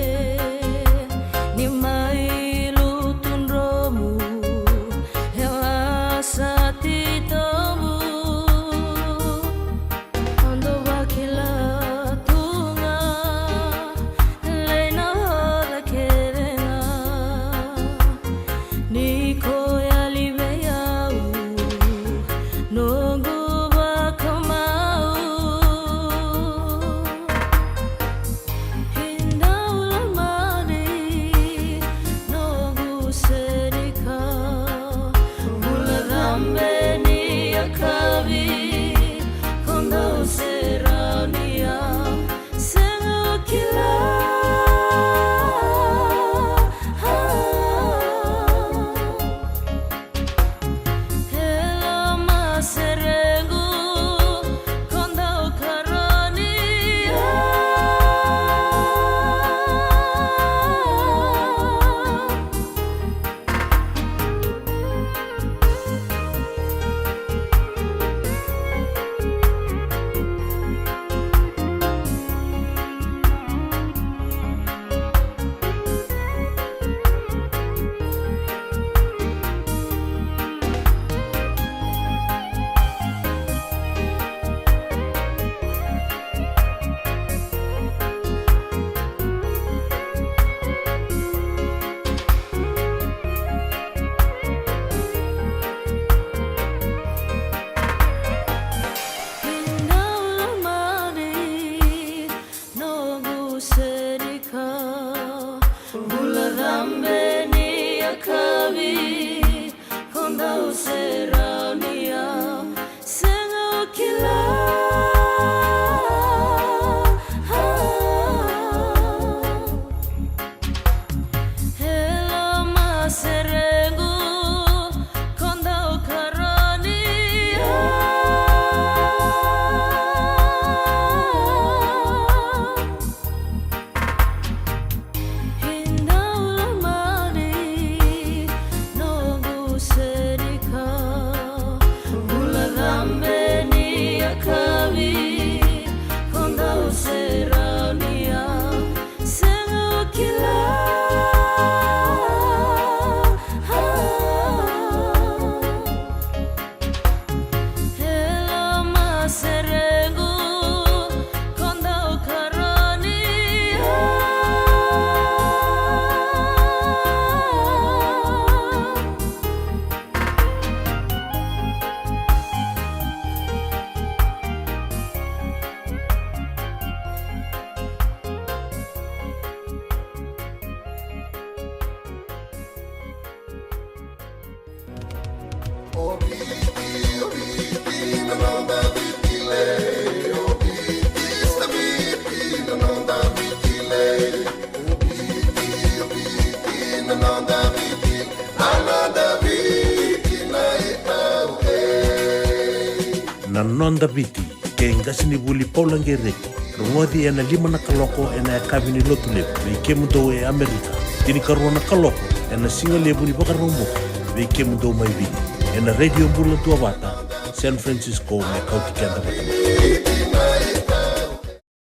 Na Noda Viti, kei qasenivuli Paula Qereti. Rogoci ena lima na kaloko ena yakavi ni Lotulevu vei kemudou e Amerika. Tinikarua na kaloko ena sigalevu ni Vakaraubuka vei kemudou mai Viti, ena Radio Bula Duavata, San Francisco, me kauti keda vata mai.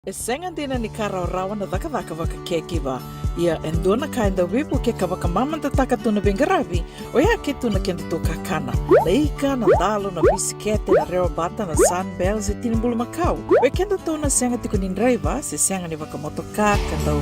E sega dina ni ka rawarawa na cakacaka vaka caregiver. Ia, e dua na ka e dau veivuke ka vakamamadataka tu na veiqaravi, oya ke tu na kedatou kakana. Na ika, na dalo, na bisikete, na rewabata, na Sunbell, se tini bulumakau. Vei kedatou na sega tiko ni draiva se sega ni vakamotoka ka dau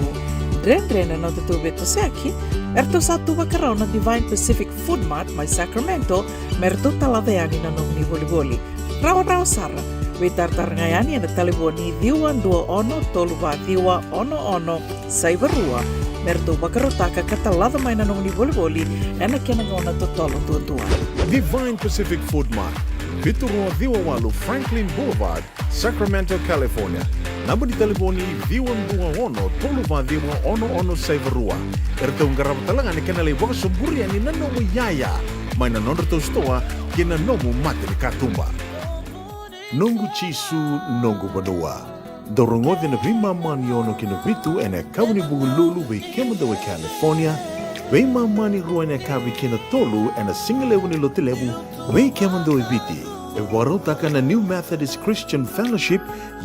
dredre na nodatou veitosoyaki, eratou sa tu vakarau na Divine Pacific Food Mart mai Sacramento me ratou talaca yani na nomuni volivoli. Rawarawa sara, veitaratara ga yani ena talevoni ciwa dua ono tolu va ciwa ono ono saiva rua, me ratou vakarautaka ka talaca mai na nomuni volivoli ena kena gauna totolo duadua. Divine Pacific Food Mart, vitu rua ciwa walu Franklin Boulevard, Sacramento, California. Naba ni talevoni ciwa dua ono tolu va ciwa ono ono saiva rua. Eratou qarava tale ga na kena lai vakasoburi yani na nomu iyaya mai na nodratou sitoa kei na nomu mata ni katuba. Noqu Jisu, noqu vanua. Dou rogoci na veimama ni ono ki na vitu ena yakavi ni Vukelulu vei kemudou e California, veimama ni rua ena yakavi ki na tolu ena sigalevu ni Lotulevu vei kemudou e Viti. E vakarautaka na New Methodist Christian Fellowship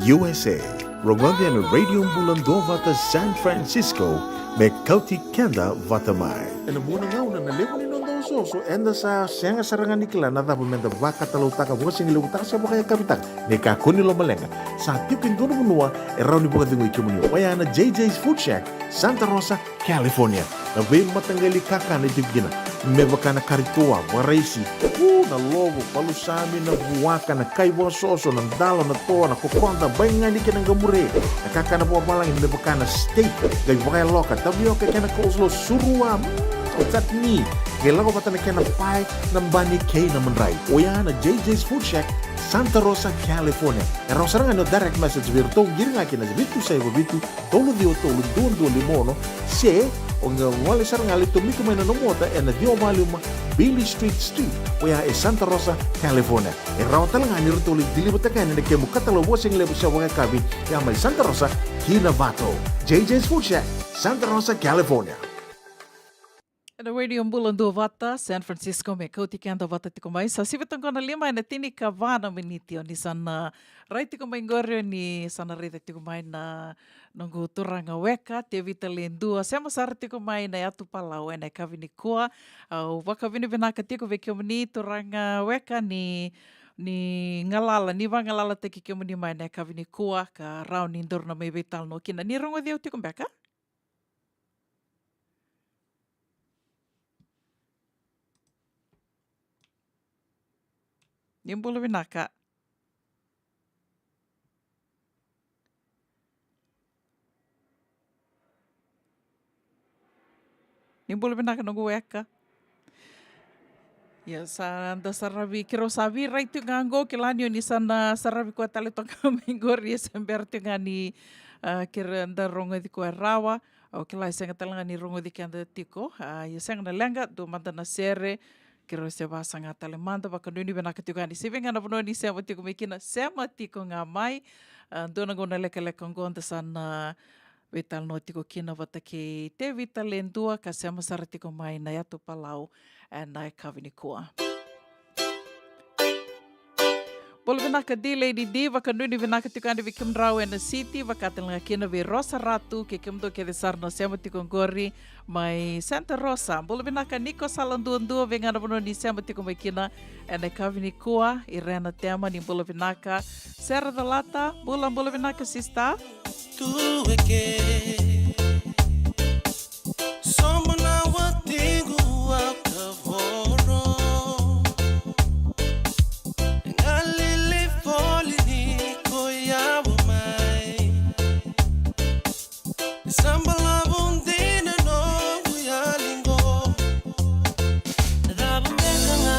U S A. Rogoci ena Radio Bula Duavata San Francisco me kauti keda vata mai. Ena vuna gauna na levu ni noda osooso, eda sa sega sara ga ni kila na cava meda vakatalautaka, vakasigalevu taka se vakayakavi taka. Ni kakua ni lomaleqa, sa tiko e dua na vanua e rawa ni vakacegui kemuni. Oya na J J's Food Shack, Santa Rosa, California. Na veimataqali kakana e tiko kina, me vaka na kari toa, vakaraisi, u, na lovo, palusami, na vuaka, na kai vakasoso, na dalo, na toa, na kokoda, baigani kei na qamure. Na kakana vakavalagi me vaka na steak, qai vakayaloka, tavioka kei na coleslaw, surua, mm, o chutney, qai lako vata na kena pae, na bani kei na madrai. Oya na J J's Food Shack, Santa Rosa, California. E rawa sara ga ni o direct message vei iratou, qiri ga ki na vitu saiva vitu, tolu ciwa tolu dua dua lima ono, se o qai gole sara ga, lai tomika mai na nomu ota ena ciwa va lima Beale Street Suite, oya e Santa Rosa, California. E rawa tale ga ni ratou lai deliver-taka yani na kemu katalau vakasigalevu se vakayakavi, ya mai Santa Rosa ki Novato. J J's Food Shack, Santa Rosa, California. Ena Radio Bula Duavata San Francisco, me kauti keda vata tiko mai. Sa sivi toka na lima ena tinikava na miniti, o ni sa na rai tiko mai qori, o ni sa na raica tiko mai na noqu turaga weka, Tevita Ledua, sema sara tiko mai na Yatu Palau ena yakavi nikua. Au vakavinavinaka tiko vei kemuni turaga weka ni, ni galala, ni vagalalataki kemuni mai na yakavi nikua, ka rawa ni daru na mai veitalanoa kina. Ni rogoci au tiko beka? Ni bula vinaka. Ni bula vinaka noqu weka. Ia, sa da saravi, keirau sa virai tu ga qo, kila ni o ni sa na saravi koya tale toka mai qori, e se bera tu ga ni, a, keirau da rogoci koya rawa. Au kila e sega tale ga ni rogoci keda tiko. A, ia sega na leqa, dua mada na sere, keirau se vasaga tale mada. Vakanuinui vinaka tiko yani, se vei ga na vanua ni sema tiko mai kina, sema tiko ga mai. A, dua na gauna lekaleka qo da sa na veitalanoa tiko kina vata kei Tevita Ledua, ka sema sara tiko mai na Yatu Palau ena yakavi nikua. Bula vinaka D Lady D, vakanuinui vinaka tiko yani vei kemudrau ena city, vaka tale ga kina vei Rosa Ratu, kei kemudou kece sara na sema tiko qori mai Santa Rosa. Bula vinaka Niko Saladuadua, vei ga na vanua ni sema tiko mai kina ena yakavi nikua. Irena Tema, ni bula vinaka. Sera Calata, bula, bula vinaka sister. Tu e ke. Somo na watiqu au ka voro. Galili voli ni ko yawa mai. Sa balavu dina noqu yali qo. Cava beka ga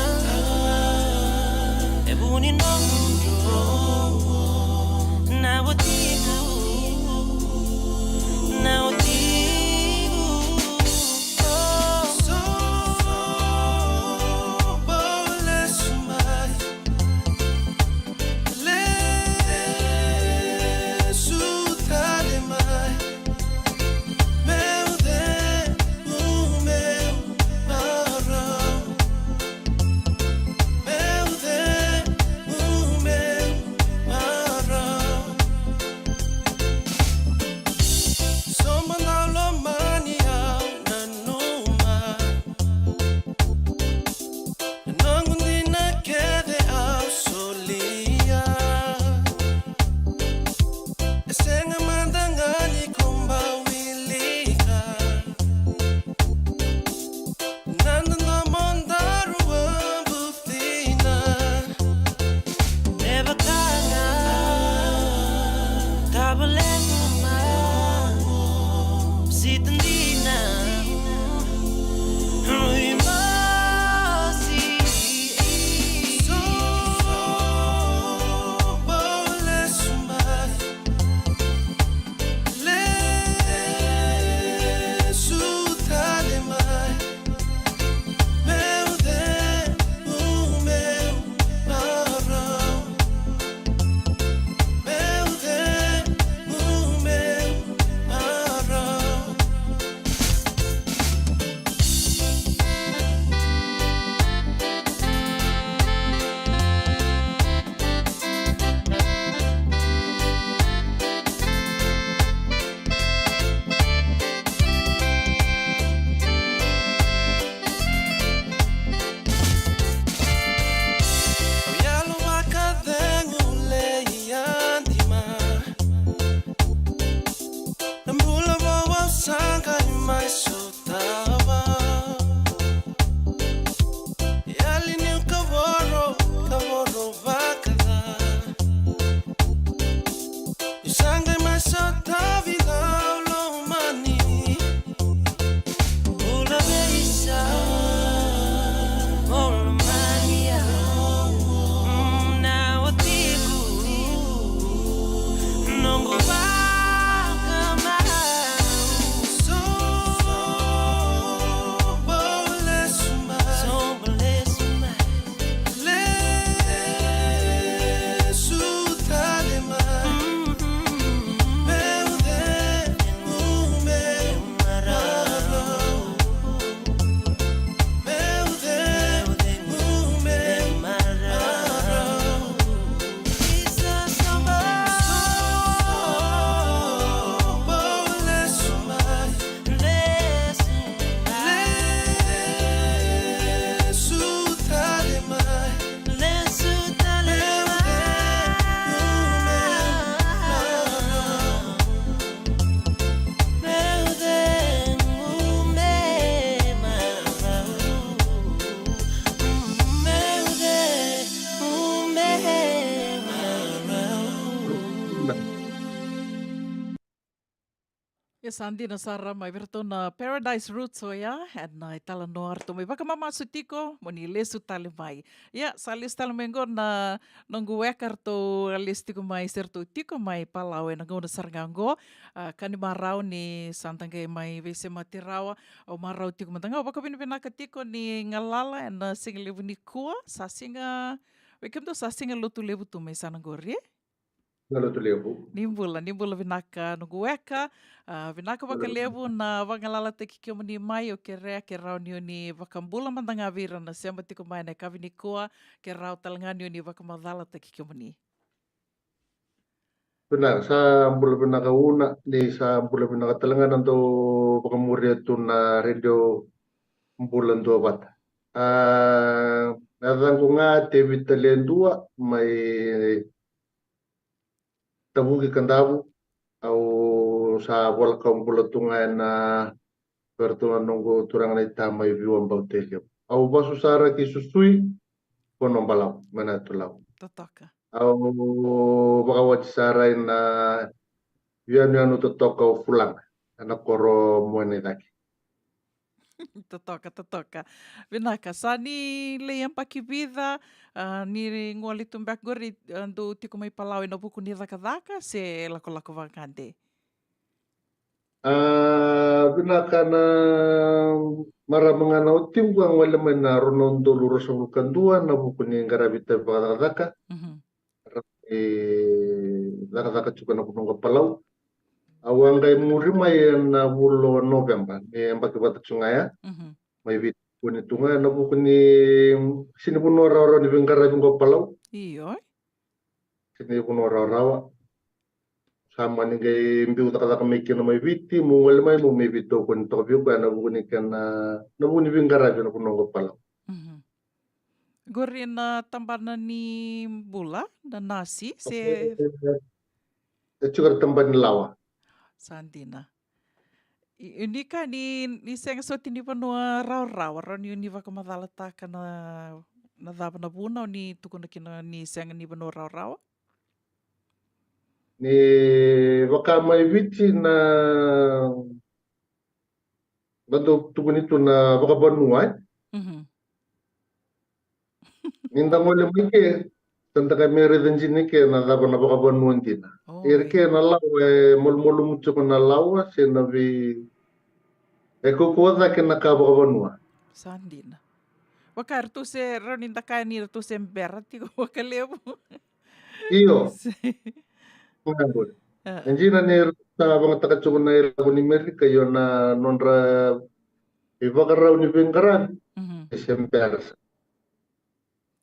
Ia sa dina sara mai vei ratou na Paradise Roots oya, ena italanoa ratou mai vakamamasu tiko, mo ni lesu tale mai. Ia, sa lesu tale mai qo na noqu weka ratou a lesu tiko mai, se ratou tiko mai Palau ena gauna sara ga qo. A, ka ni marau ni sa da qai mai veisemati rawa, au marau tiko mada ga, au vakavinavinaka tiko ni galala ena siga levu nikua, sa siga, vei kemudou sa siga Lotulevu tu mai sa na qori. Na Lotulevu. Ni bula, ni bula vinaka noqu weka. A, vinaka vakalevu na vagalalataki kemuni mai, au kerea ke rawa ni o ni vakabula mada ga vei ira na sema tiko mai na yakavi nikua, ke rawa tale ga ni o ni vakamacalataki kemuni. Vinaka, sa bula vinaka Una, ni sa bula vinaka tale ga na dau vakamuria tu na Radio Bula Duavata. A, na yacaqu ga Tevita Ledua mai Tavuki Kadavu, au sa vola kau bula tu ga ena vei ratou na noqu turaga na itama i Viwa Bau Tailevu. Au vasu sara ki Susui, Vanua Balavu, mai na Tulau. Totoka. Au vakawati sara ina yanuyanu totoka o Fulaga, ena koro Moe na i cake. Totoka, totoka. Vinaka, sa ni lai yabaki vica, a, ni gole tu beka qori, a, dou tiko mai Palau ena vuku ni cakacaka, se lakolako vakagade? A, vinaka na marama ga na watiqu a gole mai na rua na udolu ruasagavulu ka dua, na vuku ni qaravi itavi vakacakacaka. Mhm. Ra, e, cakacaka tiko ena vanua qo Palau. Au a qai muri mai ena vula o Noveba, ni yabaki vata tiko ga ya. Mhm. Mai Viti, kua ni tu ga ena vuku ni sega ni vanua rawarawa ni veiqaravi qo Palau. Io. Sega ni vanua rawarawa. Sa mani qai biu cakacaka mai kina mai Viti, meu gole mai, meu mai veitokoni toka vei koya ena vuku ni kena, na vuku ni veiqaravi ena vanua qo Palau. Mhm. Qori na tabana ni bula, na nasi, se? E tiko na tabana ni lawa. Sa dina. I, i ni ka ni, ni sega soti ni vanua rawarawa, rawa ni, ni vakamacalataka na, na cava na vuna o ni tukuna kina ni sega ni vanua rawarawa? Ni vaka mai Viti na, na dau tukuni tu na vakavanua, e? Mhm. Ni da gole mai ke, sa da qai mai raica dina ke na cava na vakavanua dina. O, ira ke na lawa, e malumalumu tiko na lawa, se na vei, e kaukauwa cake na ka vakavanua. Sa dina. Vaka ratou se, rawa ni da kaya ni ratou se bera tiko vakalevu. Io. Se- Koya qori. A. E dina ni ra sa vagataka tiko na ilavo ni Merika, io na nodra ivakarau ni veiqaravi, mhm, e se bera sara.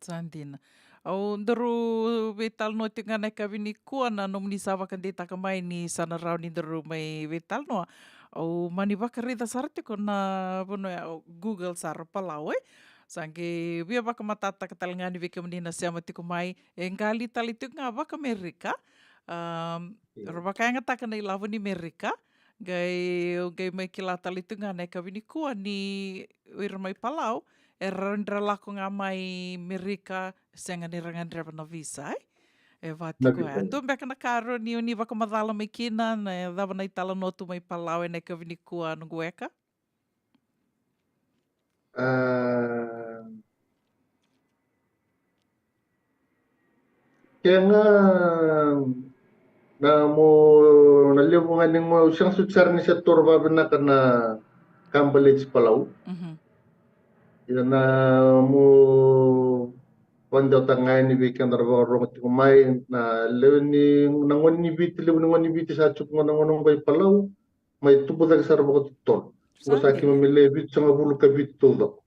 Sa dina. Au daru veitalanoa tiko ga na yakavi nikua, na nomuni sa vakadeitaka mai ni sa na rawa ni daru mai veitalanoa. Au mani vakaraica sara tiko na vanua ya, au Google sara Palau, e. Sa qai via vakamatatataka tale ga ni vei kemuni na sema tiko mai, e qali tale tiko ga vakamerika. Am, io, ra vakayagataka na ilavo ni Merika. Qai, au qai mai kila tale tu ga na yakavi nikua ni o ira mai Palau era rawa ni ra lako ga mai Merika, sega ni ra gadreva na visa, e? E vaka tiko ya. Dua beka na ka rawa ni, ni vakamacala mai kina, na cava na italanoa tu mai Palau ena yakavi nikua, noqu weka? A, kena, na mo, na levu ga ni mo, sega soti sara ni se toro vakavinaka na ka baleti Palau. Mhm. Ia na mo vakadewataka ga yani vei keda na vakarorogo tiko mai, na levu ni, na gone ni Viti, levu ni gone ni Viti sa tiko ga na gone qo i Palau, mai tubu cake sara vakatotolo. Qo sa, sa dina, keimami le vitusagavulu ka vitu taucoko.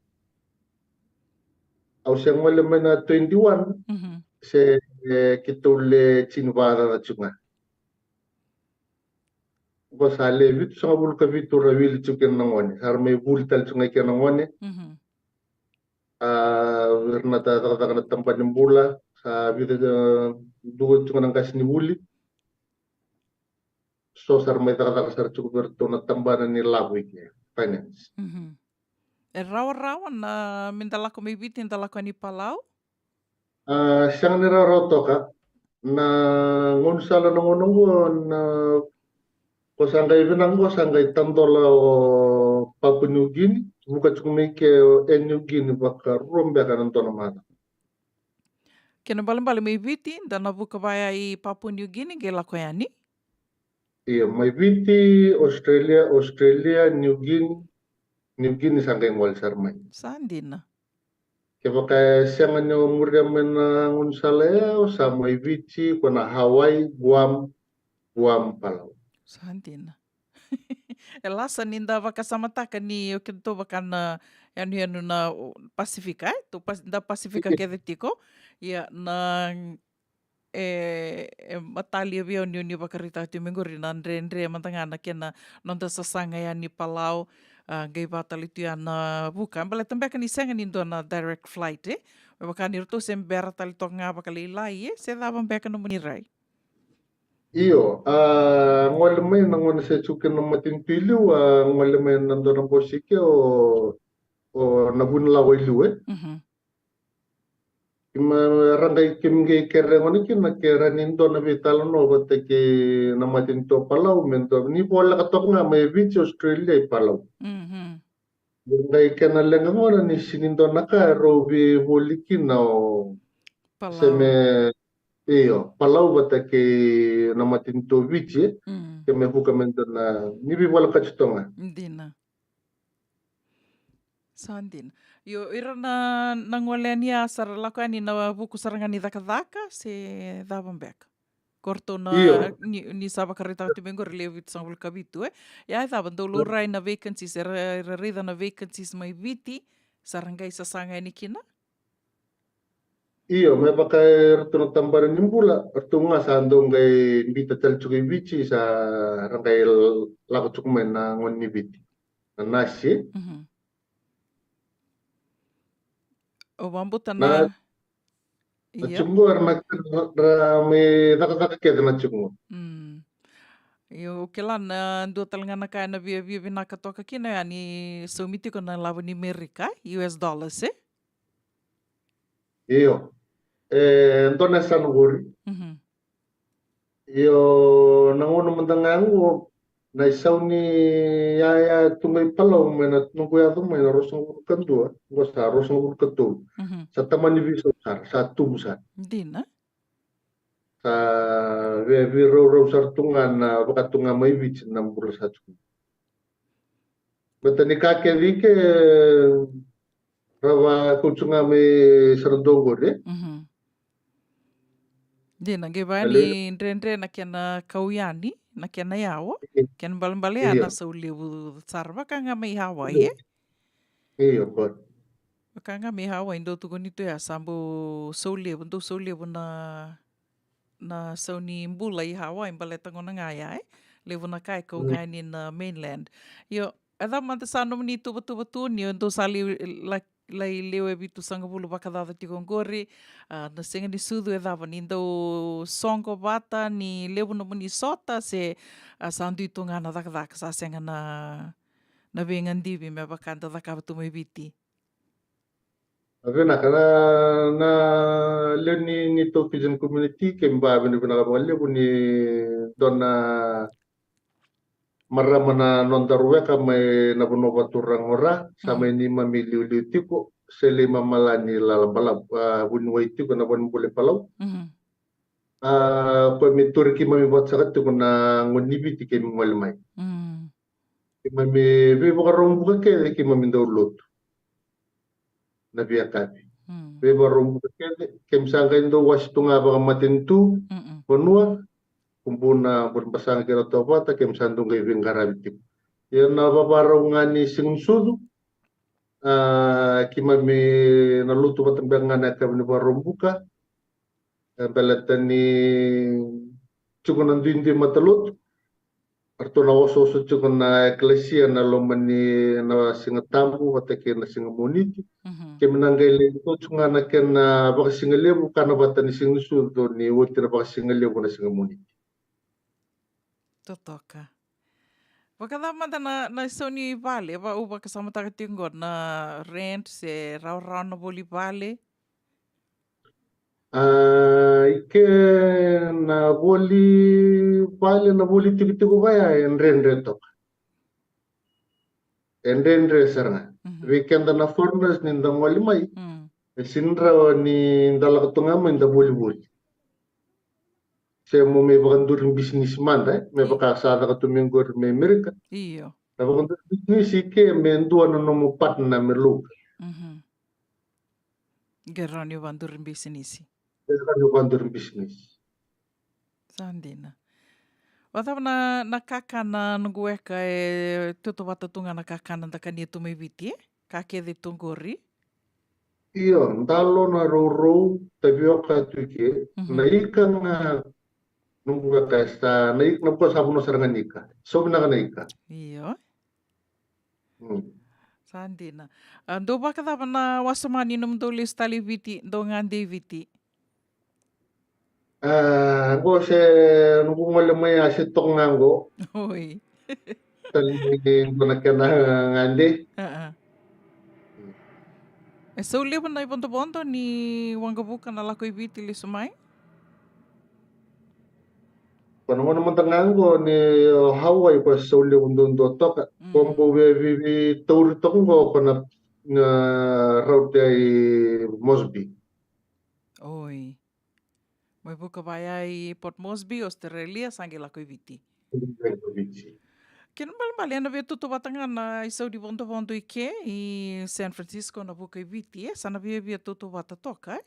Au se gole mai na twenty-one, mhm, se, e, keitou le tini vakacaca tiko ga. Qo sa le vitusagavulu ka vitu ra wili tiko kina na gone. Sa ra mai vuli tale tiko ga kina na gone. Mhm. A, vei ira na ta-, cakacaka na tabana ni bula, sa vica, e, dua tiko na qasenivuli. So sa ra mai cakacaka sara tiko vei iratou na tabana ni lavo i ke, finance. Mhm. E rawarawa na me da lako mai Viti, da lako yani Palau? A, sega ni rawarawa toka. Na gaunisala na gauna qo, na, ko sa qai vinaka qo sa qai tadola o Papua New Guinea, vuka tiko mai ke o Air Niugini vakarua beka na dua na macawa. Kena ibalebale mai Viti, da na vuka vaya i Papua New Guinea, qai lako yani? Io, mai Viti, Australia, Australia, New Guinea, New Guinea sa qai gole sara mai. Sa dina. Kevaka e sega ni o muria mai na gaunisala ya, o sa mai Viti, ko na Hawaii, Guam, Guam, Palau. Sa dina. E lasa ni da vakasamataka ni o keitou vaka na yanuyanu na, o, Pasifika, e? Tou Pas-, da Pasifika kece tiko. Ia, na, e, e matalia vei au ni, ni vakaraitaka tiko mai qori na dredre mada ga na kena noda sasaga yani Palau, a, qai vaka tale tu ya na vuka. Baleta beka ni sega ni dua na direct flight, e? Me vaka ni ratou se bera tale toka ga vakalailai, e? Se cava beka nomuni rai? Io, a, gole mai na gauna se tiko kina na matanitu i liu, a, gole mai na dua na bose ke o, o na vunilawa i liu, e? Mhm. Ima ra qai, keimami qai kerea gona kina ke ra ni dua na veitalanoa vata kei na matanitu o Palau, me dua, ni voleka toka ga mai Viti, Australia i Palau. Mhm. Qai kena leqa gona ni sega ni dua na ka e rau veivoli kina o Palau. Se me, io, Palau vata kei na matanitu o Viti, e? Mm. Ke me vuka me dua na, ni veivolekati toka ga. Dina. Sa dina. Io, ira na, na gole yani ya sa ra lako yani na vuku sara ga ni cakacaka, se cava beka? Ko ratou na, io, ni, ni sa vakaraitaka tu mai qori le vitusagavulu ka vitu, e? Ia e cava, dou laurai na vacancies, era, era raica na vacancies mai Viti, sa ra qai sasaga yani kina? Io, me vaka e ratou na tabana ni bula, ratou ga sa dau qai biuta tale tiko i Viti, sa ra qai lako tiko mai na gone ni Viti. Na nasi. Mhm. O vabauta na, na, na, io, tiko qo, era na, ra mai cakacaka kece na tiko qo. Mm. Io, au kila na dua tale ga na ka ena via, via vinaka toka kina ya ni saumi tiko na lavo ni Merika, U S dollars, e? Io. E dua na yasana qori. Mhm. Io, na gauna mada ga qo, na isau ni yaya tu mai Palau mai na noqu yaco mai na ruasagavulu ka dua, qo sa ruasagavulu ka tolu. Mhm. Sa tamani veisau sara, sa tubu sara. Dina. Sa via veiraurau sara tu ga na vaka tu ga mai Viti na bula sa tu. Baleta ni ka kece i ke ra vakaucu ga mai sara dua qori, e? Mhm. Dina, qai vaya ni dredre na kena kau yani, na kena yawa, kena balebale ya na sau levu sara vaka ga mai Hawaii, e? Io, qori. Vaka ga mai Hawaii, dou tukuni tu ya sa bau sau levu, dau sau levu na na sau ni bula i Hawaii, baleta gona ga ya, e? Levu na ka e kau ga yani na mainland. Io, e cava mada sa nomuni tuvatuva tu ni o dou sa lai, la-, lai lewe vitusagavulu vakacaca tiko qori, a, na sega ni sucu e cava ni dau soqo vata ni levu nomuni sota se, a, sa dui tu ga na cakacaka sa sega na, na veigadivi me vaka da cakava tu mai Viti? A vinaka na, na lewe ni, ni tou Fijian community, keimami vakavinavinaka vakalevu ni dua na marama na noda ruweka mai na vanua vaturaga o Ra, sa mai neimami liuliu tiko, se lai mamala ni Lalabalavu, a, vuniwai tiko na vanibula i Palau. Mhm. A, koya me turi keimami vata saka tiko na gone ni Viti keimami gole mai. Mm. Keimami veivakarau buka kece keimami dau lotu. Na viakavi. Mm. Veivakarau buka kece, keimami sa qai dau wase tu ga vakamatanitu, mm-mm, vanua, kubu na buri basaga kei ratou vata, keimami sa dau qai veiqaravi tiko. Ia na vavarau ga ni siga ni sucu, a, keimami na lotu vata beka ga na yakavi ni Vakaraubuka, e, baleta ni tiko na duidui matalotu. Ratou na osooso tiko na ekalesia na loma ni na Siga Tabu vata kei na siga Moniti. Mhm. Keimami na qai lai toso ga na kena vakasigalevu, kana vata ni siga ni sucu ni oti na vakasigalevu na siga Moniti. Totoka. Vakacava mada na, na isau ni vale, va, au vakasamataka tiko qo na rent se rawarawa na voli vale? A, i ke na voli vale, na voli tikotiko vaya e dredre toka. E dredre sara ga. Mhm. Vei keda na foreigners ni da gole mai, mm, e sini rawa ni da lako tu ga mai da volivoli. Se mo mai vakaduri bisinisi mada, e? Me, io, vaka sa caka tu mai qori mai Amerika. Io. Na vakaduri bisinisi i ke me dua na nomu partner me local. Mhm. Qai rawa ni vakaduri bisinisi. Qai rawa ni vakaduri bisinisi. Sa dina. Vakacava na, na kakana noqu weka e tautauvata tu ga na kakana da kania tu mai Viti, e? Ka kece tu qori? Io, dalo, na rourou, tavioka tu i ke. Mhm. Na ika ga noqu weka e sa, na ika, na bua sa vanua sara ga ni ika. Sau vinaka na ika. Io. Mm. Sa dina. A, dou vakacava na wasoma ni nomudou lesu tale i Viti, dou gade i Viti? A, qo se noqu gole mai a se toka ga qo. Oi. Tale ni qo na kena gade. A, a. E sau levu na ivodovodo ni waqavuka na lako i Viti lesu mai? Ko na gauna mada ga qo ni o Hawaii ko e sau levu duadua toka. Mm. Ko bau via veitauri toka qo ko na, na route i Moresby. Oi. Mai vuka vaya i Port Moresby, Australia, sa qai lako i Viti. Viti. Kena ibalebale ena via tautauvata ga na isau ni vodovodo i ke i San Francisco, na vuka i Viti, e sa na viavia tautauvata toka, e?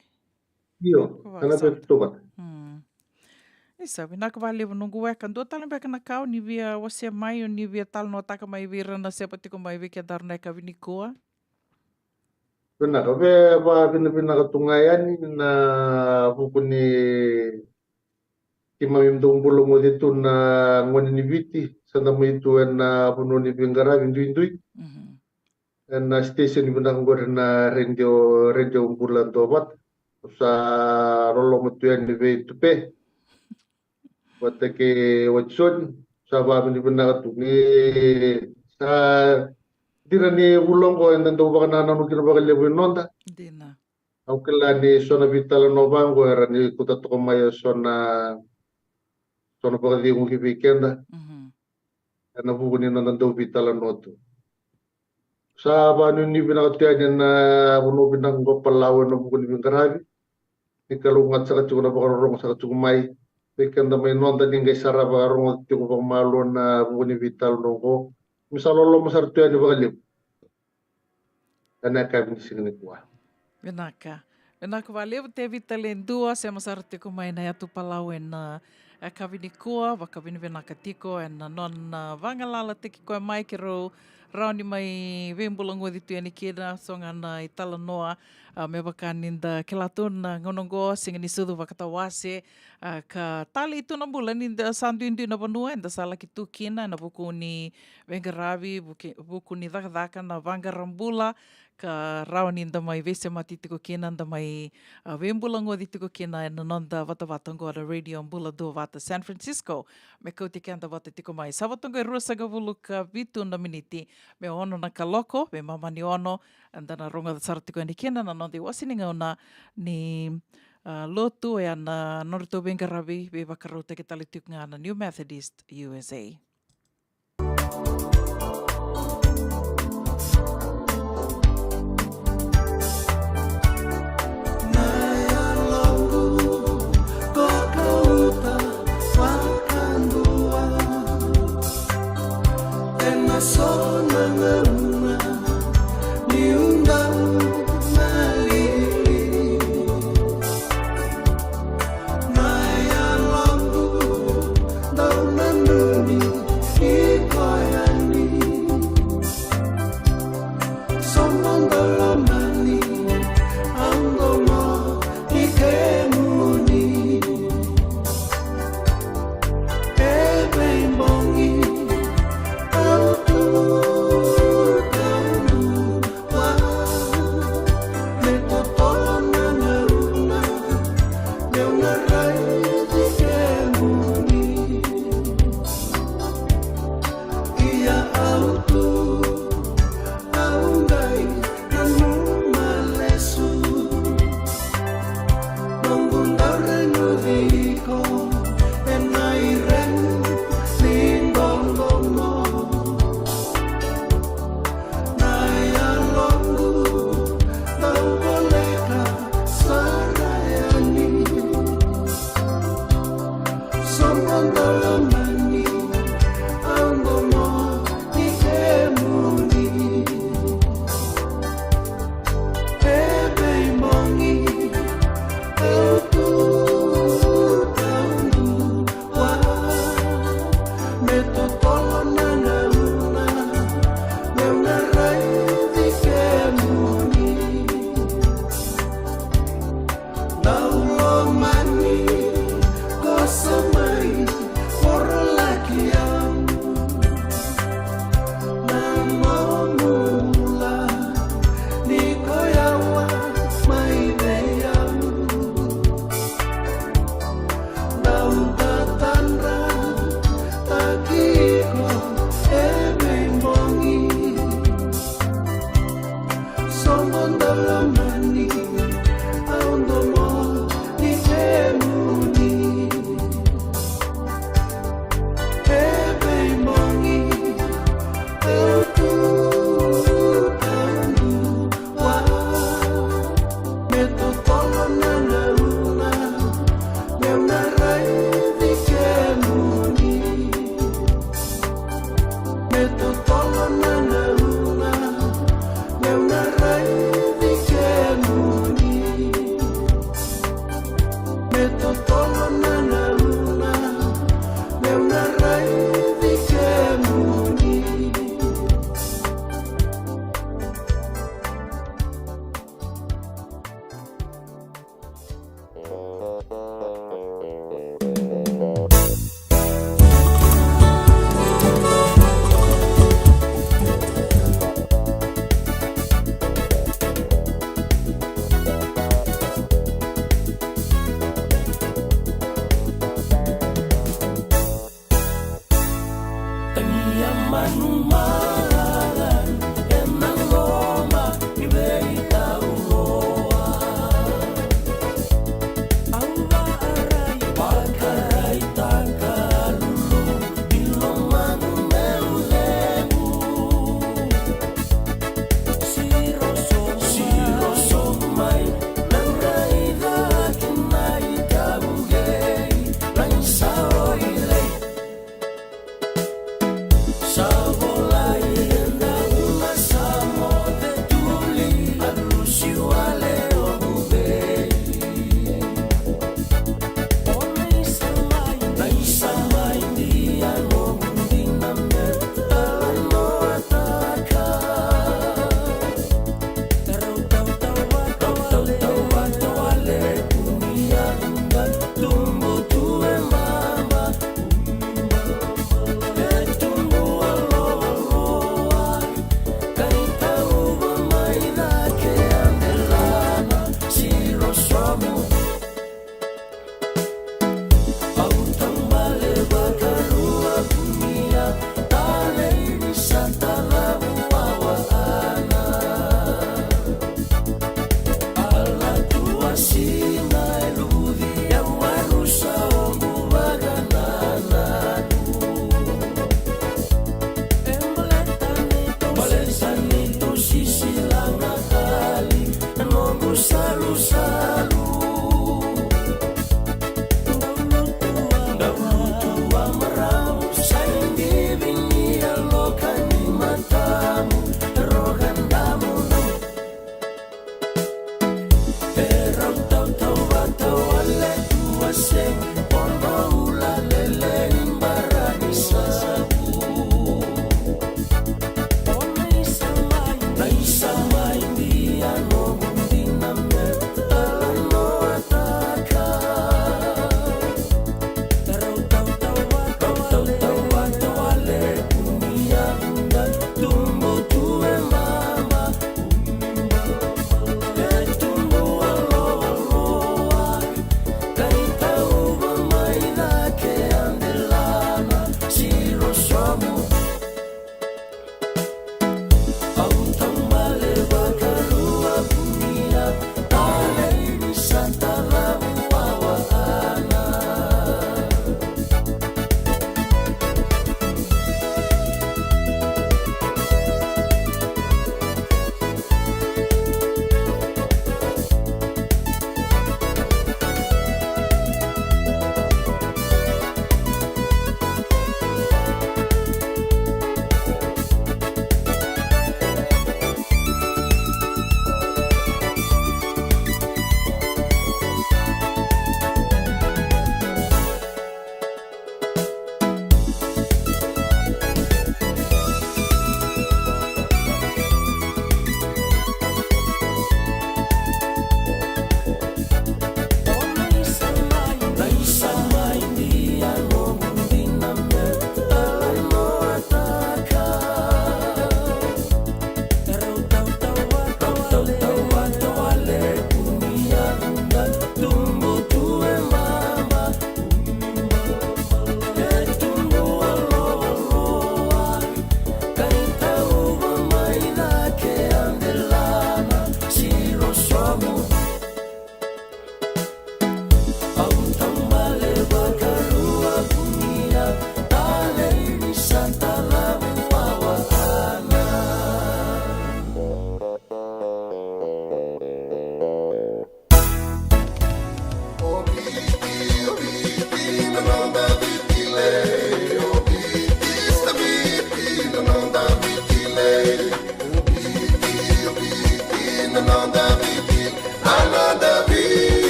Io, ena via tautauvata. Mm. Isa, vinaka vakalevu noqu weka. Dua tale beka na ka o ni via wasea mai, o ni via talanoataka mai vei ira na sema tiko mai vei kedaru na yakavi nikua? Vinaka, via vakavinavinaka tu ga yani na vuku ni keimami dau bula moce tu na gone ni Viti, sa da mai tu ena vanua ni veiqaravi duidui. Mhm. Ena station vinaka qori na radio, Radio Bula Duavata. Sa loloma tu yani vei Tupe vata kei Watson, sa vakavinavinaka tu ni sa dina ni vula oqo eda dau vakanananu kina vakalevu e noda. Dina. Au kila ni so na veitalanoa vaqo era ni kauta toka mai e so na, So na vakacegu ki vei keda. Mhm. Ena vuku ni noda dau veitalanoa tu. Sa vakanuinui vinaka tu yani ena vanua vinaka qo Palau ena vuku ni veiqaravi. Ni kalougata saka tiko na vakarorogo saka tiko mai. Vei keda mai noda ni qai sarava ka rogoca tiko vakamalua na vuku ni veitalanoa qo. Me sa loloma sara tu yani vakalevu. Ena yakavi ni siga nikua. Vinaka. Vinaka vakalevu Tevita Ledua, sema sara tiko mai na yatu Palau ena, ah, yakavi nikua, vakavinavinaka tiko ena nona, ah, vagalalataki koya mai keirau rawa ni mai veibulagoci tu yani kina, so ga na italanoa, ah, me vaka ni da kila tu na gauna oqo, siga ni sucu vakatawase, ah, ka talei tu na bula ni da sa duidui na vanua eda sa laki tu kina, ena vuku ni veiqaravi, vuke-, vuku ni cakacaka, na vaqara bula, ka rawa ni da mai veisemati tiko kina, da mai, ah, veibulagoci tiko kina ena noda vatavata oqo na Radio Bula Duavata San Francisco. Me kauti keda vata tiko mai. Sa vo toka e ruasagavulu ka vitu na miniti me ono na kaloko, veimama ni ono, eda na rogoca sara tiko yani kina na noda iwase ni gauna ni, ah, lotu, oya na nodratou veiqaravi, veivakarautaki tale tiko ga na New Methodist U S A.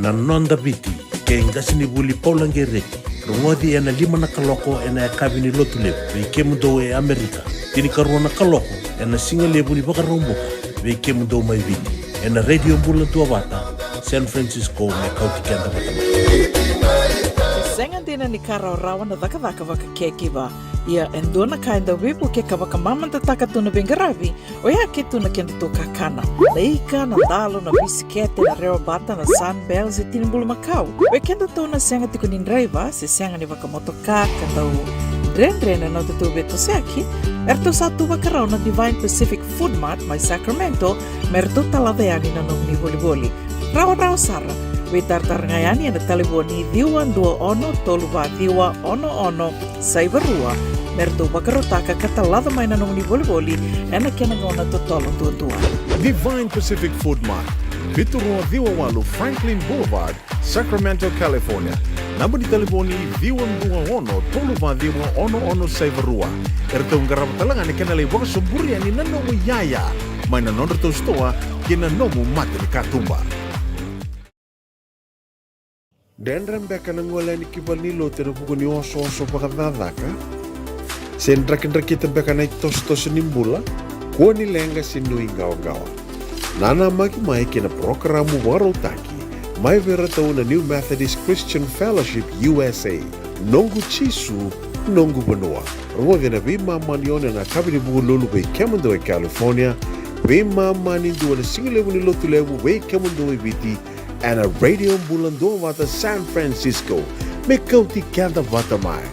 Na Noda Viti, kei qasenivuli Paula Gereti. Rogoci ena lima na kaloko ena yakavi ni Lotulevu vei kemudou e Amerika. Tinikarua na kaloko ena sigalevu ni Vakaraubuka vei kemudou mai Viti. Ena Radio Bula Duavata, San Francisco, me kauti keda vata mai. E sega dina ni ka rawarawa na cakacaka vaka caregiver. Ia e dua na ka e dau veivukei ka vakamamadataka tu na veiqaravi, oya ke tu na kedatou kakana. Na ika, na dalo, na bisikete, na rewabata, na Sunbell, se tini bulumakau. Vei kedatou na sega tiko ni draiva, se sega ni vakamotoka, ka dau dredre na nodatou veitosoyaki, eratou sa tu vakarau na Divine Pacific Food Mart mai Sacramento, me ratou talaca yani na nomuni volivoli. Rawarawa sara, veitaratara ga yani ena talevoni ciwa dua ono tolu va ciwa ono ono saiva rua, me ratou vakarautaka ka talaca mai na nomuni volivoli ena kena gauna totolo duadua. Divine Pacific Food Mart, vitu rua ciwa walu Franklin Boulevard, Sacramento, California. Naba ni talevoni ciwa dua ono tolu va ciwa ono ono saiva rua. Eratou qarava tale ga na kena lai vakasoburi yani na nomu iyaya mai na nodratou sitoa kei na nomu mata ni katuba. Dredre beka na gole yani ki valenilotu ena vuku ni osooso vakacakacaka se drakidrakita beka na itosotoso ni bula? Kua ni leqa se nuiqawaqawa. Nanamaki mai kei na parokaramu vakarautaki mai vei iratou na New Methodist Christian Fellowship U S A, Noqu Jisu, Noqu Vanua. Rogoci ena veimama ni ono ena yakavi ni Vukelulu vei kemudou e California, veimama ni dua ena sigalevu ni Lotulevu vei kemudou e Viti, ena Radio Bula Duavata San Francisco. Me kauti keda vata mai.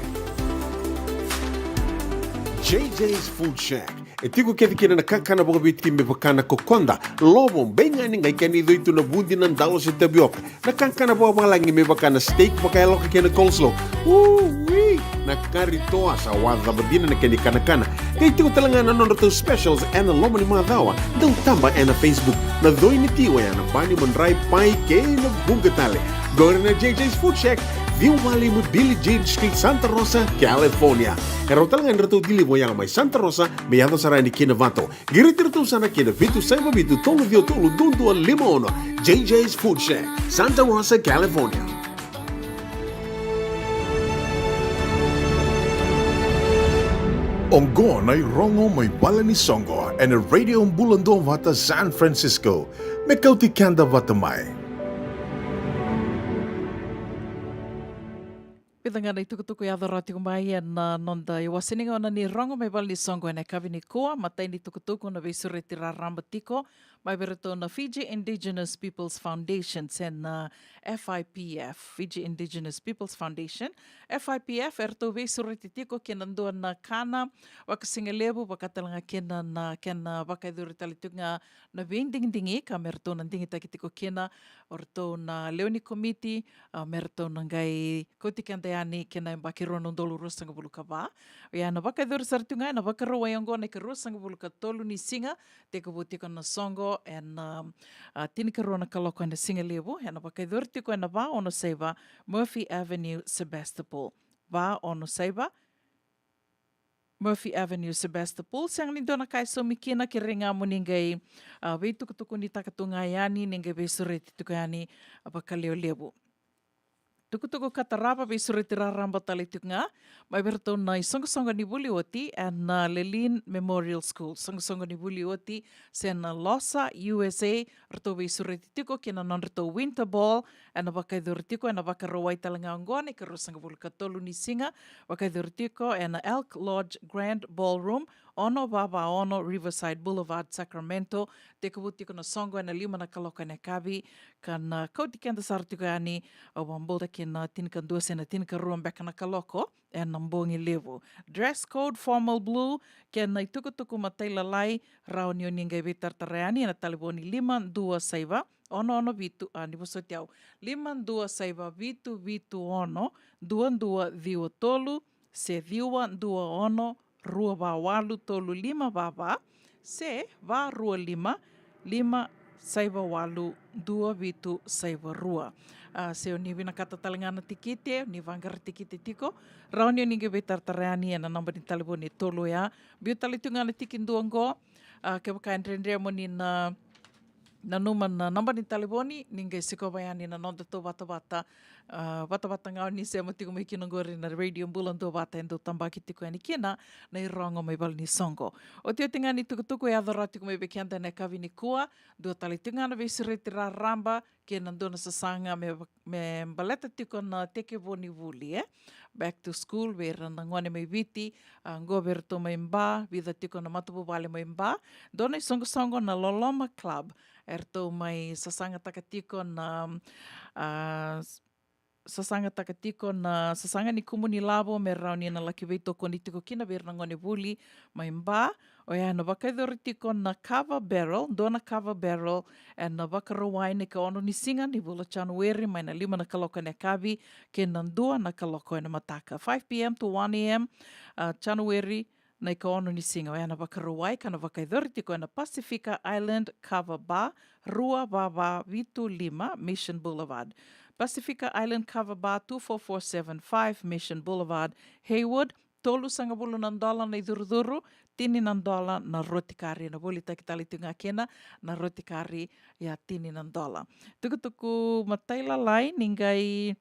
J J's Food Shack. E tiko kece kina na kakana vakaviti me vaka na kokoda, lovo, beigani, qai kena icoi tu na vudi, na dalo se tavioka. Na kakana vakavalagi me vaka na steak vakayaloka kei na coleslaw. Ui! Na kari toa sa wacava dina na kena ikanakana. Qai tiko tale ga na nodratou specials ena loma ni macawa. Dau taba ena Facebook. Na coi ni ti oya na bani, madrai, pai kei na vuqa tale. Qori na J J's Food Shack, ciwa va lima Billie Jean Street, Santa Rosa, California. E rawa tale ga ni ratou deliver oya mai Santa Rosa me yaco sara yani ki Novato. Qiriti iratou sara ki na vitu saiva vitu tolu ciwa tolu dua dua lima ono. J J's Food Shack, Santa Rosa, California. Oqo na irogo mai vale ni soqo ena Radio Bula Duavata San Francisco. Me kauti keda vata mai. Vica ga na itukutuku e yaco rawa tiko mai ena noda iwase ni gauna ni rogo mai vale ni soqo ena yakavi nikua. Matai ni tukutuku na veisureti raraba tiko mai vei iratou na Fiji Indigenous Peoples Foundation se na F I P F, Fiji Indigenous Peoples Foundation. F I P F eratou veisureti tiko kina dua na kana vakasigalevu, vaka tale ga kina na kena vakayacori tale tiko ga na veidigidigi ka me ratou na digitaki tiko kina o ratou na lewe ni komiti, a, me ratou na qai kauti keda yani ki na yabaki rua na udolu ruasagavulu ka va. Ia na vakayacori sara tiko ga ena Vakarauwai oqo na ikaruasagavulu ka tolu ni siga, tekivu tiko na soqo ena, a, tinikarua na kaloko ena sigalevu, ena vakayacori tiko ena va ono saiva Murphy Avenue, Sebastopol. Va ono saiva Murphy Avenue, Sebastopol. Sega ni dua na ka e saumi kina, kerei ga mo ni qai, a, veitukutukunitaka tu ga yani, ni qai veisureti tiko yani, a, vakalevulevu. Tukutuku ka tarava, veisureti raraba tale tiko ga mai vei iratou na isoqosoqo ni vuli oti ena, a, Lelean Memorial School. Soqosoqo ni vuli oti se na LOSA U S A, ratou veisureti tiko ki na nodratou Winter Ball, ena vakayacori tiko ena Vakarauwai tale ga oqo na ikaruasagavulu ka tolu ni siga, vakayacori tiko ena Elk Lodge Grand Ballroom, ono va va ono Riverside Boulevard, Sacramento. Tekivu tiko na soqo ena lima na kaloko ena yakavi, ka na kauti keda sara tiko yani, au vakabauta, ki na tinikadua se na tinikarua beka na kaloko ena bogi levu. Dress code formal blue, kei na itukutuku matailalai, rawa ni o ni qai veitaratara yani ena talevoni lima dua saiva ono ono vitu, a, ni vosoti au, lima dua saiva vitu vitu ono dua dua ciwa tolu, se ciwa dua ono rua va walu tolu lima va va, se va rua lima lima saiva walu dua vitu saiva rua. A, se o ni vinakata tale ga na tikite, o ni vaqara tikite tiko, rawa ni o ni qai veitaratara yani ena naba ni talevoni e tolu oya. Biu tale tu ga na tiki dua oqo. A, kevaka e dredre mo ni na nanuma na naba ni talevoni, ni qai sikova yani na noda tauvata, a, vatavata ga o ni sema tiko mai kina oqori na Radio Bula Duavata, e dau tabaki tiko yani kina na irogo mai vale ni soqo. Otioti ga ni tukutuku e yaco rawa tiko mai vei keda ena yakavi nikua, dua tale tiko ga na veisureti raraba kei na dua na sasaga me va-, me baleta tiko na tekivu ni vuli, e? Back to school vei ira na gone mai Viti, a, oqo vei iratou mai Ba, vica tiko na matavuvale mai Ba. Dua na isoqosoqo na Loloma Club, eratou mai sasagataka tiko na, a, s-, sasagataka tiko na sasaga ni kumu ni lavo me rawa ni na laki veitokoni tiko kina vei ira na gone vuli mai Ba. Oya ena vakayacori tiko na Kava Barrel, dua na Kava Barrel, ena Vakarauwai na ikaono ni siga ni vula Janueri, mai na lima na kaloko ena yakavi kei na dua na kaloko ena mataka. Five p.m. to one a.m., a, Janueri na ikaono ni siga, oya ena Vakarauwai, ka na vakayacori tiko ena Pacifica Island Kava Bar, rua va va vitu lima Mission Boulevard. Pacifica Island Kava Bar, two four four seven five Mission Boulevard, Hayward. Tolusagavulu na dola na icurucuru, tini na dola na rotikari. Na volitaki tale tiko ga kina na rotikari, ia tini na dola. Tukutuku matailalai, ni qai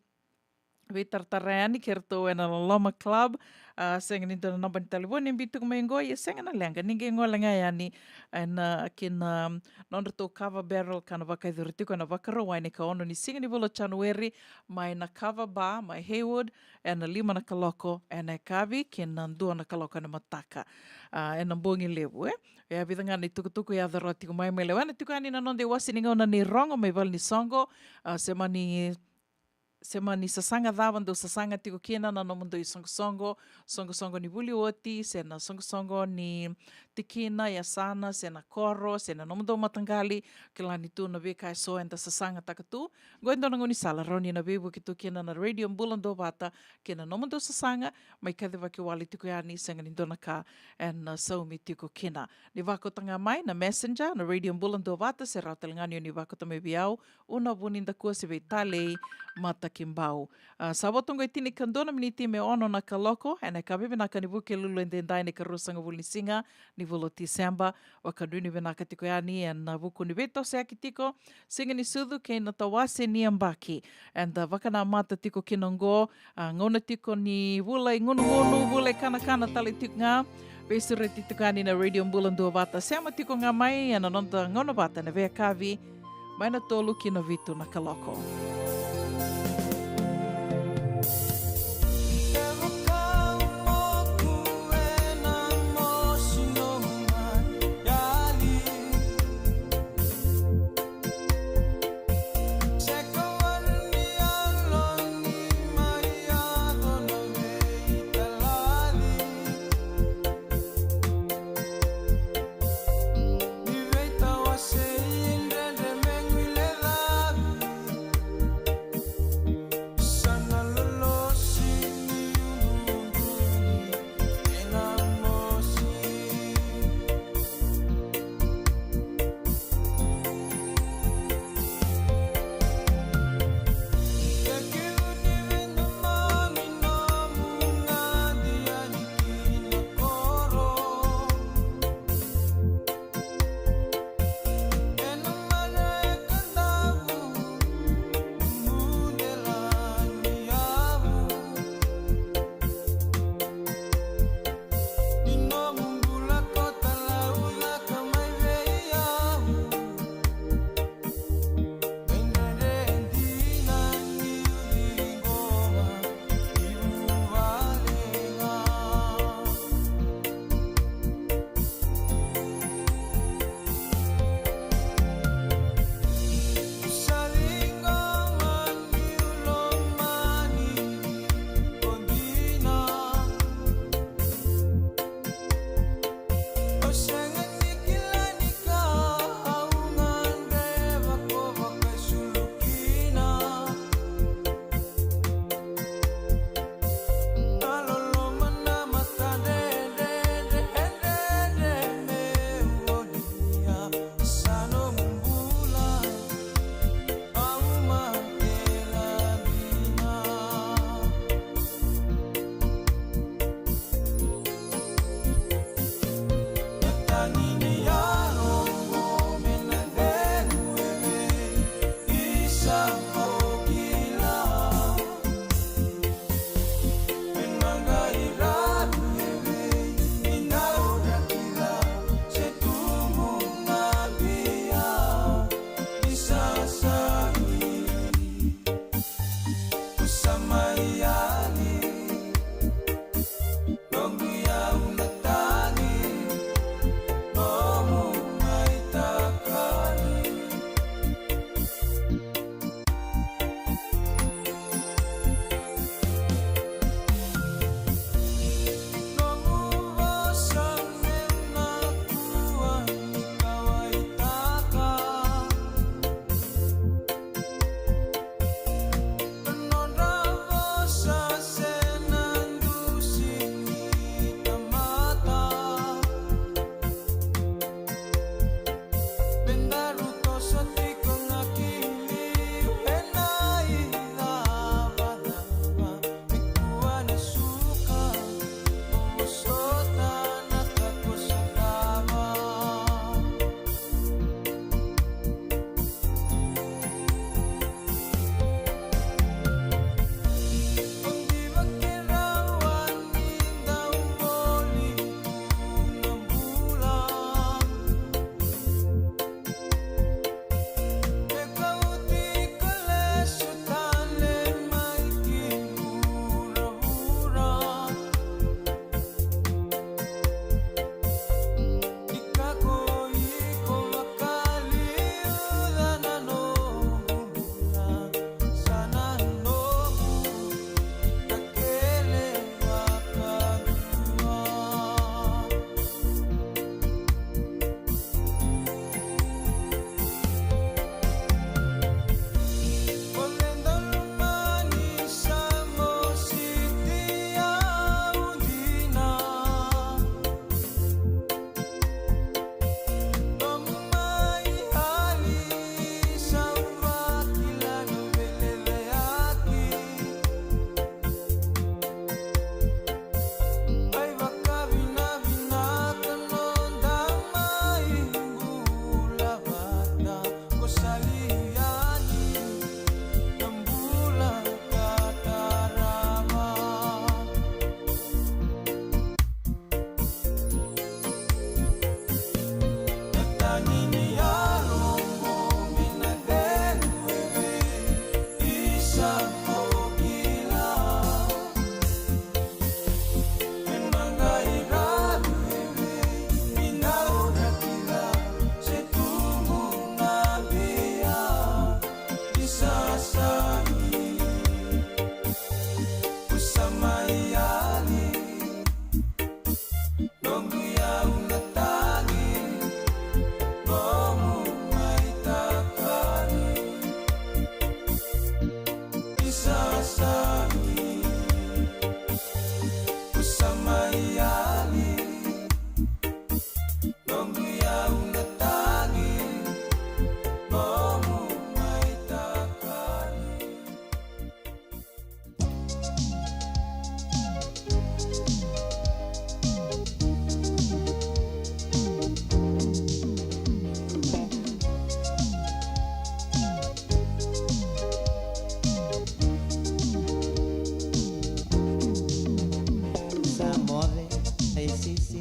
veitaratara yani kei ratou ena Loloma Club. A, sega ni dua na naba ni talevoni e biu tiko mai qo, ia sega na leqa, ni qai gole ga yani ena, a, kina, a, nodratou kava barrel ka na vakayacori tiko ena Vakarauwai ena ikaono ni siga ni vula o Janueri, mai na Kava Bar mai Hayward, ena lima na kaloko ena yakavi kei na dua na kaloko ena mataka. A, ena bogi levu, e. E a vica ga na itukutuku e yaco rawa tiko mai, mai lewena tiko yani na noda iwase ni gauna ni rogo mai vale ni soqo, a, se mani se mani sasaga cava dou sasaga tiko kina, na nomudou isoqosoqo, soqosoqo ni vuli oti, se na soqosoqo ni tikina, yasana, se na koro, se na nomudou mataqali, kila ni tu na veika eso eda sasagataka tu. Qo e dua na gaunisala rawa ni na veivuke tu kina na Radio Bula Duavata kei na nomudou sasaga, mai kacivaki wale tiko yani, sega ni dua na ka ena saumi tiko kina. Ni vakauta ga mai na Messenger, na Radio Bula Duavata, se rawa tale ga ni o ni vakauta mai vei au, Una Vunidakua, se vei Talei Matakibau. A, sa vo toka qo e tinikadua na miniti me ono na kaloko ena yakavi vinaka ni Vukelulu edaidai, na ikaruasagavulu ni siga ni vula o Tiseba. Vakadua ni vinaka tiko yani ena vuku ni veitosoyaki tiko, siga ni sucu kei na tawase ni yabaki. Eda vakanamata tiko kina oqo, a, gauna tiko ni vula i gunugunu, vula i kanakana tale tiko ga. Veisureti tiko yani na Radio Bula Duavata. Sema tiko ga mai ena noda gauna vata ena veiyakavi, mai na tolu ki na vitu na kaloko.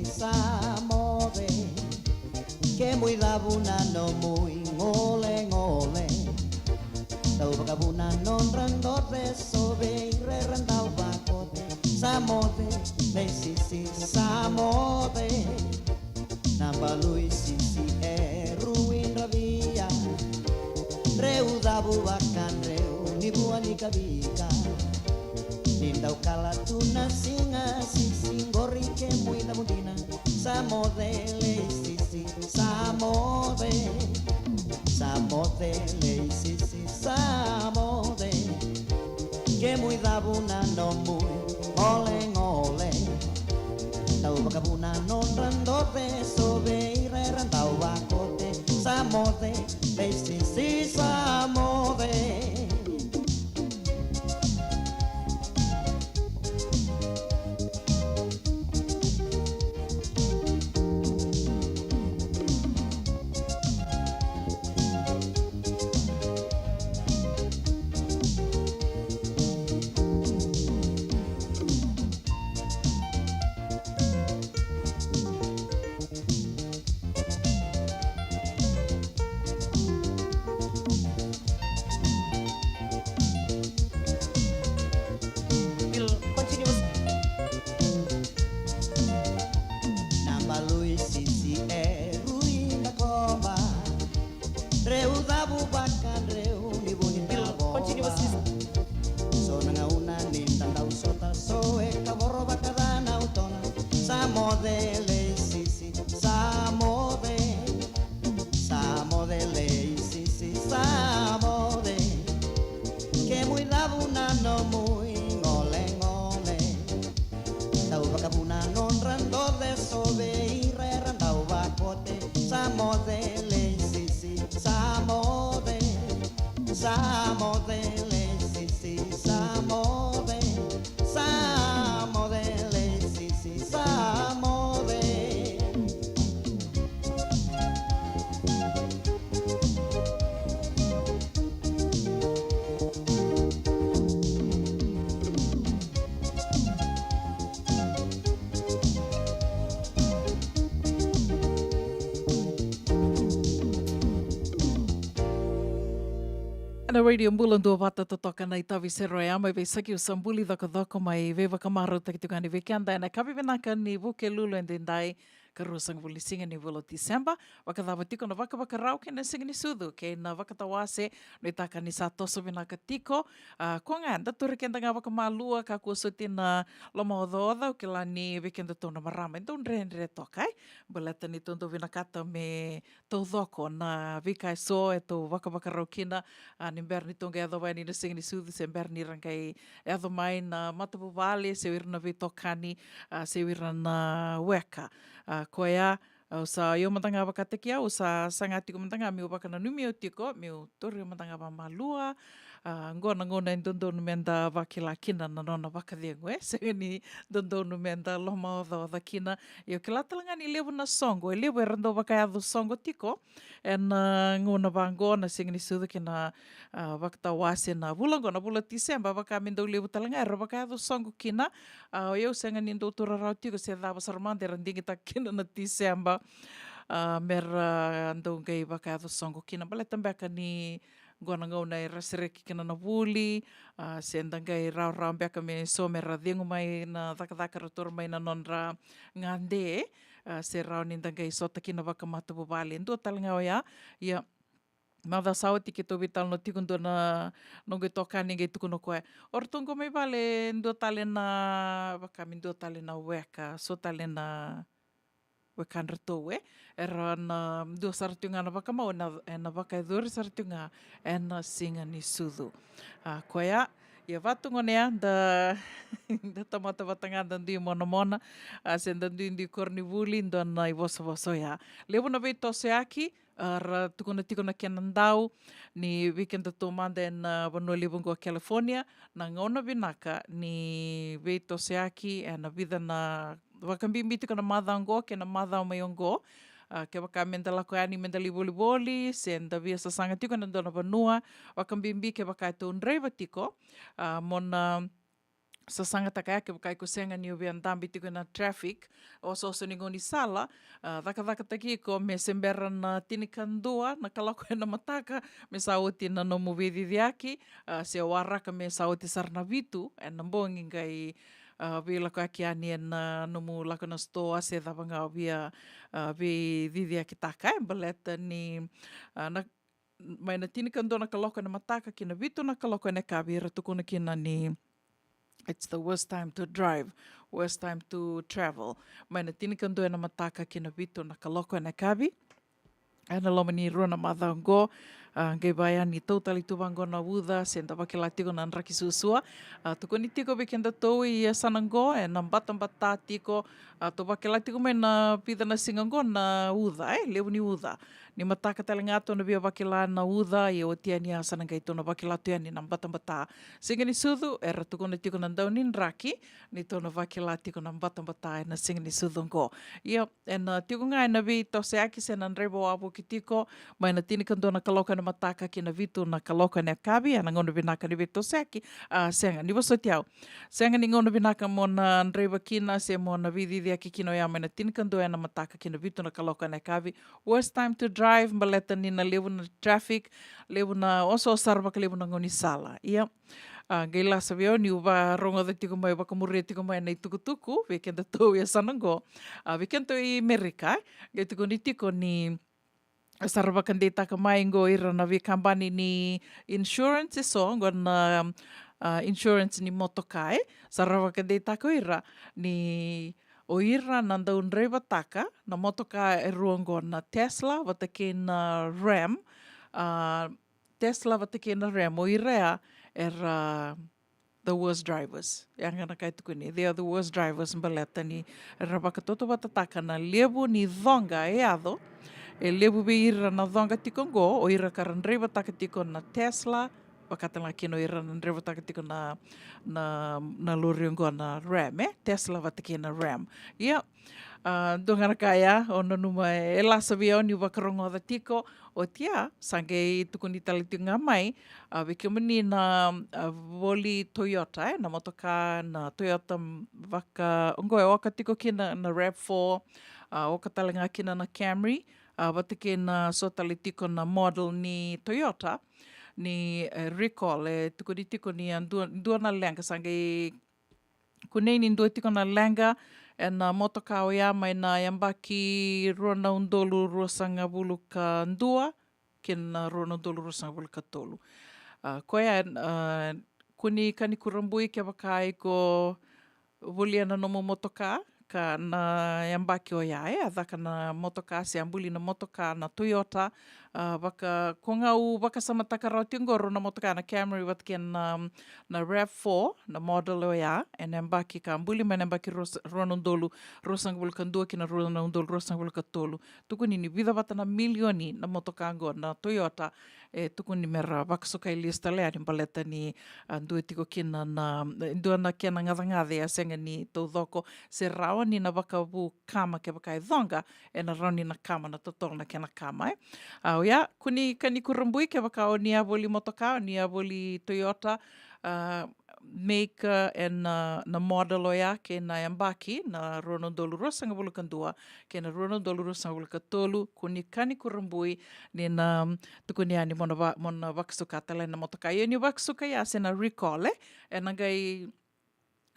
Sa moce, kemu i cavu na nomu i golegole. Tau vakavuna nodra doce, sovei ira era dau vakote. Sa moce, leisisi, sa moce. Na balu i sisi e rui dravia. Dreu cavu vakadreu ni vua ni kavika. Ni dau kala tu na siga, sisi qori kemu i cavu dina. Sa moce leisisi, sa moce. Sa moce leisisi, sa moce. Kemu i cavu na nomu i golegole. Tau vakavuna nodra doce, sovei ira era dau vakote. Sa moce leisisi, sa moce. We'll continue. Na balu i sisi e rui na koba. Dreu cavu vakadreu ni vuni. We'll continue. So na gauna ni da dau sota, so e kavoro vakaca na utona. Sa moce leisisi, sa moce. Sa moce leisisi, sa moce. Kemu i cavu na nomu i golegole. Tau vakavuna nodra doce, sovei ira era dau vakote. Sa moce leisisi, sa moce. Sa moce leisisi, sa moce. Sa moce leisisi, sa moce. Ena Radio Bula Duavata totoka na itavi Seroya mai Veisaki, au sa buli cokocoko mai veivakamarautaki tiko yani vei keda ena yakavi vinaka ni Vukelulu edaidai, ka ruasagavulu ni siga ni vula o Tiseba. Vakacava tiko na vakavakarau kei na siga ni sucu kei na vakatawase? Nuitaka ni sa toso vinaka tiko. A, ko ga eda tauri keda ga vakamalua, kakua soti na lomaocaoca, au kila ni vei kedatou na marama e dau dredre toka, e. Baleta ni tou dau vinakata me taucoko na veika eso e tou vakavakarau kina, a, ni bera ni tou qai yacova yani na siga ni sucu, se bera ni ra qai yaco mai na matavuvale, se o ira na veitokani, a, se o ira na weka. A, koya, au sa, io mada ga vakataki au, au sa saga tiko mada ga meu vakananumi au tiko meu tauri au mada ga vakamalua. A, qo na gauna e dodonu meda vakila kina na nona vakacegu, e sega ni dodonu meda lomaocaoca kina. Ia au kila tale ga ni levu na soqo, e levu era dau vakayaco soqo tiko ena, a, gauna vaqo, na siga ni sucu kei na, a, vakatawase na vula qo, na vula Tiseba, vaka me dau levu tale ga era vakayaco soqo kina. A, o yau sega ni dau taura rawa tiko se cava sara mada era digitaka kina na Tiseba, a, mera dau qai vakayaco soqo kina, baleta beka ni qo na gauna era sereki kina na vuli, a, se da qai rawarawa beka me so mera cegu mai na cakacaka ra taura mai na nodra gade, a, se rawa ni da qai sota kina vakamatavuvale. Dua tale ga oya. Ia, macawa sa oti keitou veitalanoa tiko, dua na noqu itokani qai tukuna o koya, o ratou qo mai vale dua tale na, vaka me dua tale na weka, so tale na wekadratou, e, era na dua sara tiko ga na vakamau, ena, ena vakayacori sara tiko ga ena siga ni sucu. A, koya, ia vatu gone ya, da, da tamata vata ga, da dui monamona, a, se da duidui koronivuli, dua na ivosavosa oya. Levu na veitosoyaki, a, ra tukuna tiko na kena dau ni vei kedatou mada ena vanua levu qo California, na gauna vinaka ni veitosoyaki ena vica na, vakabibi tiko na macawa oqo kei na macawa mai oqo. A, kevaka meda lako yani meda lai volivoli, se da via sasaga tiko ena dua na vanua, vakabibi kevaka e tou draiva tiko, a, mo na sasagataka ya, kevaka iko sega ni o via dabe tiko ena traffic, osooso ni gaunisala, a, cakacakataki iko me se bera na tinikadua na kaloko ena mataka me sa oti na nomu veiciciyaki, a, se waraka me sa oti sara na vitu ena bogi, qai, a, veilakoyaki yani ena nomu lako ena sitoa se cava ga o via, a, veiciciyakitaka, e, baleta ni, a, na mai na tinikadua na kaloko ena mataka ki na vitu na kaloko ena yakavi, era tukuna kina ni it's the worst time to drive, worst time to travel. Mai na tinikadua ena mataka ki na vitu na kaloko ena yakavi, ena loma ni rua na macawa oqo. A, qai vaya ni tau tale tu vaqo na uca, se da vakila tiko na draki suasua. A, tukuni tiko vei kedatou e yasana oqo, ena batabata tiko. A, tou vakila tiko mai na vica na siga oqo na uca, e, levu ni uca. Ni mataka tale ga tou na via vakila na uca, ia oti yani a sa na qai tou na vakila tu yani na batabata. Siga ni sucu, era tukuna tiko na dau ni draki, ni tou na vakila tiko na batabata ena siga ni sucu oqo. Ia, ena tiko ga ena veitosoyaki se na draiva wavoki tiko, mai na tinikadua na kaloko ena mataka ki na vitu na kaloko ena yakavi, ena gauna vinaka ni veitosoyaki, a, sega, ni vosoti au. Sega ni gauna vinaka mo na draiva kina, se mo na veiciciyaki kina oya mai na tinikadua ena mataka ki na vitu na kaloko ena yakavi. Worst time to drive, baleta ni na levu na traffic, levu na osooso sara vakalevu na gaunisala. Ia, a, qai lasa vei au niu varogoca tiko mai, vakamuria tiko mai na itukutuku vei kedatou e yasana oqo. A, vei kedatou i Merika, e, qai tukuni tiko ni sa ra vakadeitaka mai oqo ira na veikabani ni insurance eso, oqo na, a, insurance ni motoka, e. Sa ra vakadeitaka o ira ni o ira na dau draivataka na motoka e rua oqo, na Tesla vata kei na Ram. A, Tesla vata kei na Ram, o ira ya era the worst drivers. Ya ga na ka e tukuni, they are the worst drivers, baleta ni ra vakatautauvatataka na levu ni coqa e yaco. E levu vei ira na coqa tiko oqo, o ira ka ra draivataka tiko na Tesla, vaka tale ga kina o ira na draivataka tiko na, na, na lori oqo na Ram, e? Tesla vata kei na Ram. Ia, a, dua ga na ka ya, o nanuma e lasa vei au niu vakarogoca tiko, oti ya, sa qai tukuni tale tiko ga mai, a, vei kemuni na, a, voli Toyota, e, na motoka, na Toyota, m, vaka, oqo e oka tiko kina na Rav four, a, oka tale ga kina na Camry, a, vata kei na so tale tiko na model ni Toyota, ni, e, recall, e, tukuni tiko ni a dua, dua na leqa, sa qai kunei ni dua tiko na leqa ena motoka oya mai na yabaki rua na udolu ruasagavulu ka dua kei na rua na udolu ruasagavulu ka tolu. A, koya, a, kua ni kani kurabui kevaka iko volia na nomu motoka ka na yabaki oya, e, a caka na motoka se a buli na motoka na Toyota, a, vaka, ko ga au vakasamataka rawa tiko oqo, rua na motoka, na Camry vata kei na, na Rav four, na model oya, ena yabaki ka buli mai na yabaki rua, rua na udolu ruasagavulu ka dua kei na rua na udolu ruasagavulu ka tolu. Tukuni ni vica vata na milioni na motoka oqo na Toyota, e tukuni me ra vakasukai lesu tale yani baleta ni, a, dua tiko kina na, dua na kena gacagaca e a sega ni taucoko, se rawa ni na vakavu kama kevaka e coqa, ena rawa ni na kama na totolo na kena kama, e. A, oya, kua ni kani kurabui kevaka o ni a voli motoka, o ni a voli Toyota, a, make, a, ena, a, na model oya kei na yabaki, na rua na udolu ruasagavulu ka dua kei na rua na udolu ruasagavulu ka tolu, kua ni kani kurabui ni na, m, tukuni yani mo na va-, mo na vakasuka tale na motoka. Ia ni vakasuka ya se na recall, e, ena qai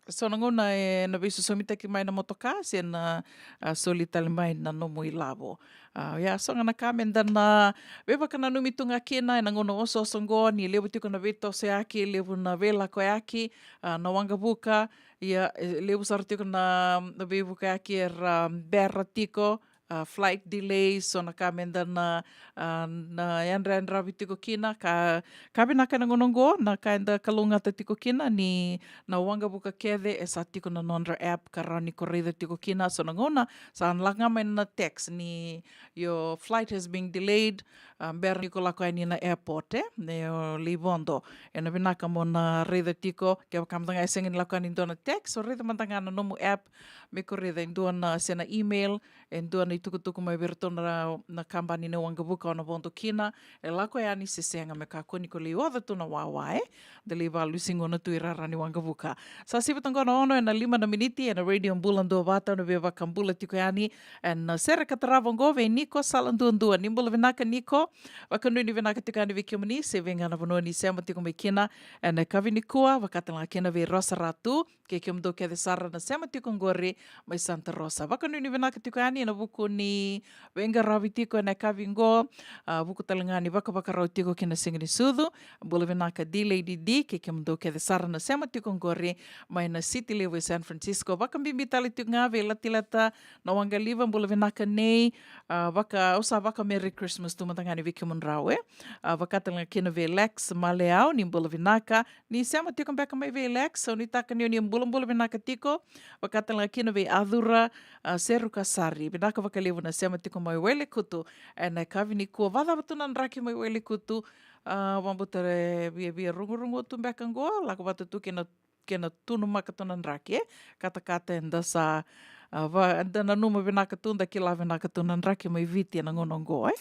so na gauna ena veisosomitaki mai na motoka se na, a, soli tale mai na nomu ilavo. A, oya so ga na ka meda na veivakananumi tu ga kina ena gauna osooso oqo, ni levu tiko na veitosoyaki, levu na veilakoyaki, a, na waqavuka, ia, e, levu sara tiko na, na veivukayaki era, a, bera tiko, a, flight delays, so na ka meda na, a, na yadrayadravi tiko kina, ka, ka vinaka ena gauna oqo, na ka eda kalougata tiko kina ni na waqavuka kece e sa tiko na nodra app ka rawa ni ko raica tiko kina, so na gauna sa lako ga mai na text ni your flight has been delayed, a, bera ni ko lako yani na airport, e, ni o lai vodo. Ena vinaka mo na raica tiko, kevaka mada ga e sega ni lako yani dua na text, o raica mada ga na nomu app, me ko raica e dua na, se na email, e dua na tukutuku mai vei iratou na, na kabani ni waqavuka o na vodo kina, e lako yani se sega, me kakua ni ko lai oca tu na wawa, e. Da lai valusi gona tu i rara ni waqavuka. Sa sivi toka qo na ono ena lima na miniti ena Radio Bula Duavata, na via vakabula tiko yani ena sere ka tarava oqo vei Niko Saladuadua. Ni bula vinaka Niko, vakanuinui vinaka tiko yani vei kemuni, se vei ga na vanua ni sema tiko mai kina ena yakavi nikua, vaka tale ga kina vei Rosa Ratu, kei kemudou kece sara na sema tiko oqori mai Santa Rosa. Vakanuinui vinaka tiko yani ena vuku ni veiqaravi tiko ena yakavi oqo, a, vuku tale ga ni vakavakarau tiko ki na siga ni sucu. Bula vinaka D Lady D, kei kemudou kece sara na sema tiko oqori mai na city levu e San Francisco. Vakabibi tale tiko ga vei Latilata Nawaqaliva, bula vinaka nei, a, vaka, au sa vaka Merry Christmas tu mada ga ni vei kemudrau, e. A, vaka tale ga kina vei Lex Maleau, ni bula vinaka, ni sema tiko beka mai vei Lex, au nuitaka ni o ni bulabula vinaka tiko. Vaka tale ga kina vei Acura, a, Serukasari, vinaka vakalevu na sema tiko mai Wailekutu ena yakavi nikua. Vacava tu na draki mai Wailekutu? A, vabauta e viavia rugurugu tu beka qo, lako vata tu kei na, kei na tunumaka tu na draki, e. Katakata eda sa, a, va, eda nanuma vinaka tu, da kila vinaka tu na draki mai Viti ena gauna oqo, e.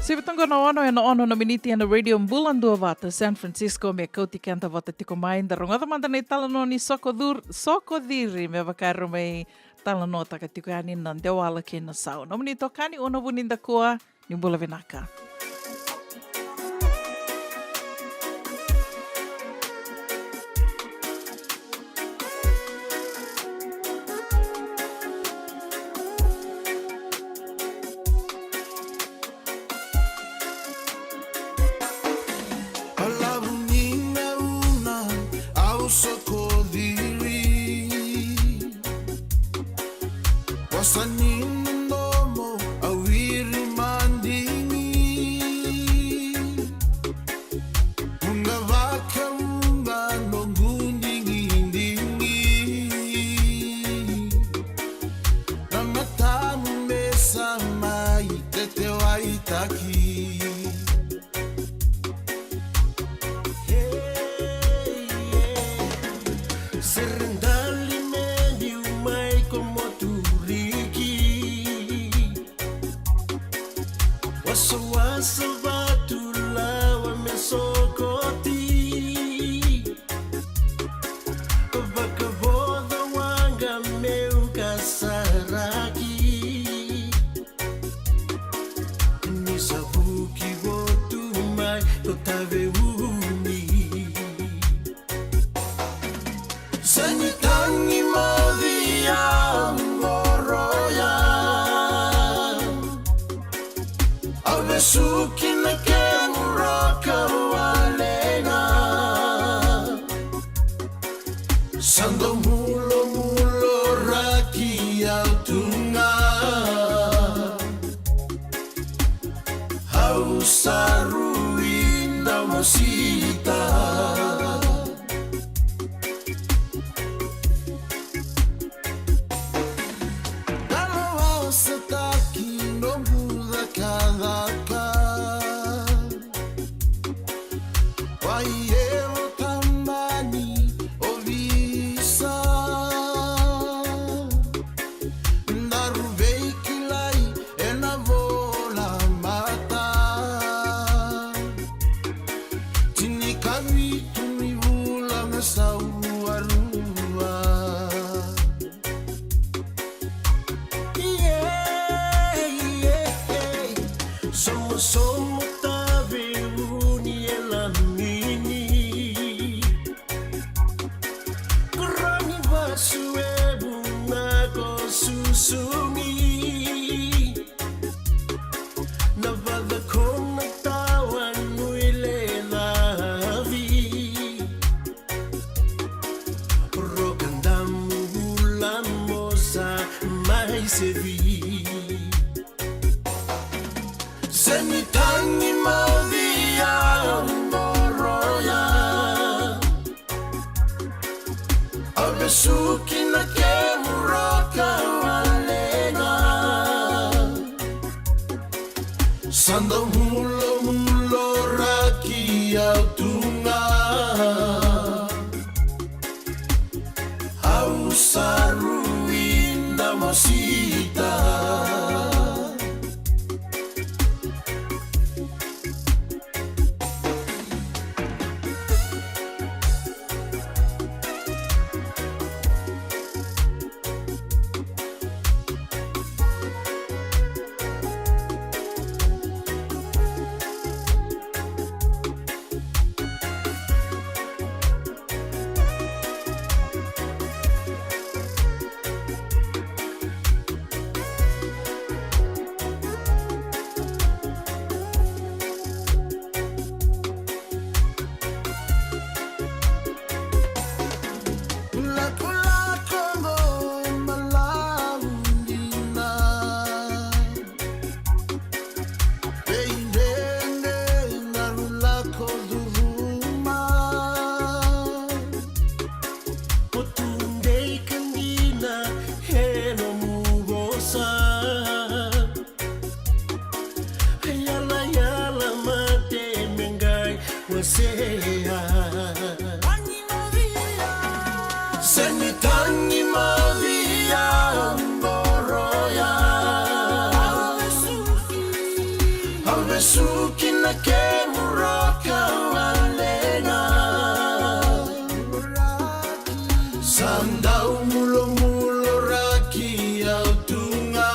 Sivi toka qo na ono ena ono na miniti ena Radio Bula Duavata, San Francisco, me kauti keda vata tiko mai. Da rogoca mada na italanoa ni Soko Cur-, Soko Ciri, me vaka era mai talanoataka tiko yani na Dewala kei na Sau. Nomuni itokani, Una Vunidakua, ni bula vinaka. Balavu ni gauna au Soko Ciri, vosa ni domo au Iri Madigi. Vuqa vakavuqa noqu digidigi, na matamu me sa mai tetewaitaki. Hey, yeah. Sere dali me niu mai ko Moturiki. Wasawasa vatu lawa me sokoti. Vakavoca waqa meu kasaraki. Ni sa vuki votu mai ko Taveuni. Sa ni tagi movi au qoroya. Au vesuki na kemu roka wale ga. Sa dau mulomulo raki au tu ga. Au sa rui dau mosita. Dalo au sa taki noqu cakacaka. Wai evo tabani ovisa. Daru veikilai ena vola mata. Tinikavitu ni vula ga sa rua rua. Yeah, yeah, yeah. Somosomo Taveuni e lamini. Koroni vasu e vuna ko susugi. Na vacakona tawa nui le lavi. Roka damu vula mosa mai sevi. Se ni tagi movi au qoroya. Au vesuki na kemu roka wale ga. Sa dau mulomulo raki au tu ga. Au sa rui dau Sita. Lakolako qo e balavu dina. Veidredre na rulako curuma. Mo tudei ka dina e nomu vosa. Yalayala mate me qai wasea. Seni tagi mo via qoroya. Au vesuki na kemu roka valega. Sa dau mulomuloraki au tu ga.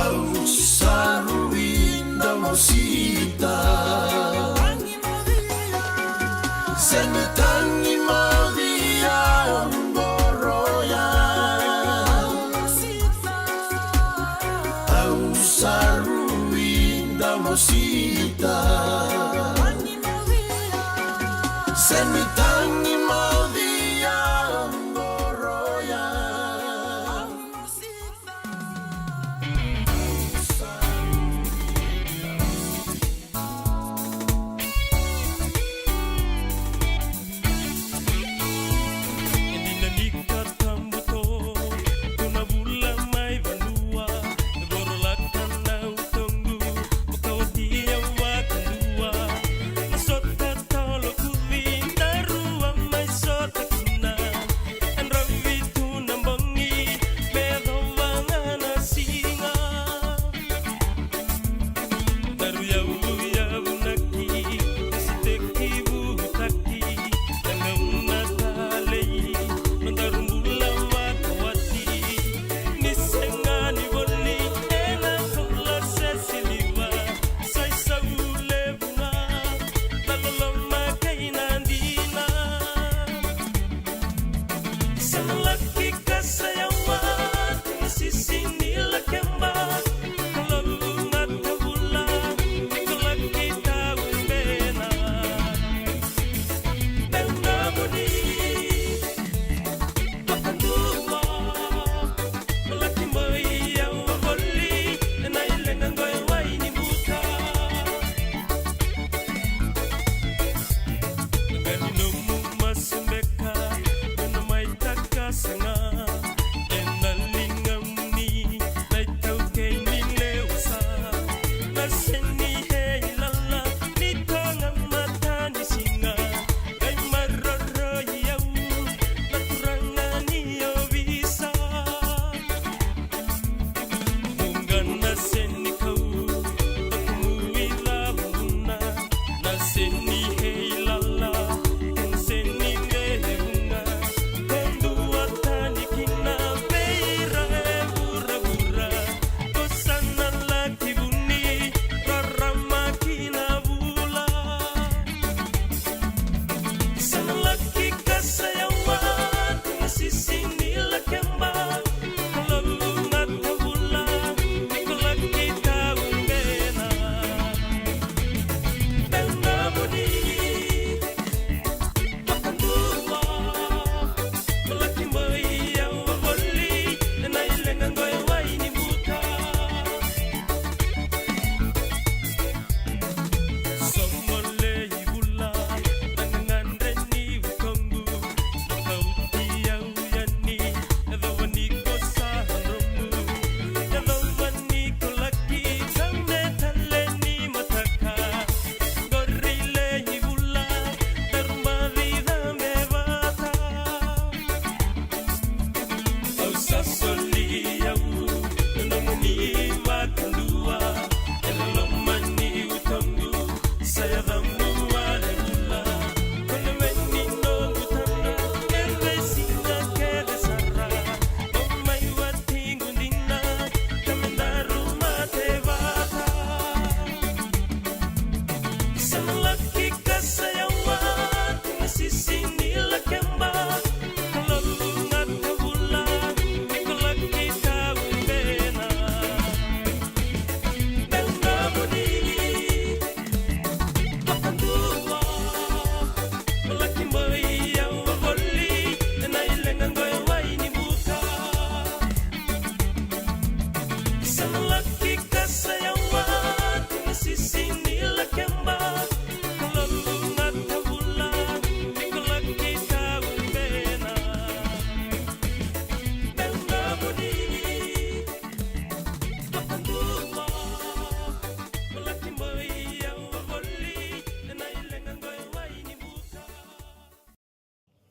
Au sa rui dau mosita. Seni tagi mo via qoroya. Au sa rui dau mosita. Seni tagi mo via qoroya.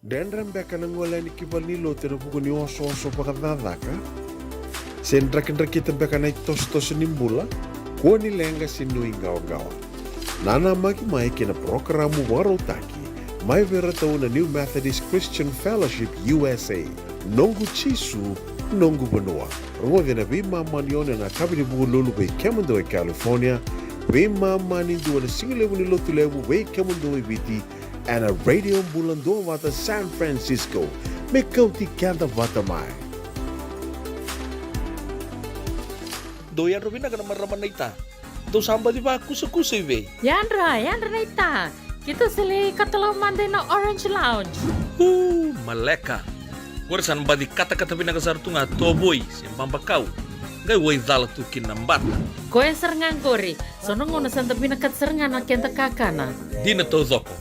Dredre beka na gole yani ki valenilotu ena vuku ni osooso vakacakacaka? Se drakidrakita beka na itosotoso ni bula? Kua ni leqa se nuiqawaqawa. Nanamaki mai ki na parokaramu vakarautaki mai vei iratou na New Methodist Christian Fellowship U S A. Noqu Jisu, noqu vanua. Rogoci ena veimama ni ono ena yakavi ni Vukelulu vei kemudou e California, veimama ni dua na sigalevu ni Lotulevu vei kemudou e Viti, ena Radio Bula Duavata San Francisco. Me kauti keda vata mai. Dou yadra vinaka na marama naita. Dou sa baci vakusakusa i vei? Yadra, yadra naita. Keitou sa lai katalau mada ina Orange Lounge. Uu, maleka. Qori sa na baci katakata vinaka sara tu ga tovoi se babakau. Qai waicala tu kina na bata. Koya sara ga qori. So na gauna sa da vinakata sara ga na keda kakana. Dina taucoko.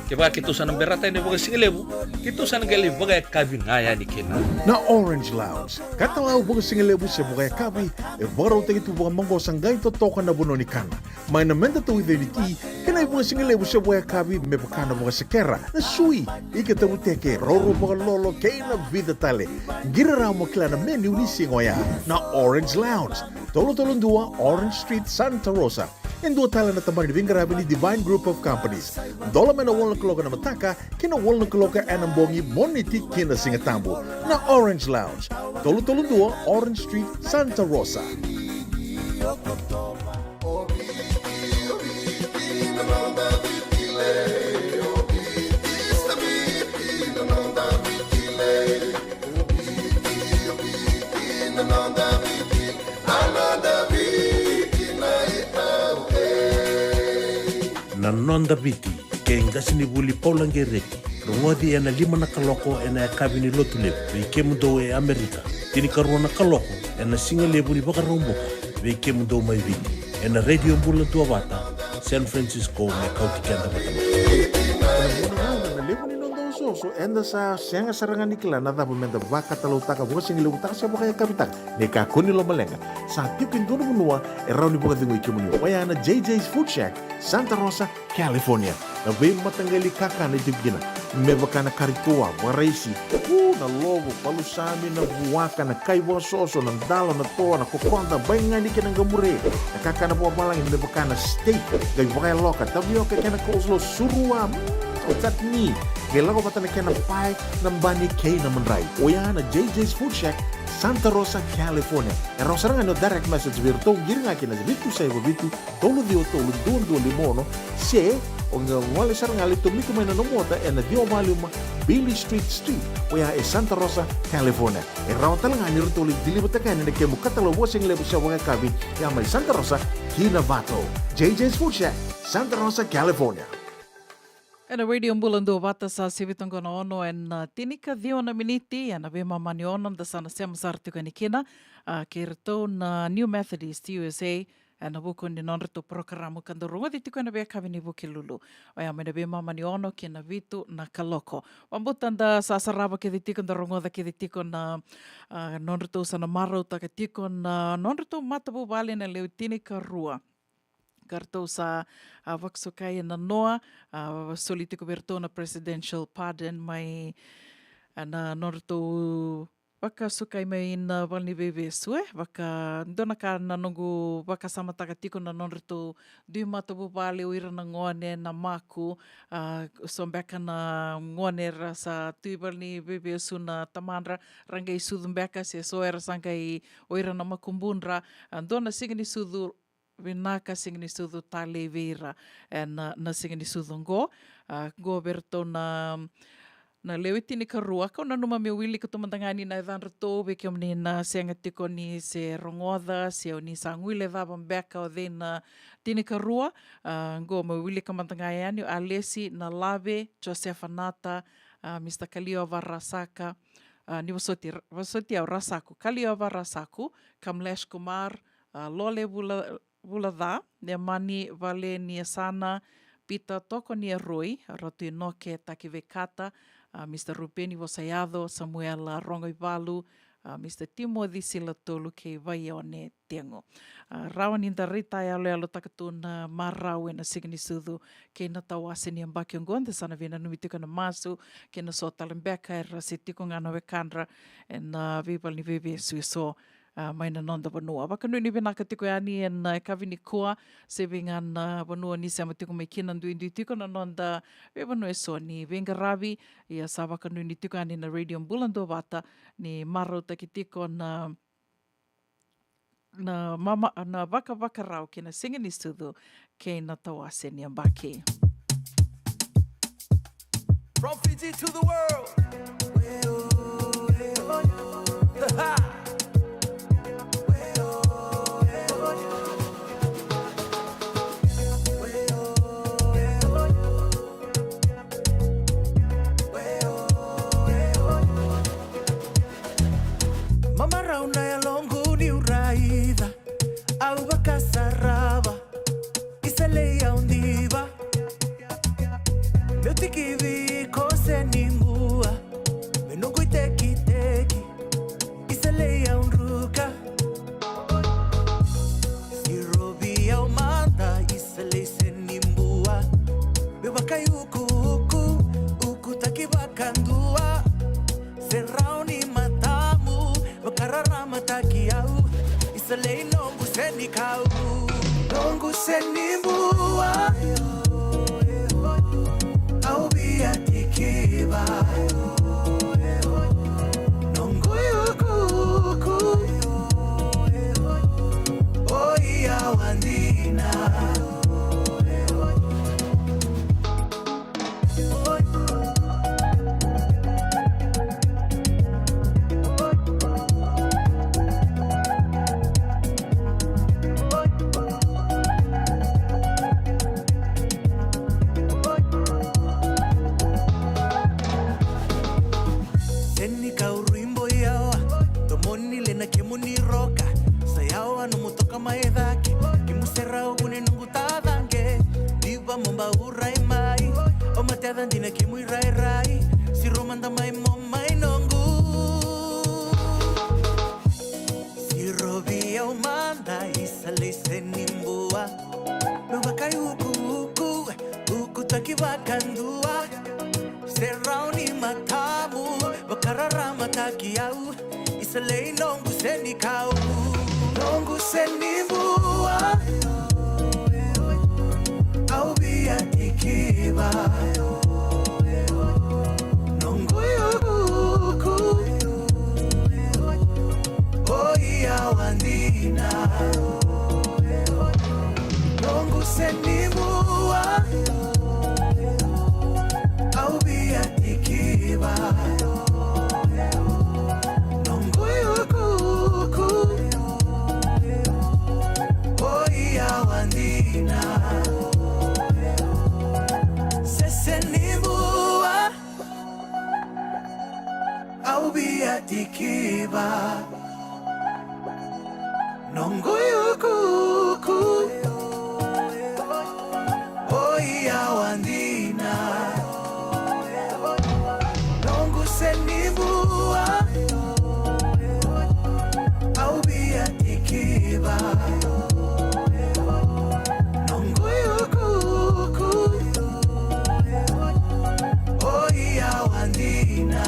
Kevaka keitou sa na berata yani vakasigalevu, keitou sa na qai lai vakayakavi ga yani kina. Na Orange Lounge, katalau vakasigalevu se vakayakavi, e vakarautaki tu vakamaqosa qai totoka na vanua ni kana. Mai na meda tauica ni ti, kei na ivakasigalevu se vakayakavi me vaka na vakasekera, na sui, ika tavuteke, raurau vakalolo, kei na vica tale. Qiri rawa mo kila na menu ni siga oya. Na Orange Lounge, tolu tolu dua Orange Street, Santa Rosa. E dua tale na tabana ni veiqaravi ni Divine Group of Companies. Dola mai na walu na kaloko ena mataka ki na walu na kaloko ena bogi, Moniti ki na Sigatabu. Na Orange Lounge, tolu tolu dua Orange Street, Santa Rosa. Na Noda Viti, kei qasenivuli Paula Gereti, rogoci ena lima na kaloko ena yakavi ni Lotulevu vei kemudou e Amerika, tinikarua na kaloko ena sigalevu ni Vakaraubuka vei kemudou mai Viti, ena Radio Bula Duavata, San Francisco, me kauti keda vata mai. Na levu ni noda osooso, eda sa sega sara ga ni kila na cava meda vakatalautaka, vakasigalevu taka se vakayakavi taka. Ni kakua ni lomaleqa, sa tiko e dua na vanua e rawa ni vakacegui kemuni. Oya na J J's Food Shack, Santa Rosa, California. Na veimataqali kakana e tiko kina, me vaka na kari toa, vakaraisi, u, na lovo, palusami, na vuaka, na kai vakasoso, na dalo, na toa, na kokoda, baigani kei na qamure. Na kakana vakavalagi me vaka na steak, qai vakayaloka, tavioka kei na coleslaw, surua, mm, o chutney. Qai lako vata na kena pae, na bani kei na madrai. Oya na J J's Food Shack, Santa Rosa, California. E rawa sara ga ni o direct message vei iratou, qiri ga kina vitu saiva vitu, tolu ciwa tolu, dua dua lima ono, se o qai gole sara ga, lai tomika mai na nomu ota ena ciwa va lima Beale Street Suite, oya e Santa Rosa, California. E rawa tale ga ni ratou lai deliver-taka yani na kemu katalau vakasigalevu se vakayakavi, ya mai Santa Rosa ki Novato. J J's Food Shack, Santa Rosa, California. Ena Radio Bula Duavata, sa sivi toka na ono ena, ah, tinikaciwa na miniti, ena veimama ni ono, da sa na sema sara tiko yani kina, ah, kei iratou na New Methodist U S A, ena vuku ni nodratou porokaramu ka dau rogoci tiko ena veiyakavi ni Vukelulu. Oya mai na veimama ni ono ki na vitu na kaloko. Vabauta da sa sarava kece tiko, da rogoca kece tiko na, ah, nodratou sa na marautaka tiko na nodratou matavuvale na lewe tinikarua. Ka ratou sa, ah, vakasukai ena noa, ah, soli tiko vei iratou na presidential pardon mai, ah, na nodratou vakasukai mai na valeniveivesu, e. Vaka, dua na ka na noqu vakasamataka tiko na nodratou dui matavuvale, o ira na gone, na maku, ah, so beka na gone era sa tu i valeniveivesu na tamadra, ra qai sucu beka, se so era sa qai, o ira na makubudra, ah, dua na siga ni sucu vinaka, siga ni sucu talei vei ira, e, na, na siga ni sucu oqo. Ah, oqo vei iratou na, na lewe tinikarua. Kau nanuma meu wilika tu mada ga yani na yacadratou, vei kemuni na sega tiko ni se rogoca, se o ni sa guilecava beka o cei na tinikarua. Ah, oqo meu wilika mada ga yani: o Alesi Nalave, Josefa Nata, ah, Mister Kaliova Rasaka, ah, ni vosoti, vosoti au, Rasaku, Kaliova Rasaku, Kamlesh Kumar, ah, Lole Vula, Vulaca, Nemani Valeniasana, Pita Tokoniaroi, Ratu Inoke Takiveikata, ah, Mister Rupeni Vosayaco, Samuela Rogoivalu, a, Mr Timothy Silatolu kei Vaione Tegu. A, rawa ni da raitayaloyalotaka tu na marau ena Siga ni Sucu kei na tawase ni yabaki oqo, da sa na veinanumi tiko na masu kei na so tale beka era se tiko ga na wekadra ena, a, veivale ni veivesu eso, a, mai na noda vanua. Vakanuinui vinaka tiko yani ena, a, yakavi nikua, se vei ga na vanua ni sema tiko mai kina, duidui tiko na noda veivanua eso ni veiqaravi. Ia sa vakanuinui tiko yani na Radio Bula Duavata ni marautaki tiko na, na mama, na vakavakarau kei na Siga ni Sucu kei na tawase ni yabaki. From Fiji to the world. Mamarau na yaloqu niu raica, au vakasarava, isa lei au diva. Meu tikivi iko se ni bua, meu noqu itekiteki, isa lei au druka. Sirovi au mada, isa lei se ni bua. Meu vakaiukuuku, ukutaki vakadua. Se rawa ni matamu, vakararamataki au. Isa lei noqu se ni kau, noqu se ni bua. Au via tikiva, noqu iukuuku. Oi, au a dina. Seni kau rui boi yawa, tomoni le na kemuni roka. Sa yawa nomu toka mai cake, kemu serau vune noqu tacaqe. Diva mo bau rai mai, o mateca dina kemu irairai. Siro mada mai mo mai noqu. Sirovi au mada, isa lei se ni bua. Meu vakaiukuuku, ukutaki vakadua. Se rawa ni matamu, vakararamataki au. Isa lei noqu se ni kau, noqu se ni bua. Au via tikiva, noqu iukuuku. Oi, au a dina, noqu se ni bua. Au via tikiva, noqu iukuuku. Oi, au a dina, se se ni bua. Au via tikiva, noqu iukuuku. Oi, au a dina, noqu se ni bua. Au via tikiva, noqu iukuuku. Oi, au a dina.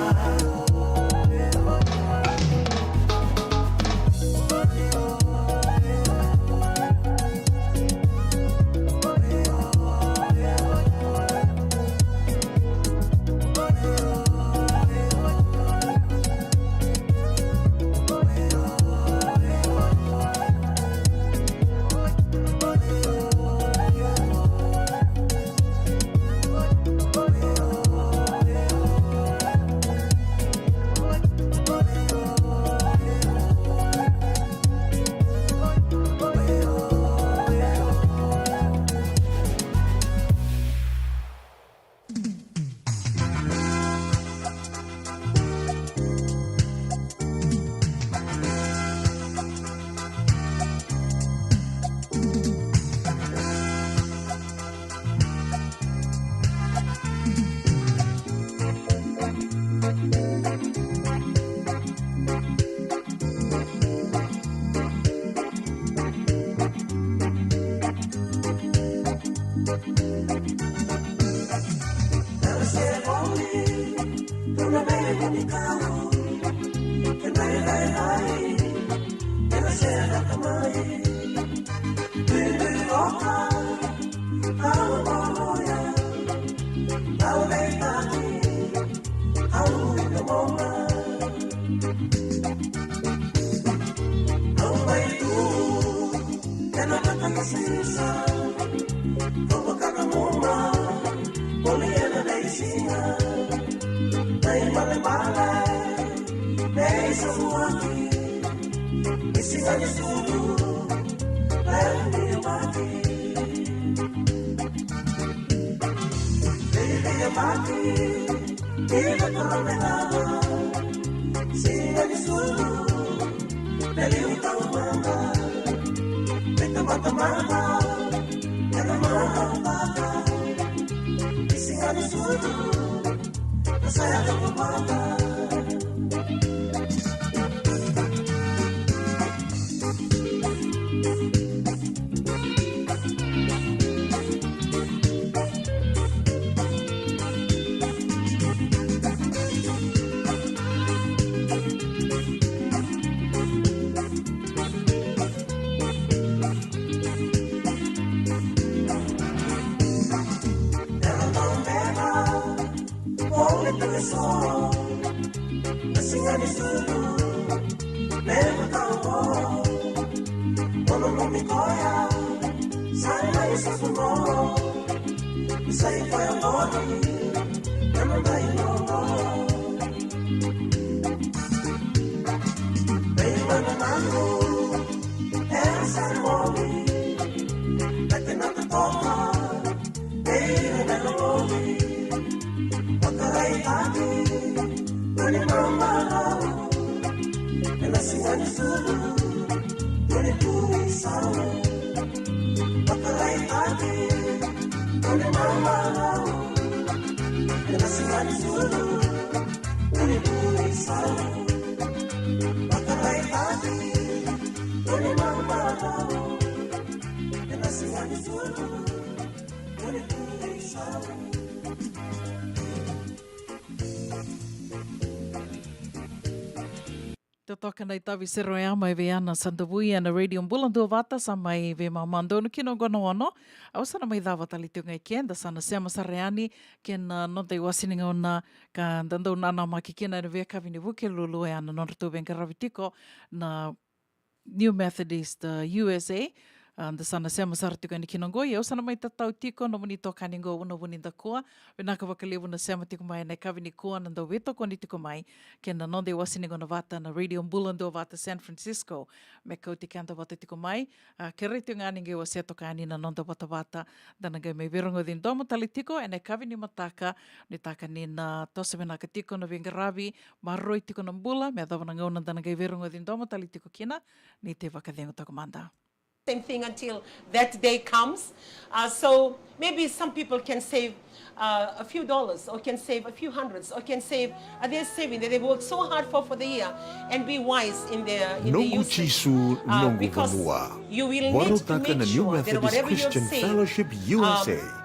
Totoka na itavi sere oya mai vei Ana Sadavui ena Radio Bula Duavata, sa mai veimama donu kina oqo na ono. Au sa na mai cava tale tiko ga i ke, da sa na sema sara yani kei na noda iwase ni gauna ka da dau nanamaki kina ena veiyakavi ni Vukelulu, oya na nodratou veiqaravi tiko na New Methodist, uh, U S A. Uh, da sa na sema sara tiko yani kina oqo, ia au sa na mai tatau tiko nomuni itokani oqo, Vunavuni Dakua. Vinaka vakalevu na sema tiko mai ena yakavi nikua, na dau veitokoni tiko mai kei na noda iwase ni gauna vata na Radio Bula Duavata San Francisco, me kauti keda vata tiko mai. A, kerei tiko ga ni qai wasea toka yani na noda vatavata, da na qai mai veirogoci domo tale tiko ena yakavi ni mataka. Nuitaka ni na toso vinaka tiko na veiqaravi, maroroi tiko na bula, me yacova na gauna da na qai veirogoci domo tale tiko kina. Ni tei vakacegu toka mada. Same thing until that day comes. Uh, so maybe some people can save uh, a few dollars, or can save a few hundreds, or can save, uh, their saving that they work so hard for for the year, and be wise in their in the Noqu usage. Jisu, uh, noqu because vanua. You will need to make sure that whatever you save, um,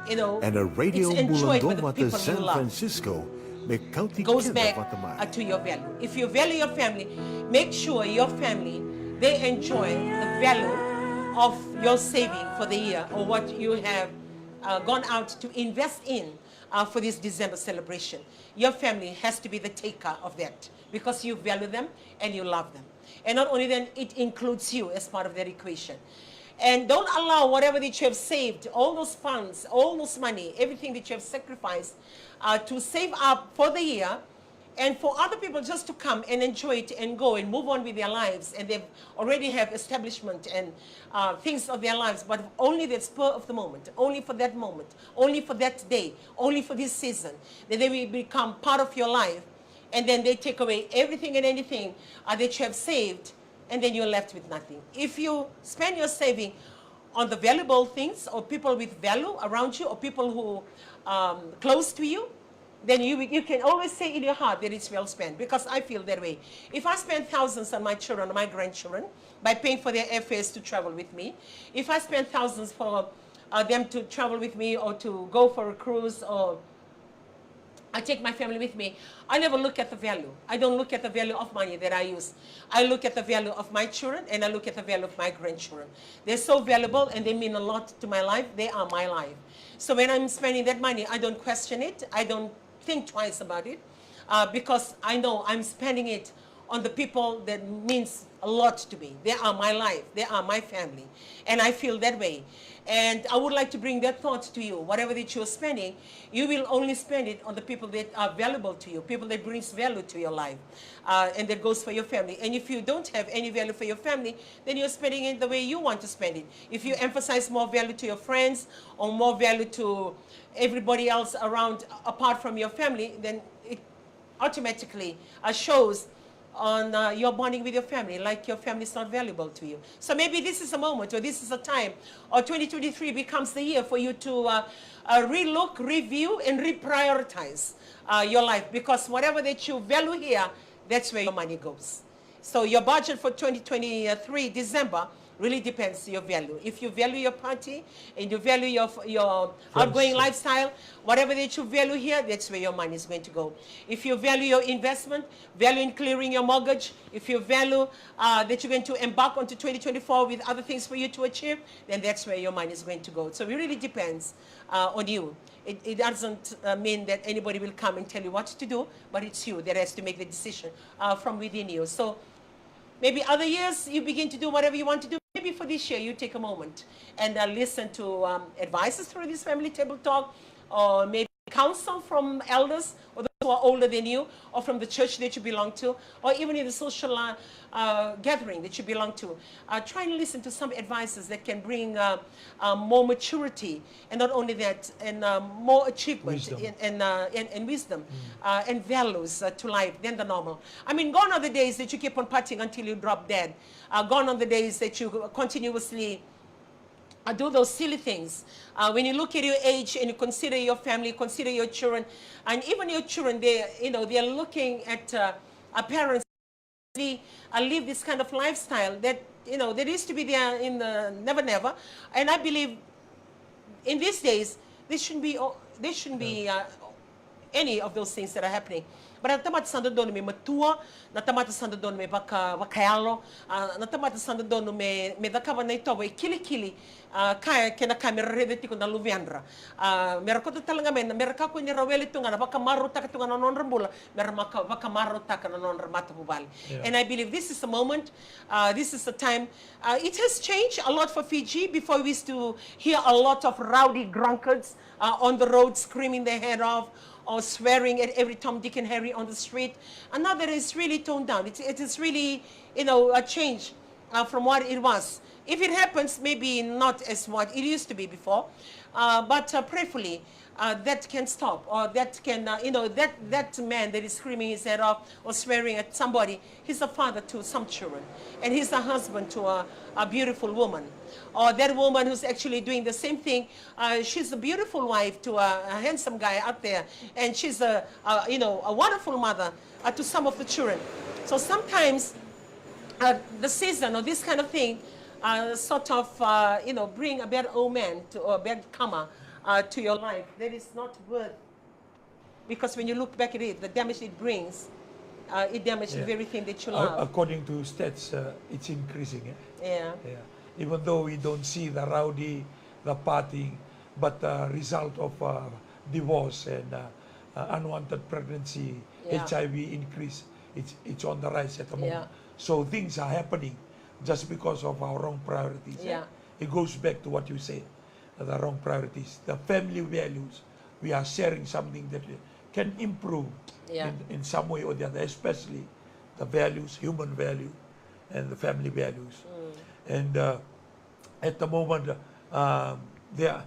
you know, it's enjoyed by the people you love. Goes back, uh, to your value. If you value your family, make sure your family, they enjoy the value of your saving for the year, or what you have, uh, gone out to invest in, uh, for this December celebration. Your family has to be the taker of that because you value them and you love them. And not only then, it includes you as part of that equation. And don't allow whatever that you have saved, all those funds, all those money, everything that you have sacrificed, uh, to save up for the year, and for other people just to come and enjoy it and go and move on with their lives, and they already have establishment and, uh, things of their lives, but only the spur of the moment, only for that moment, only for that day, only for this season, that they will become part of your life, and then they take away everything and anything, uh, that you have saved, and then you're left with nothing. If you spend your saving on the valuable things or people with value around you or people who, um, close to you, then you, you can always say in your heart that it's well spent, because I feel that way. If I spend thousands on my children or my grandchildren by paying for their airfares to travel with me, if I spend thousands for, uh, them to travel with me or to go for a cruise or I take my family with me. I never look at the value. I don't look at the value of money that I use. I look at the value of my children and I look at the value of my grandchildren. They're so valuable and they mean a lot to my life. They are my life. So when I'm spending that money, I don't question it. I don't think twice about it, uh, because I know I'm spending it on the people that means a lot to me. They are my life. They are my family. And I feel that way. And I would like to bring that thought to you. Whatever that you're spending, you will only spend it on the people that are valuable to you, people that brings value to your life, uh, and that goes for your family. And if you don't have any value for your family, then you're spending it the way you want to spend it. If you emphasize more value to your friends or more value to everybody else around apart from your family, then it automatically, uh, shows on, uh, your bonding with your family, like your family is not valuable to you. So maybe this is a moment, or this is a time, or twenty twenty-three becomes the year for you to, uh, uh, relook, review, and reprioritize, uh, your life, because whatever that you value here, that's where your money goes. So your budget for twenty twenty-three December really depends your value. If you value your party and you value your your outgoing lifestyle, whatever that you value here, that's where your money is going to go. If you value your investment, value in clearing your mortgage, if you value, uh, that you're going to embark onto twenty twenty-four with other things for you to achieve, then that's where your money is going to go. So it really depends, uh, on you. It, it doesn't, uh, mean that anybody will come and tell you what to do, but it's you that has to make the decision, uh, from within you. So maybe other years you begin to do whatever you want to do. Maybe for this year you take a moment and, uh, listen to, um, advices through this family table talk, or maybe counsel from elders or those who are older than you, or from the church that you belong to, or even in the social, uh, uh, gathering that you belong to. Uh, try and listen to some advices that can bring, uh, uh, more maturity, and not only that, and, uh, more achievement and, and, uh, and, and wisdom, uh, and values, uh, to life than the normal. I mean, gone are the days that you keep on partying until you drop dead. Uh, gone are the days that you continuously, uh, do those silly things. Uh, when you look at your age and you consider your family, consider your children, and even your children, they, you know, they are looking at, uh, a parents, uh, live this kind of lifestyle that, you know, that used to be there in the never never. And I believe in these days, this shouldn't be o- this shouldn't be, uh, any of those things that are happening. But na tamata sa dodonu me matua, na tamata sa dodonu me vaka vakayalo, uh, na tamata sa dodonu me me cakava na itovo e kilikili, uh, ka e kena ka me ra raica tiko na luvedra. Uh, me ra kauta tale ga mai, me ra kakua ni ra wele tu ga na vakamarautaka tu ga na nodra bula, me ra maka vakamarautaka na nodra matavuvale. And I believe this is a moment, uh, this is a time. Uh, it has changed a lot for Fiji. Before, we used to hear a lot of rowdy drunkards, uh, on the road screaming their head off or swearing at every Tom, Dick, and Harry on the street. And now that is really toned down. It, it is really, you know, a change, uh, from what it was. If it happens, maybe not as what it used to be before, uh, but, uh, prayerfully, uh, that can stop, or that can, uh, you know, that, that man that is screaming his head off or swearing at somebody, he's a father to some children, and he's a husband to a, a beautiful woman. Or that woman who's actually doing the same thing, uh, she's a beautiful wife to a, a handsome guy out there, and she's a, a, you know, a wonderful mother, uh, to some of the children. So sometimes, uh, the season or this kind of thing, uh, sort of, uh, you know, bring a bad omen to, or bad karma, uh, to your life that is not worth, because when you look back at it, the damage it brings, uh, it damages everything that you love. According to stats, uh, it's increasing. Eh? Yeah. Yeah. Even though we don't see the rowdy, the partying, but the result of, uh, divorce and, uh, uh, unwanted pregnancy, H I V increase, it's, it's on the rise at the moment. So things are happening just because of our wrong priorities. Eh? It goes back to what you said, the wrong priorities. The family values, we are sharing something that we can improve in, in some way or the other, especially the values, human value and the family values. And, uh, at the moment, um, there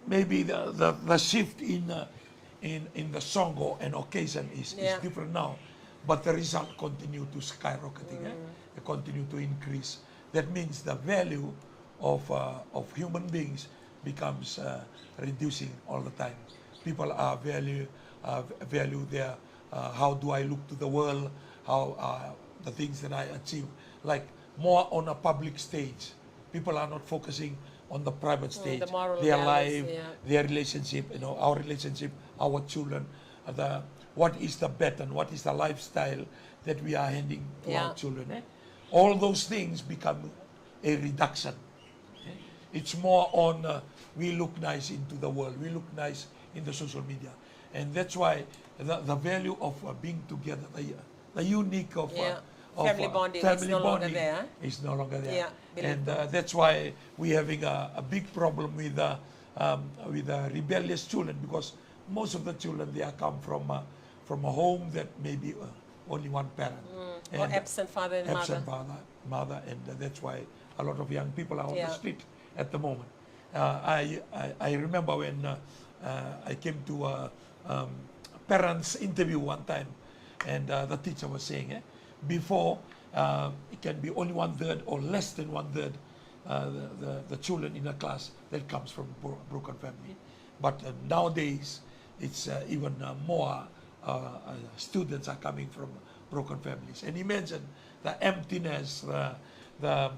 maybe the, the, the shift in, uh, in, in the songo and occasion is, is different now, but the result continue to skyrocketing, eh? They continue to increase. That means the value of, uh, of human beings becomes, uh, reducing all the time. People are value, uh, value their, uh, how do I look to the world, how, uh, the things that I achieve, like, more on a public stage. People are not focusing on the private stage, their life, their relationship, you know, our relationship, our children, the, what is the pattern, what is the lifestyle that we are handing to our children, eh? All those things become a reduction. Eh? It's more on, uh, we look nice into the world, we look nice in the social media. And that's why the, the value of, uh, being together, the, the unique of, uh, of, family uh, bonding is family no longer bonding there. Is no longer there. Yeah, believe And, me. Uh, that's why we're having a, a big problem with, uh, um, with, uh, rebellious children, because most of the children, they are come from, uh, from a home that maybe, uh, only one parent. Mm. Or And absent father and absent mother. Father, mother, and, uh, that's why a lot of young people are on the Yeah. street at the moment. Uh, I, I, I remember when, uh, uh, I came to a, um, parents interview one time, and, uh, the teacher was saying, eh, before, uh, it can be only one third or less than one third, uh, the, the, the children in a class that comes from bro-, broken family. But, uh, nowadays, it's, uh, even, uh, more, uh, uh, students are coming from broken families. And imagine the emptiness, the, the,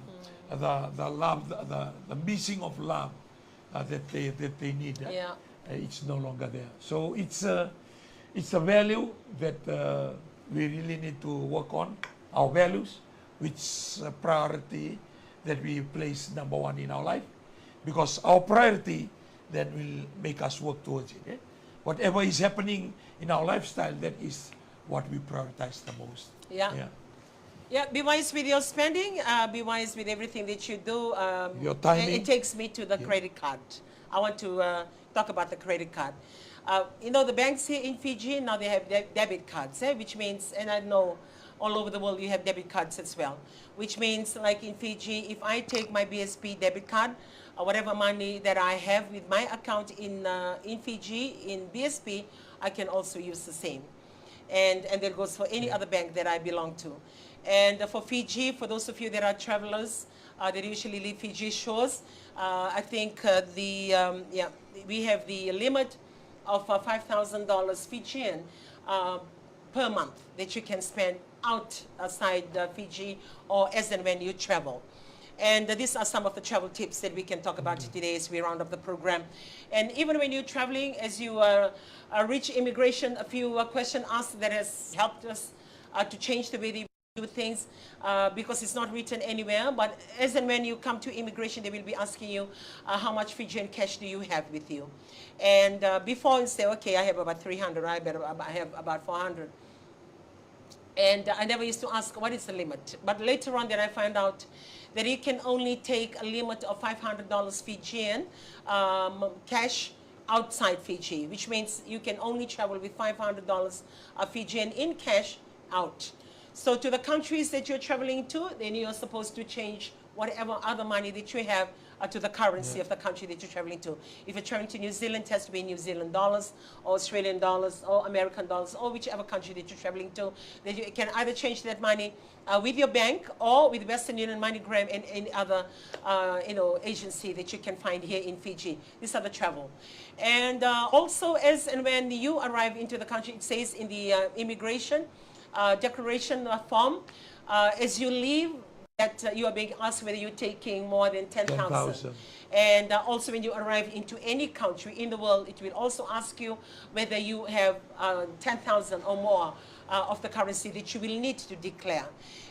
the, the love, the, the, the missing of love, uh, that they, that they need, uh, Yeah. uh, it's no longer there. So it's, uh, it's a value that, uh, we really need to work on, our values, which, uh, priority that we place number one in our life, because our priority then will make us work towards it, eh? Whatever is happening in our lifestyle, that is what we prioritize the most. Yeah. Yeah. Yeah, be wise with your spending, uh, be wise with everything that you do. Um, Your timing. It takes me to the Yeah. credit card. I want to, uh, talk about the credit card. Uh, you know, the banks here in Fiji, now they have de-, debit cards, eh, which means, and I know all over the world you have debit cards as well, which means, like, in Fiji, if I take my B S P debit card, uh, whatever money that I have with my account in, uh, in Fiji, in B S P, I can also use the same. And, and that goes for any Yeah. other bank that I belong to. And, uh, for Fiji, for those of you that are travelers, uh, that usually leave Fiji shores, uh, I think, uh, the, um, yeah, we have the limit of, uh, five thousand dollars Fijian, uh, per month that you can spend outside, uh, Fiji or as and when you travel. And, uh, these are some of the travel tips that we can talk about today as we round up the program. And even when you're traveling, as you, uh, uh, reach immigration, a few, uh, questions asked that has helped us, uh, to change the way that we do things, uh, because it's not written anywhere. But as and when you come to immigration, they will be asking you, uh, "How much Fijian cash do you have with you?" And, uh, before you say, "Okay, I have about three hundred, I better, I have about four hundred." And I never used to ask, "What is the limit?" But later on, then I find out that you can only take a limit of five hundred dollars Fijian, um, cash outside Fiji, which means you can only travel with five hundred dollars of Fijian in cash out. So to the countries that you're traveling to, then you're supposed to change whatever other money that you have, uh, to the currency Yeah. of the country that you're traveling to. If you're traveling to New Zealand, it has to be New Zealand dollars, or Australian dollars, or American dollars, or whichever country that you're traveling to. That you can either change that money, uh, with your bank or with Western Union, MoneyGram, and any other, uh, you know, agency that you can find here in Fiji. These are the travel. And, uh, also, as and when you arrive into the country, it says in the, uh, immigration, uh, declaration, uh, form, uh, as you leave, that, uh, you are being asked whether you're taking more than ten thousand. Ten thousand. And, uh, also, when you arrive into any country in the world, it will also ask you whether you have, uh, ten thousand or more, uh, of the currency that you will need to declare.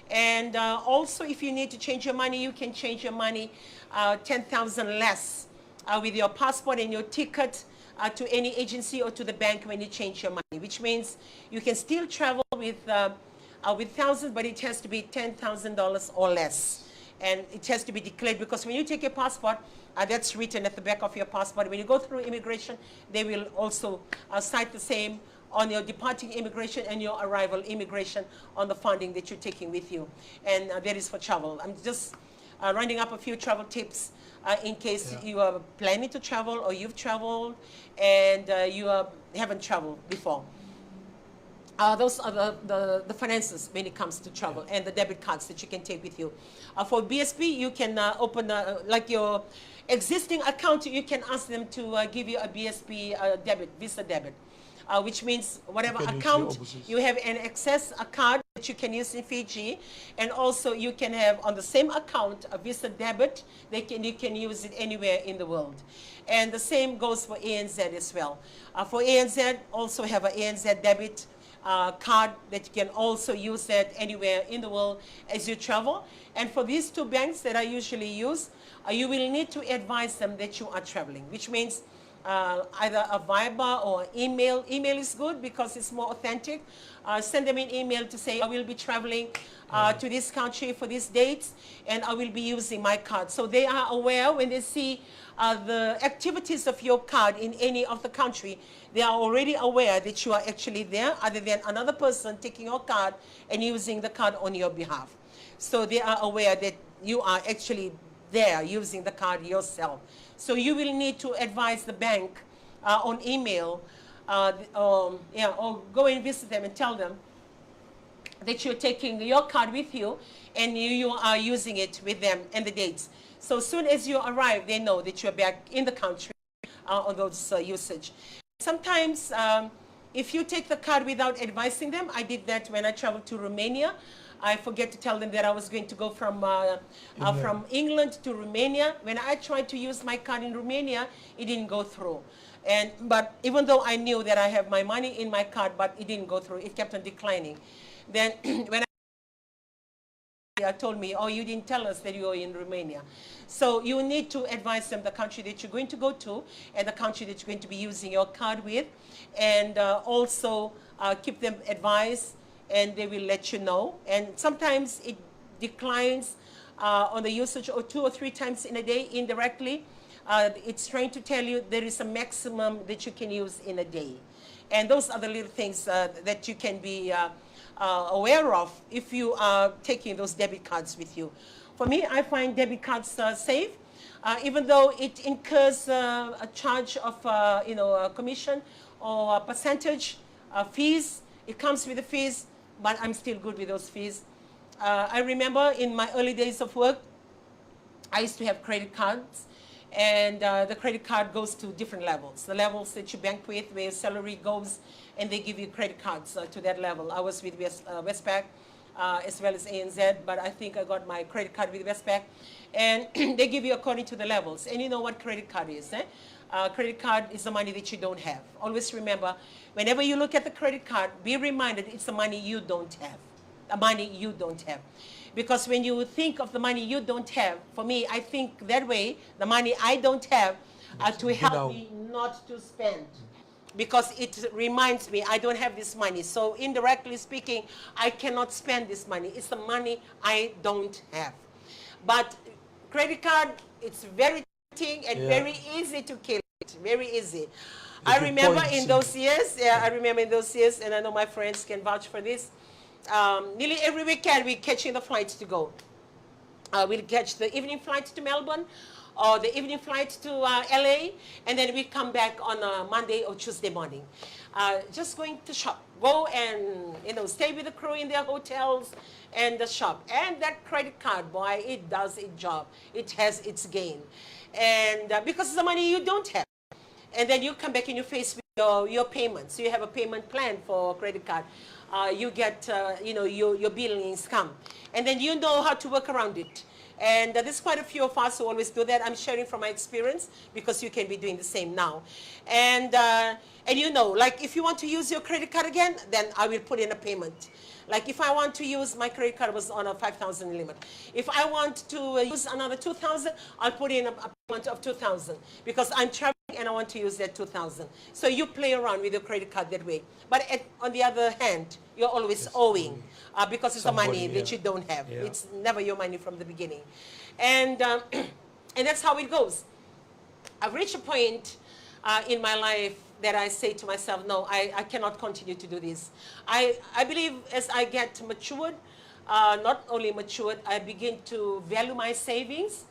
And, uh, also, if you need to change your money, you can change your money, uh, ten thousand less, uh, with your passport and your ticket, uh, to any agency or to the bank when you change your money, which means you can still travel with, uh, uh, with thousands, but it has to be ten thousand dollars or less. And it has to be declared, because when you take your passport, uh, that's written at the back of your passport. When you go through immigration, they will also, uh, cite the same on your departing immigration and your arrival immigration on the funding that you're taking with you. And, uh, that is for travel. I'm just, uh, rounding up a few travel tips, uh, in case Yeah. you are planning to travel or you've traveled and, uh, you, uh, haven't traveled before. Uh, those are the, the, the finances when it comes to travel and the debit cards that you can take with you. Uh, for B S P, you can, uh, open, uh, like, your existing account, you can ask them to, uh, give you a B S P, uh, debit, Visa debit, uh, which means whatever You can use your account overseas. you have an access, a card, that you can use in Fiji, and also you can have on the same account a Visa debit that can, you can use it anywhere in the world. And the same goes for A N Z as well. Uh, for A N Z, also have a ANZ debit uh, card that you can also use that anywhere in the world as you travel. And for these two banks that I usually use, uh, you will need to advise them that you are traveling, which means uh, either a Viber or email. Email is good because it's more authentic. Uh, send them an email to say, "I will be traveling uh, to this country for these dates, and I will be using my card." So they are aware when they see uh, the activities of your card in any of the country. They are already aware that you are actually there, other than another person taking your card and using the card on your behalf. So they are aware that you are actually there using the card yourself. So you will need to advise the bank uh, on email, uh, th- um, yeah, or go and visit them and tell them that you're taking your card with you and you, you are using it with them and the dates. So soon as you arrive, they know that you're back in the country uh, on those uh, usage. Sometimes, um, if you take the card without advising them, I did that when I traveled to Romania. I forget to tell them that I was going to go from uh, uh, from England to Romania. When I tried to use my card in Romania, it didn't go through. And but even though I knew that I have my money in my card, but it didn't go through. It kept on declining. Then when I told me, "Oh, you didn't tell us that you are in Romania." So you need to advise them the country that you're going to go to and the country that you're going to be using your card with, and uh, also uh, keep them advised, and they will let you know. And sometimes it declines uh, on the usage, or two or three times in a day indirectly. Uh, it's trying to tell you there is a maximum that you can use in a day. And those are the little things uh, that you can be uh, uh, aware of if you are taking those debit cards with you. For me, I find debit cards uh, safe, uh, even though it incurs uh, a charge of, uh, you know, a commission or a percentage uh, fees. It comes with the fees, but I'm still good with those fees. Uh, I remember in my early days of work, I used to have credit cards, and uh, the credit card goes to different levels. The levels that you bank with, where your salary goes, and they give you credit cards uh, to that level. I was with West, uh, Westpac uh, as well as A N Z, but I think I got my credit card with Westpac. And they give you according to the levels. And you know what credit card is, eh? Uh, credit card is the money that you don't have. Always remember, whenever you look at the credit card, be reminded it's the money you don't have. The money you don't have. Because when you think of the money you don't have, for me, I think that way, the money I don't have uh, to help me not to spend. Because it reminds me, I don't have this money. So indirectly speaking, I cannot spend this money. It's the money I don't have. But credit card, it's very tempting and very easy to kill it. Very easy. I remember in those years, yeah, I remember in those years, and I know my friends can vouch for this. Um, nearly every weekend, we're catching the flight to go. Uh, we'll catch the evening flight to Melbourne or the evening flight to uh, L A, and then we come back on a Monday or Tuesday morning. Uh, just going to shop. Go and, you know, stay with the crew in their hotels and the shop. And that credit card, boy, it does its job. It has its gain. And uh, because it's the money you don't have. And then you come back and you face with your, your payments. You have a payment plan for credit card. Uh, you get, uh, you know, your, your billings come. And then you know how to work around it. And uh, there's quite a few of us who always do that. I'm sharing from my experience because you can be doing the same now. And uh, and you know, like, if you want to use your credit card again, then I will put in a payment. Like, if I want to use, my credit card was on a five thousand limit. If I want to uh, use another two thousand, I'll put in a, a payment of two thousand because I'm traveling and I want to use that two thousand. So you play around with your credit card that way. But at, on the other hand, you're always owing uh, because it's the money that you don't have. It's never your money from the beginning. And um, and that's how it goes. I've reached a point uh, in my life that I say to myself, "No, I, I cannot continue to do this." I, I believe as I get matured, uh, not only matured, I begin to value my savings.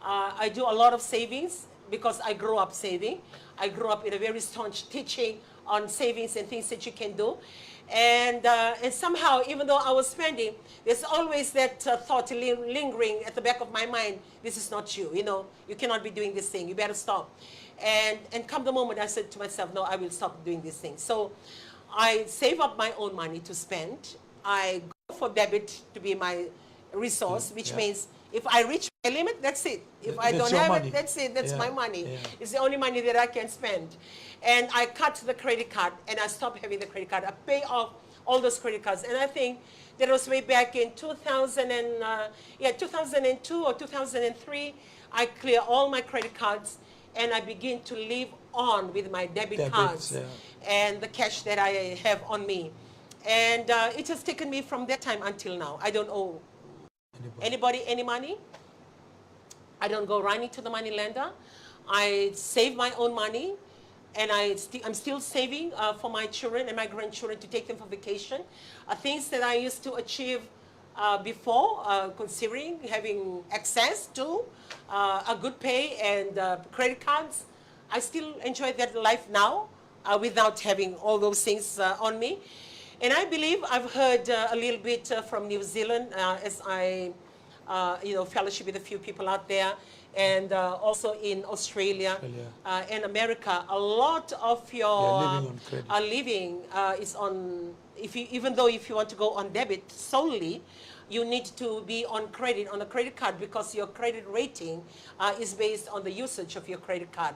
Uh, I do a lot of savings because I grew up saving. I grew up in a very staunch teaching on savings and things that you can do. And, uh, and somehow, even though I was spending, there's always that uh, thought lingering at the back of my mind, "This is not you, you know, you cannot be doing this thing, you better stop." And, and come the moment, I said to myself, "No, I will stop doing this thing." So I save up my own money to spend. I go for debit to be my resource, which means if I reach my limit, that's it. If I don't have it, that's it. That's my money. It's the only money that I can spend. And I cut the credit card and I stop having the credit card. I pay off all those credit cards. And I think that was way back in two thousand and, uh, yeah, two thousand and two or two thousand and three. I clear all my credit cards and I begin to live on with my debit cards and the cash that I have on me. And uh, it has taken me from that time until now. I don't owe anybody any money. I don't go running to the money lender. I save my own money, and I st I'm still saving uh, for my children and my grandchildren to take them for vacation. Uh, things that I used to achieve uh, before, uh, considering having access to uh, a good pay and uh, credit cards, I still enjoy that life now uh, without having all those things uh, on me. And I believe I've heard uh, a little bit uh, from New Zealand uh, as I, uh, you know, fellowship with a few people out there, and uh, also in Australia uh, and America. A lot of your uh, living uh, is on. If you, even though if you want to go on debit solely, you need to be on credit on a credit card because your credit rating uh, is based on the usage of your credit card,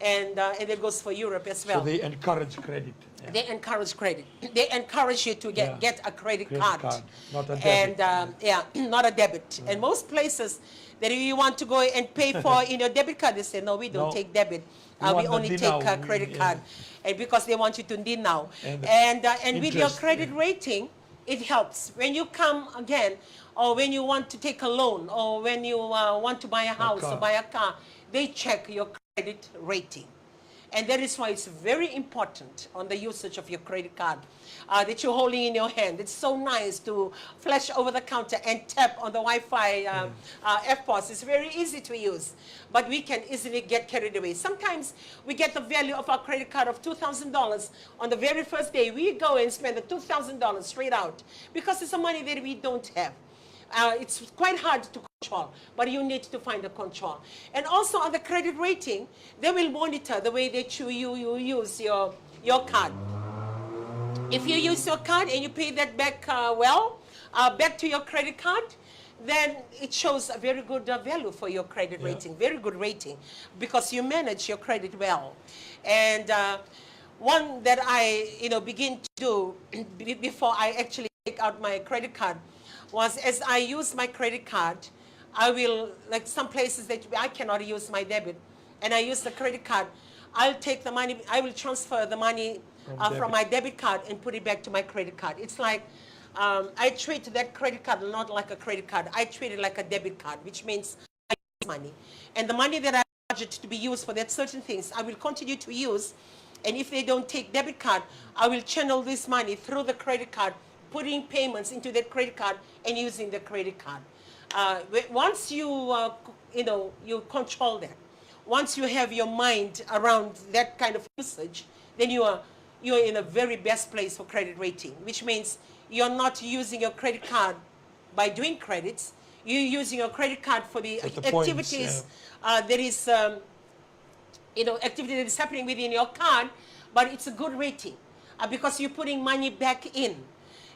and uh, and it goes for Europe as well. So they encourage credit. Yeah. They encourage credit. They encourage you to get, yeah. get a credit, credit card, card, not a debit. And um, yeah, not a debit. Mm. And most places that you want to go and pay for in your debit card, they say no, we don't no. take debit. Uh, we only take a credit card, and because they want you to dinau. And, and, uh, and with your credit rating, it helps when you come again, or when you want to take a loan, or when you uh, want to buy a house or buy a car. They check your credit rating, and that is why it's very important on the usage of your credit card uh, that you're holding in your hand. It's so nice to flash over the counter and tap on the Wi-Fi um, uh, F pos. It's very easy to use, but we can easily get carried away. Sometimes we get the value of our credit card of two thousand dollars. On the very first day, we go and spend the two thousand dollars straight out because it's a money that we don't have. Uh, it's quite hard to control, but you need to find the control. And also on the credit rating, they will monitor the way that you, you, you use your, your card. If you use your card and you pay that back uh, well, uh, back to your credit card, then it shows a very good uh, value for your credit yeah. rating, very good rating, because you manage your credit well. And uh, one that I, you know, begin to do before I actually take out my credit card was as I use my credit card, I will, like some places that I cannot use my debit, and I use the credit card, I'll take the money, I will transfer the money from, uh, from my debit card and put it back to my credit card. It's like um, I treat that credit card not like a credit card. I treat it like a debit card, which means I use money. And the money that I budget to be used for that certain things, I will continue to use. And if they don't take debit card, I will channel this money through the credit card, putting payments into that credit card and using the credit card. Uh, once you, uh, you know, you control that, once you have your mind around that kind of usage, then you are, you are in a very best place for credit rating, which means you're not using your credit card by doing credits. You're using your credit card for the for the activities points, yeah. uh, that is, um, you know, activity that is happening within your card, but it's a good rating uh, because you're putting money back in.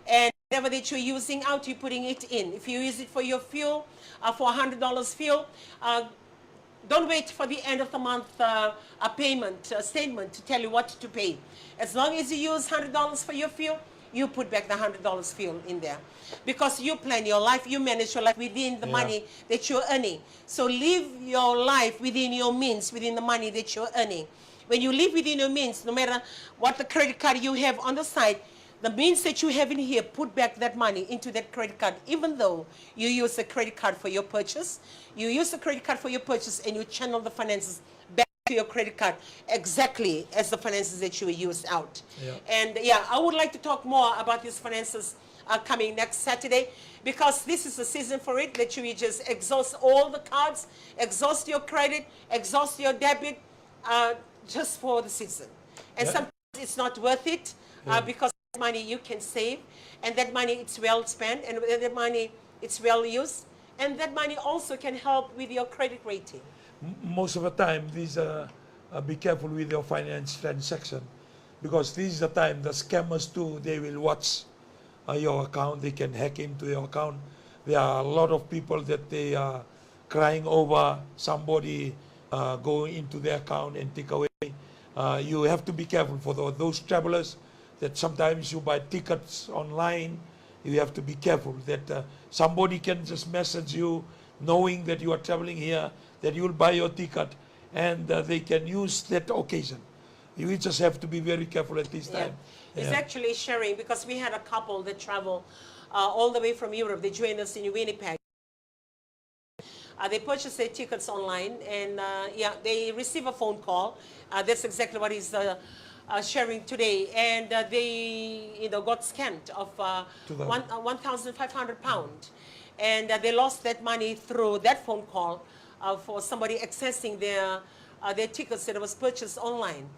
And whatever that you're using out, you're putting it in. If you use it for your fuel, uh, for a hundred dollars fuel, uh, don't wait for the end of the month uh, a payment a statement to tell you what to pay. As long as you use hundred dollars for your fuel, you put back the hundred dollars fuel in there, because you plan your life, you manage your life within the yeah. money that you're earning. So live your life within your means, within the money that you're earning. When you live within your means, no matter what the credit card you have on the side, the means that you have in here, put back that money into that credit card, even though you use the credit card for your purchase. You use the credit card for your purchase and you channel the finances back to your credit card exactly as the finances that you used out. Yeah. And yeah, I would like to talk more about these finances uh, coming next Saturday, because this is the season for it, that you just exhaust all the cards, exhaust your credit, exhaust your debit, uh, just for the season. And yeah. sometimes it's not worth it uh, yeah. because that money you can save, and that money it's well spent, and that money it's well used, and that money also can help with your credit rating. Most of the time, these are, uh, be careful with your finance transaction, because this is the time the scammers too, they will watch uh, your account. They can hack into your account. There are a lot of people that they are crying over somebody uh, going into their account and take away. Uh, you have to be careful for tho- those travelers that sometimes you buy tickets online. You have to be careful that uh, somebody can just message you knowing that you are traveling here, that you will buy your ticket, and uh, they can use that occasion. You just have to be very careful at this time. It's actually sharing because we had a couple that travel uh, all the way from Europe. They joined us in Winnipeg. Uh, they purchased their tickets online, and uh, yeah, they receive a phone call. Uh, that's exactly what he's uh, uh, sharing today. And uh, they, you know, got scammed of uh, one uh, one thousand five hundred pound, and uh, they lost that money through that phone call uh, for somebody accessing their uh, their tickets that was purchased online.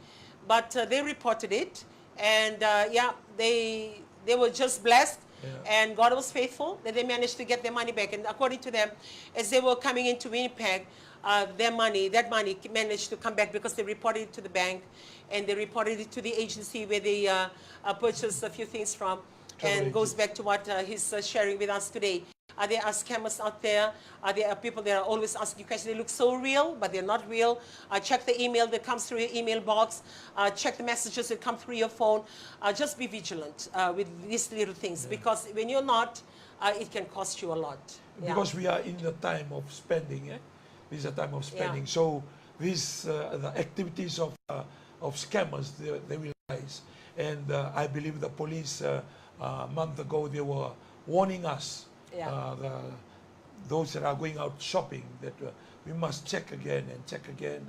But uh, they reported it, and uh, yeah, they they were just blessed, and God was faithful that they managed to get their money back. And according to them, as they were coming into Winnipeg, uh, their money, that money managed to come back because they reported it to the bank, and they reported it to the agency where they uh, uh, purchased a few things from. And goes back to what uh, he's uh, sharing with us today. Are there are scammers out there? Are there are people that are always asking you questions? They look so real, but they're not real. Uh, check the email that comes through your email box. Uh, check the messages that come through your phone. Uh, just be vigilant uh, with these little things, because when you're not, uh, it can cost you a lot. Because we are in the time of spending, eh? This is a time of spending. So these uh, the activities of uh, of scammers, they, they will rise. And uh, I believe the police uh, uh, a month ago, they were warning us, uh, the, those that are going out shopping, that uh, we must check again and check again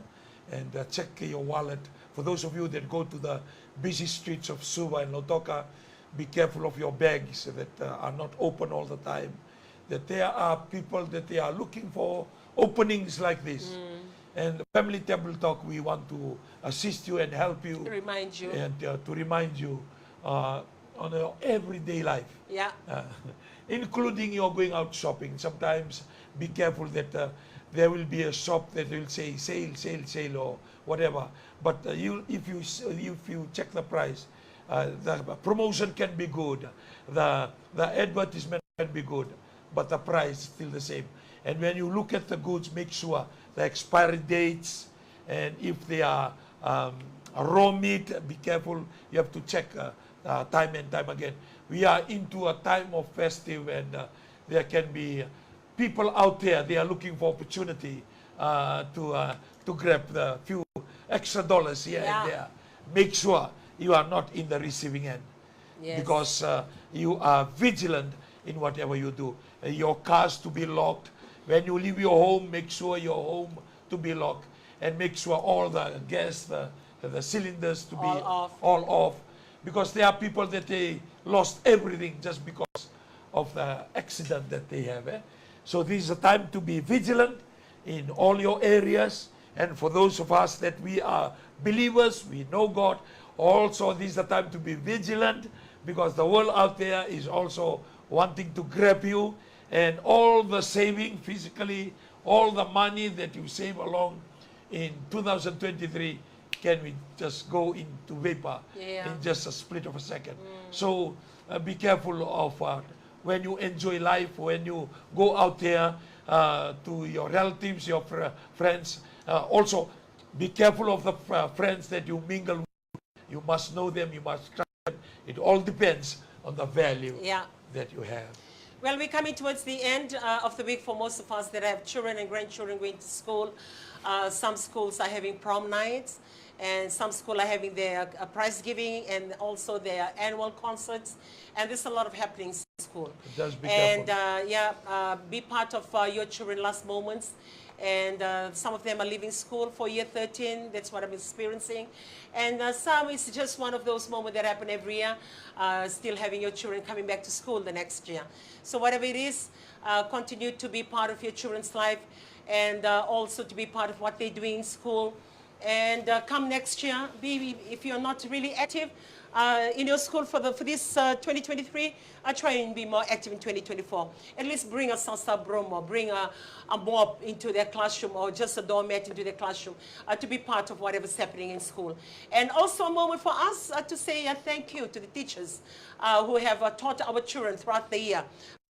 and uh, check your wallet. For those of you that go to the busy streets of Suva and Lautoka, be careful of your bags that uh, are not open all the time. That there are people that they are looking for openings like this. And Family Table Talk, we want to assist you and help you, Remind you. And uh, to remind you uh, on your everyday life, Yeah. uh, including your going out shopping. Sometimes be careful that uh, there will be a shop that will say sale, sale, sale, or whatever. But uh, you, if you s- if you check the price, uh, the promotion can be good, the the advertisement can be good, but the price is still the same. And when you look at the goods, make sure the expiry dates, and if they are um, raw meat, be careful. You have to check uh, uh, time and time again. We are into a time of festive, and uh, there can be people out there, they are looking for opportunity uh, to uh, to grab the few extra dollars here and there. Make sure you are not in the receiving end, because uh, you are vigilant in whatever you do. Uh, your cars to be locked. When you leave your home, make sure your home to be locked, and make sure all the gas, the, the cylinders to be All off. All off, because there are people that they lost everything just because of the accident that they have. Eh? So this is a time to be vigilant in all your areas. And for those of us that we are believers, we know God, also this is a time to be vigilant, because the world out there is also wanting to grab you, and all the saving physically, all the money that you save along in two thousand twenty-three, can we just go into vapor Yeah. in just a split of a second. So uh, be careful of uh, when you enjoy life, when you go out there uh, to your relatives, your fr- friends. Uh, also, be careful of the fr- friends that you mingle with. You must know them, you must trust them. It all depends on the value Yeah. that you have. Well, we're coming towards the end uh, of the week for most of us that have children and grandchildren going to school. Uh, some schools are having prom nights, and some schools are having their uh, prize giving and also their annual concerts. And there's a lot of happenings in school. Just be And careful. Uh, yeah, uh, be part of uh, your children's last moments. And uh, some of them are leaving school for year thirteen. That's what I'm experiencing. And uh, some, it's just one of those moments that happen every year. Uh, still having your children coming back to school the next year. So whatever it is, uh, continue to be part of your children's life, and uh, also to be part of what they're doing in school. And uh, come next year, be, if you're not really active, uh, in your school for the, for this, uh, twenty twenty-three, uh, try and be more active in twenty twenty-four. At least bring a sasa broom or bring a, a mop into their classroom or just a doormat into their classroom, uh, to be part of whatever's happening in school. And also a moment for us, uh, to say, uh, thank you to the teachers, uh, who have, uh, taught our children throughout the year.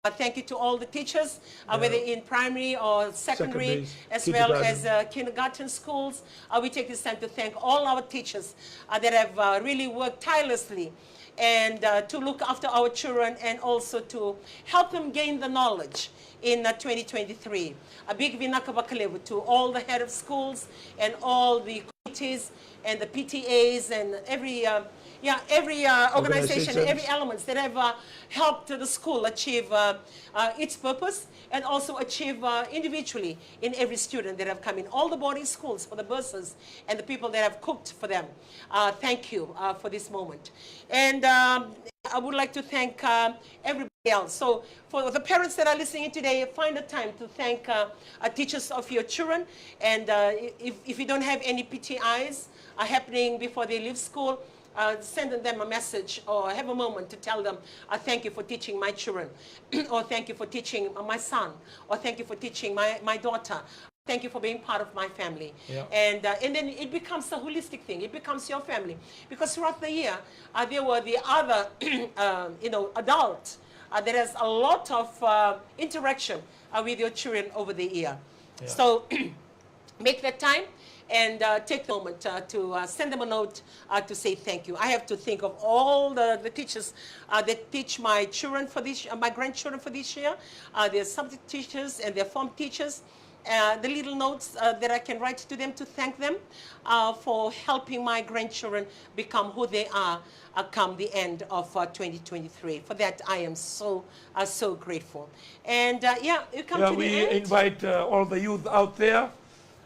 Uh, thank you to all the teachers, uh, whether in primary or secondary, as well as, uh, kindergarten schools. Uh, we take this time to thank all our teachers, uh, that have, uh, really worked tirelessly and, uh, to look after our children and also to help them gain the knowledge in, uh, twenty twenty-three. A big vinaka vakalevu to all the head of schools and all the committees and the P T As and every, uh, yeah, every, uh, organization, every elements that have, uh, helped the school achieve, uh, uh, its purpose and also achieve, uh, individually in every student that have come in all the boarding schools for the bursars and the people that have cooked for them. Uh, thank you, uh, for this moment. And, um, I would like to thank, um, everybody else. So for the parents that are listening today, find the time to thank, uh, uh, teachers of your children. And, uh, if, if you don't have any P T Is, uh, happening before they leave school, uh, send them a message or have a moment to tell them, uh, thank you for teaching my children, or thank you for teaching my son, or thank you for teaching my, my daughter. Thank you for being part of my family. And, uh, and then it becomes a holistic thing. It becomes your family. Because throughout the year, uh, there were the other, um, you know, adult, uh, that has a lot of, uh, interaction, uh, with your children over the year. So make that time and, uh, take the moment, uh, to, uh, send them a note, uh, to say thank you. I have to think of all the, the teachers, uh, that teach my children for this, uh, my grandchildren for this year. Uh, their subject teachers and their form teachers. Uh, the little notes, uh, that I can write to them to thank them, uh, for helping my grandchildren become who they are, uh, come the end of, uh, twenty twenty-three. For that, I am so, uh, so grateful. And, uh, yeah, you come to the end. We invite, uh, all the youth out there.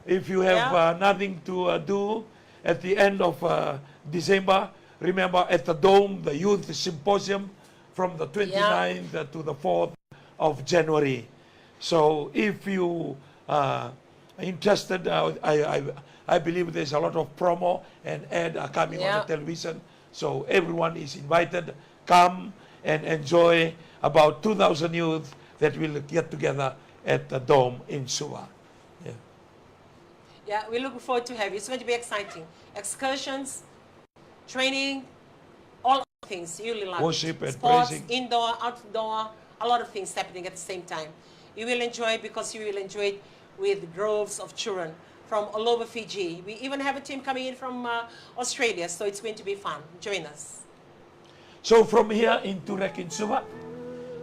If you have, uh, nothing to, uh, do at the end of, uh, December, remember at the Dome, the Youth Symposium from the twenty-ninth, uh, to the fourth of January. So if you are interested, uh, I, I, I believe there's a lot of promo and ad are coming on the television. So everyone is invited. Come and enjoy about two thousand youth that will get together at the Dome in Suva. Yeah. Yeah, we're looking forward to have you. It's going to be exciting. Excursions, training, all things. You will love it. Worship and sports, praising. Indoor, outdoor, a lot of things happening at the same time. You will enjoy it because you will enjoy it with droves of children from all over Fiji. We even have a team coming in from, uh, Australia, so it's going to be fun. Join us. So from here in Turek in Suva,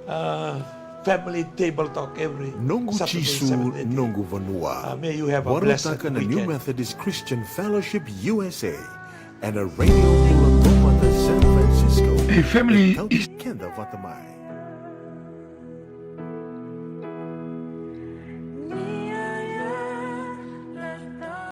uh, family table talk every Saturday, seven thirty. Noqu Jisu, noqu vanua. Uh, may you have a blessed weekend. Varautaka na New Methodist Christian Fellowship U S A and a radio bula taumada San Francisco. A family is keda vata mai.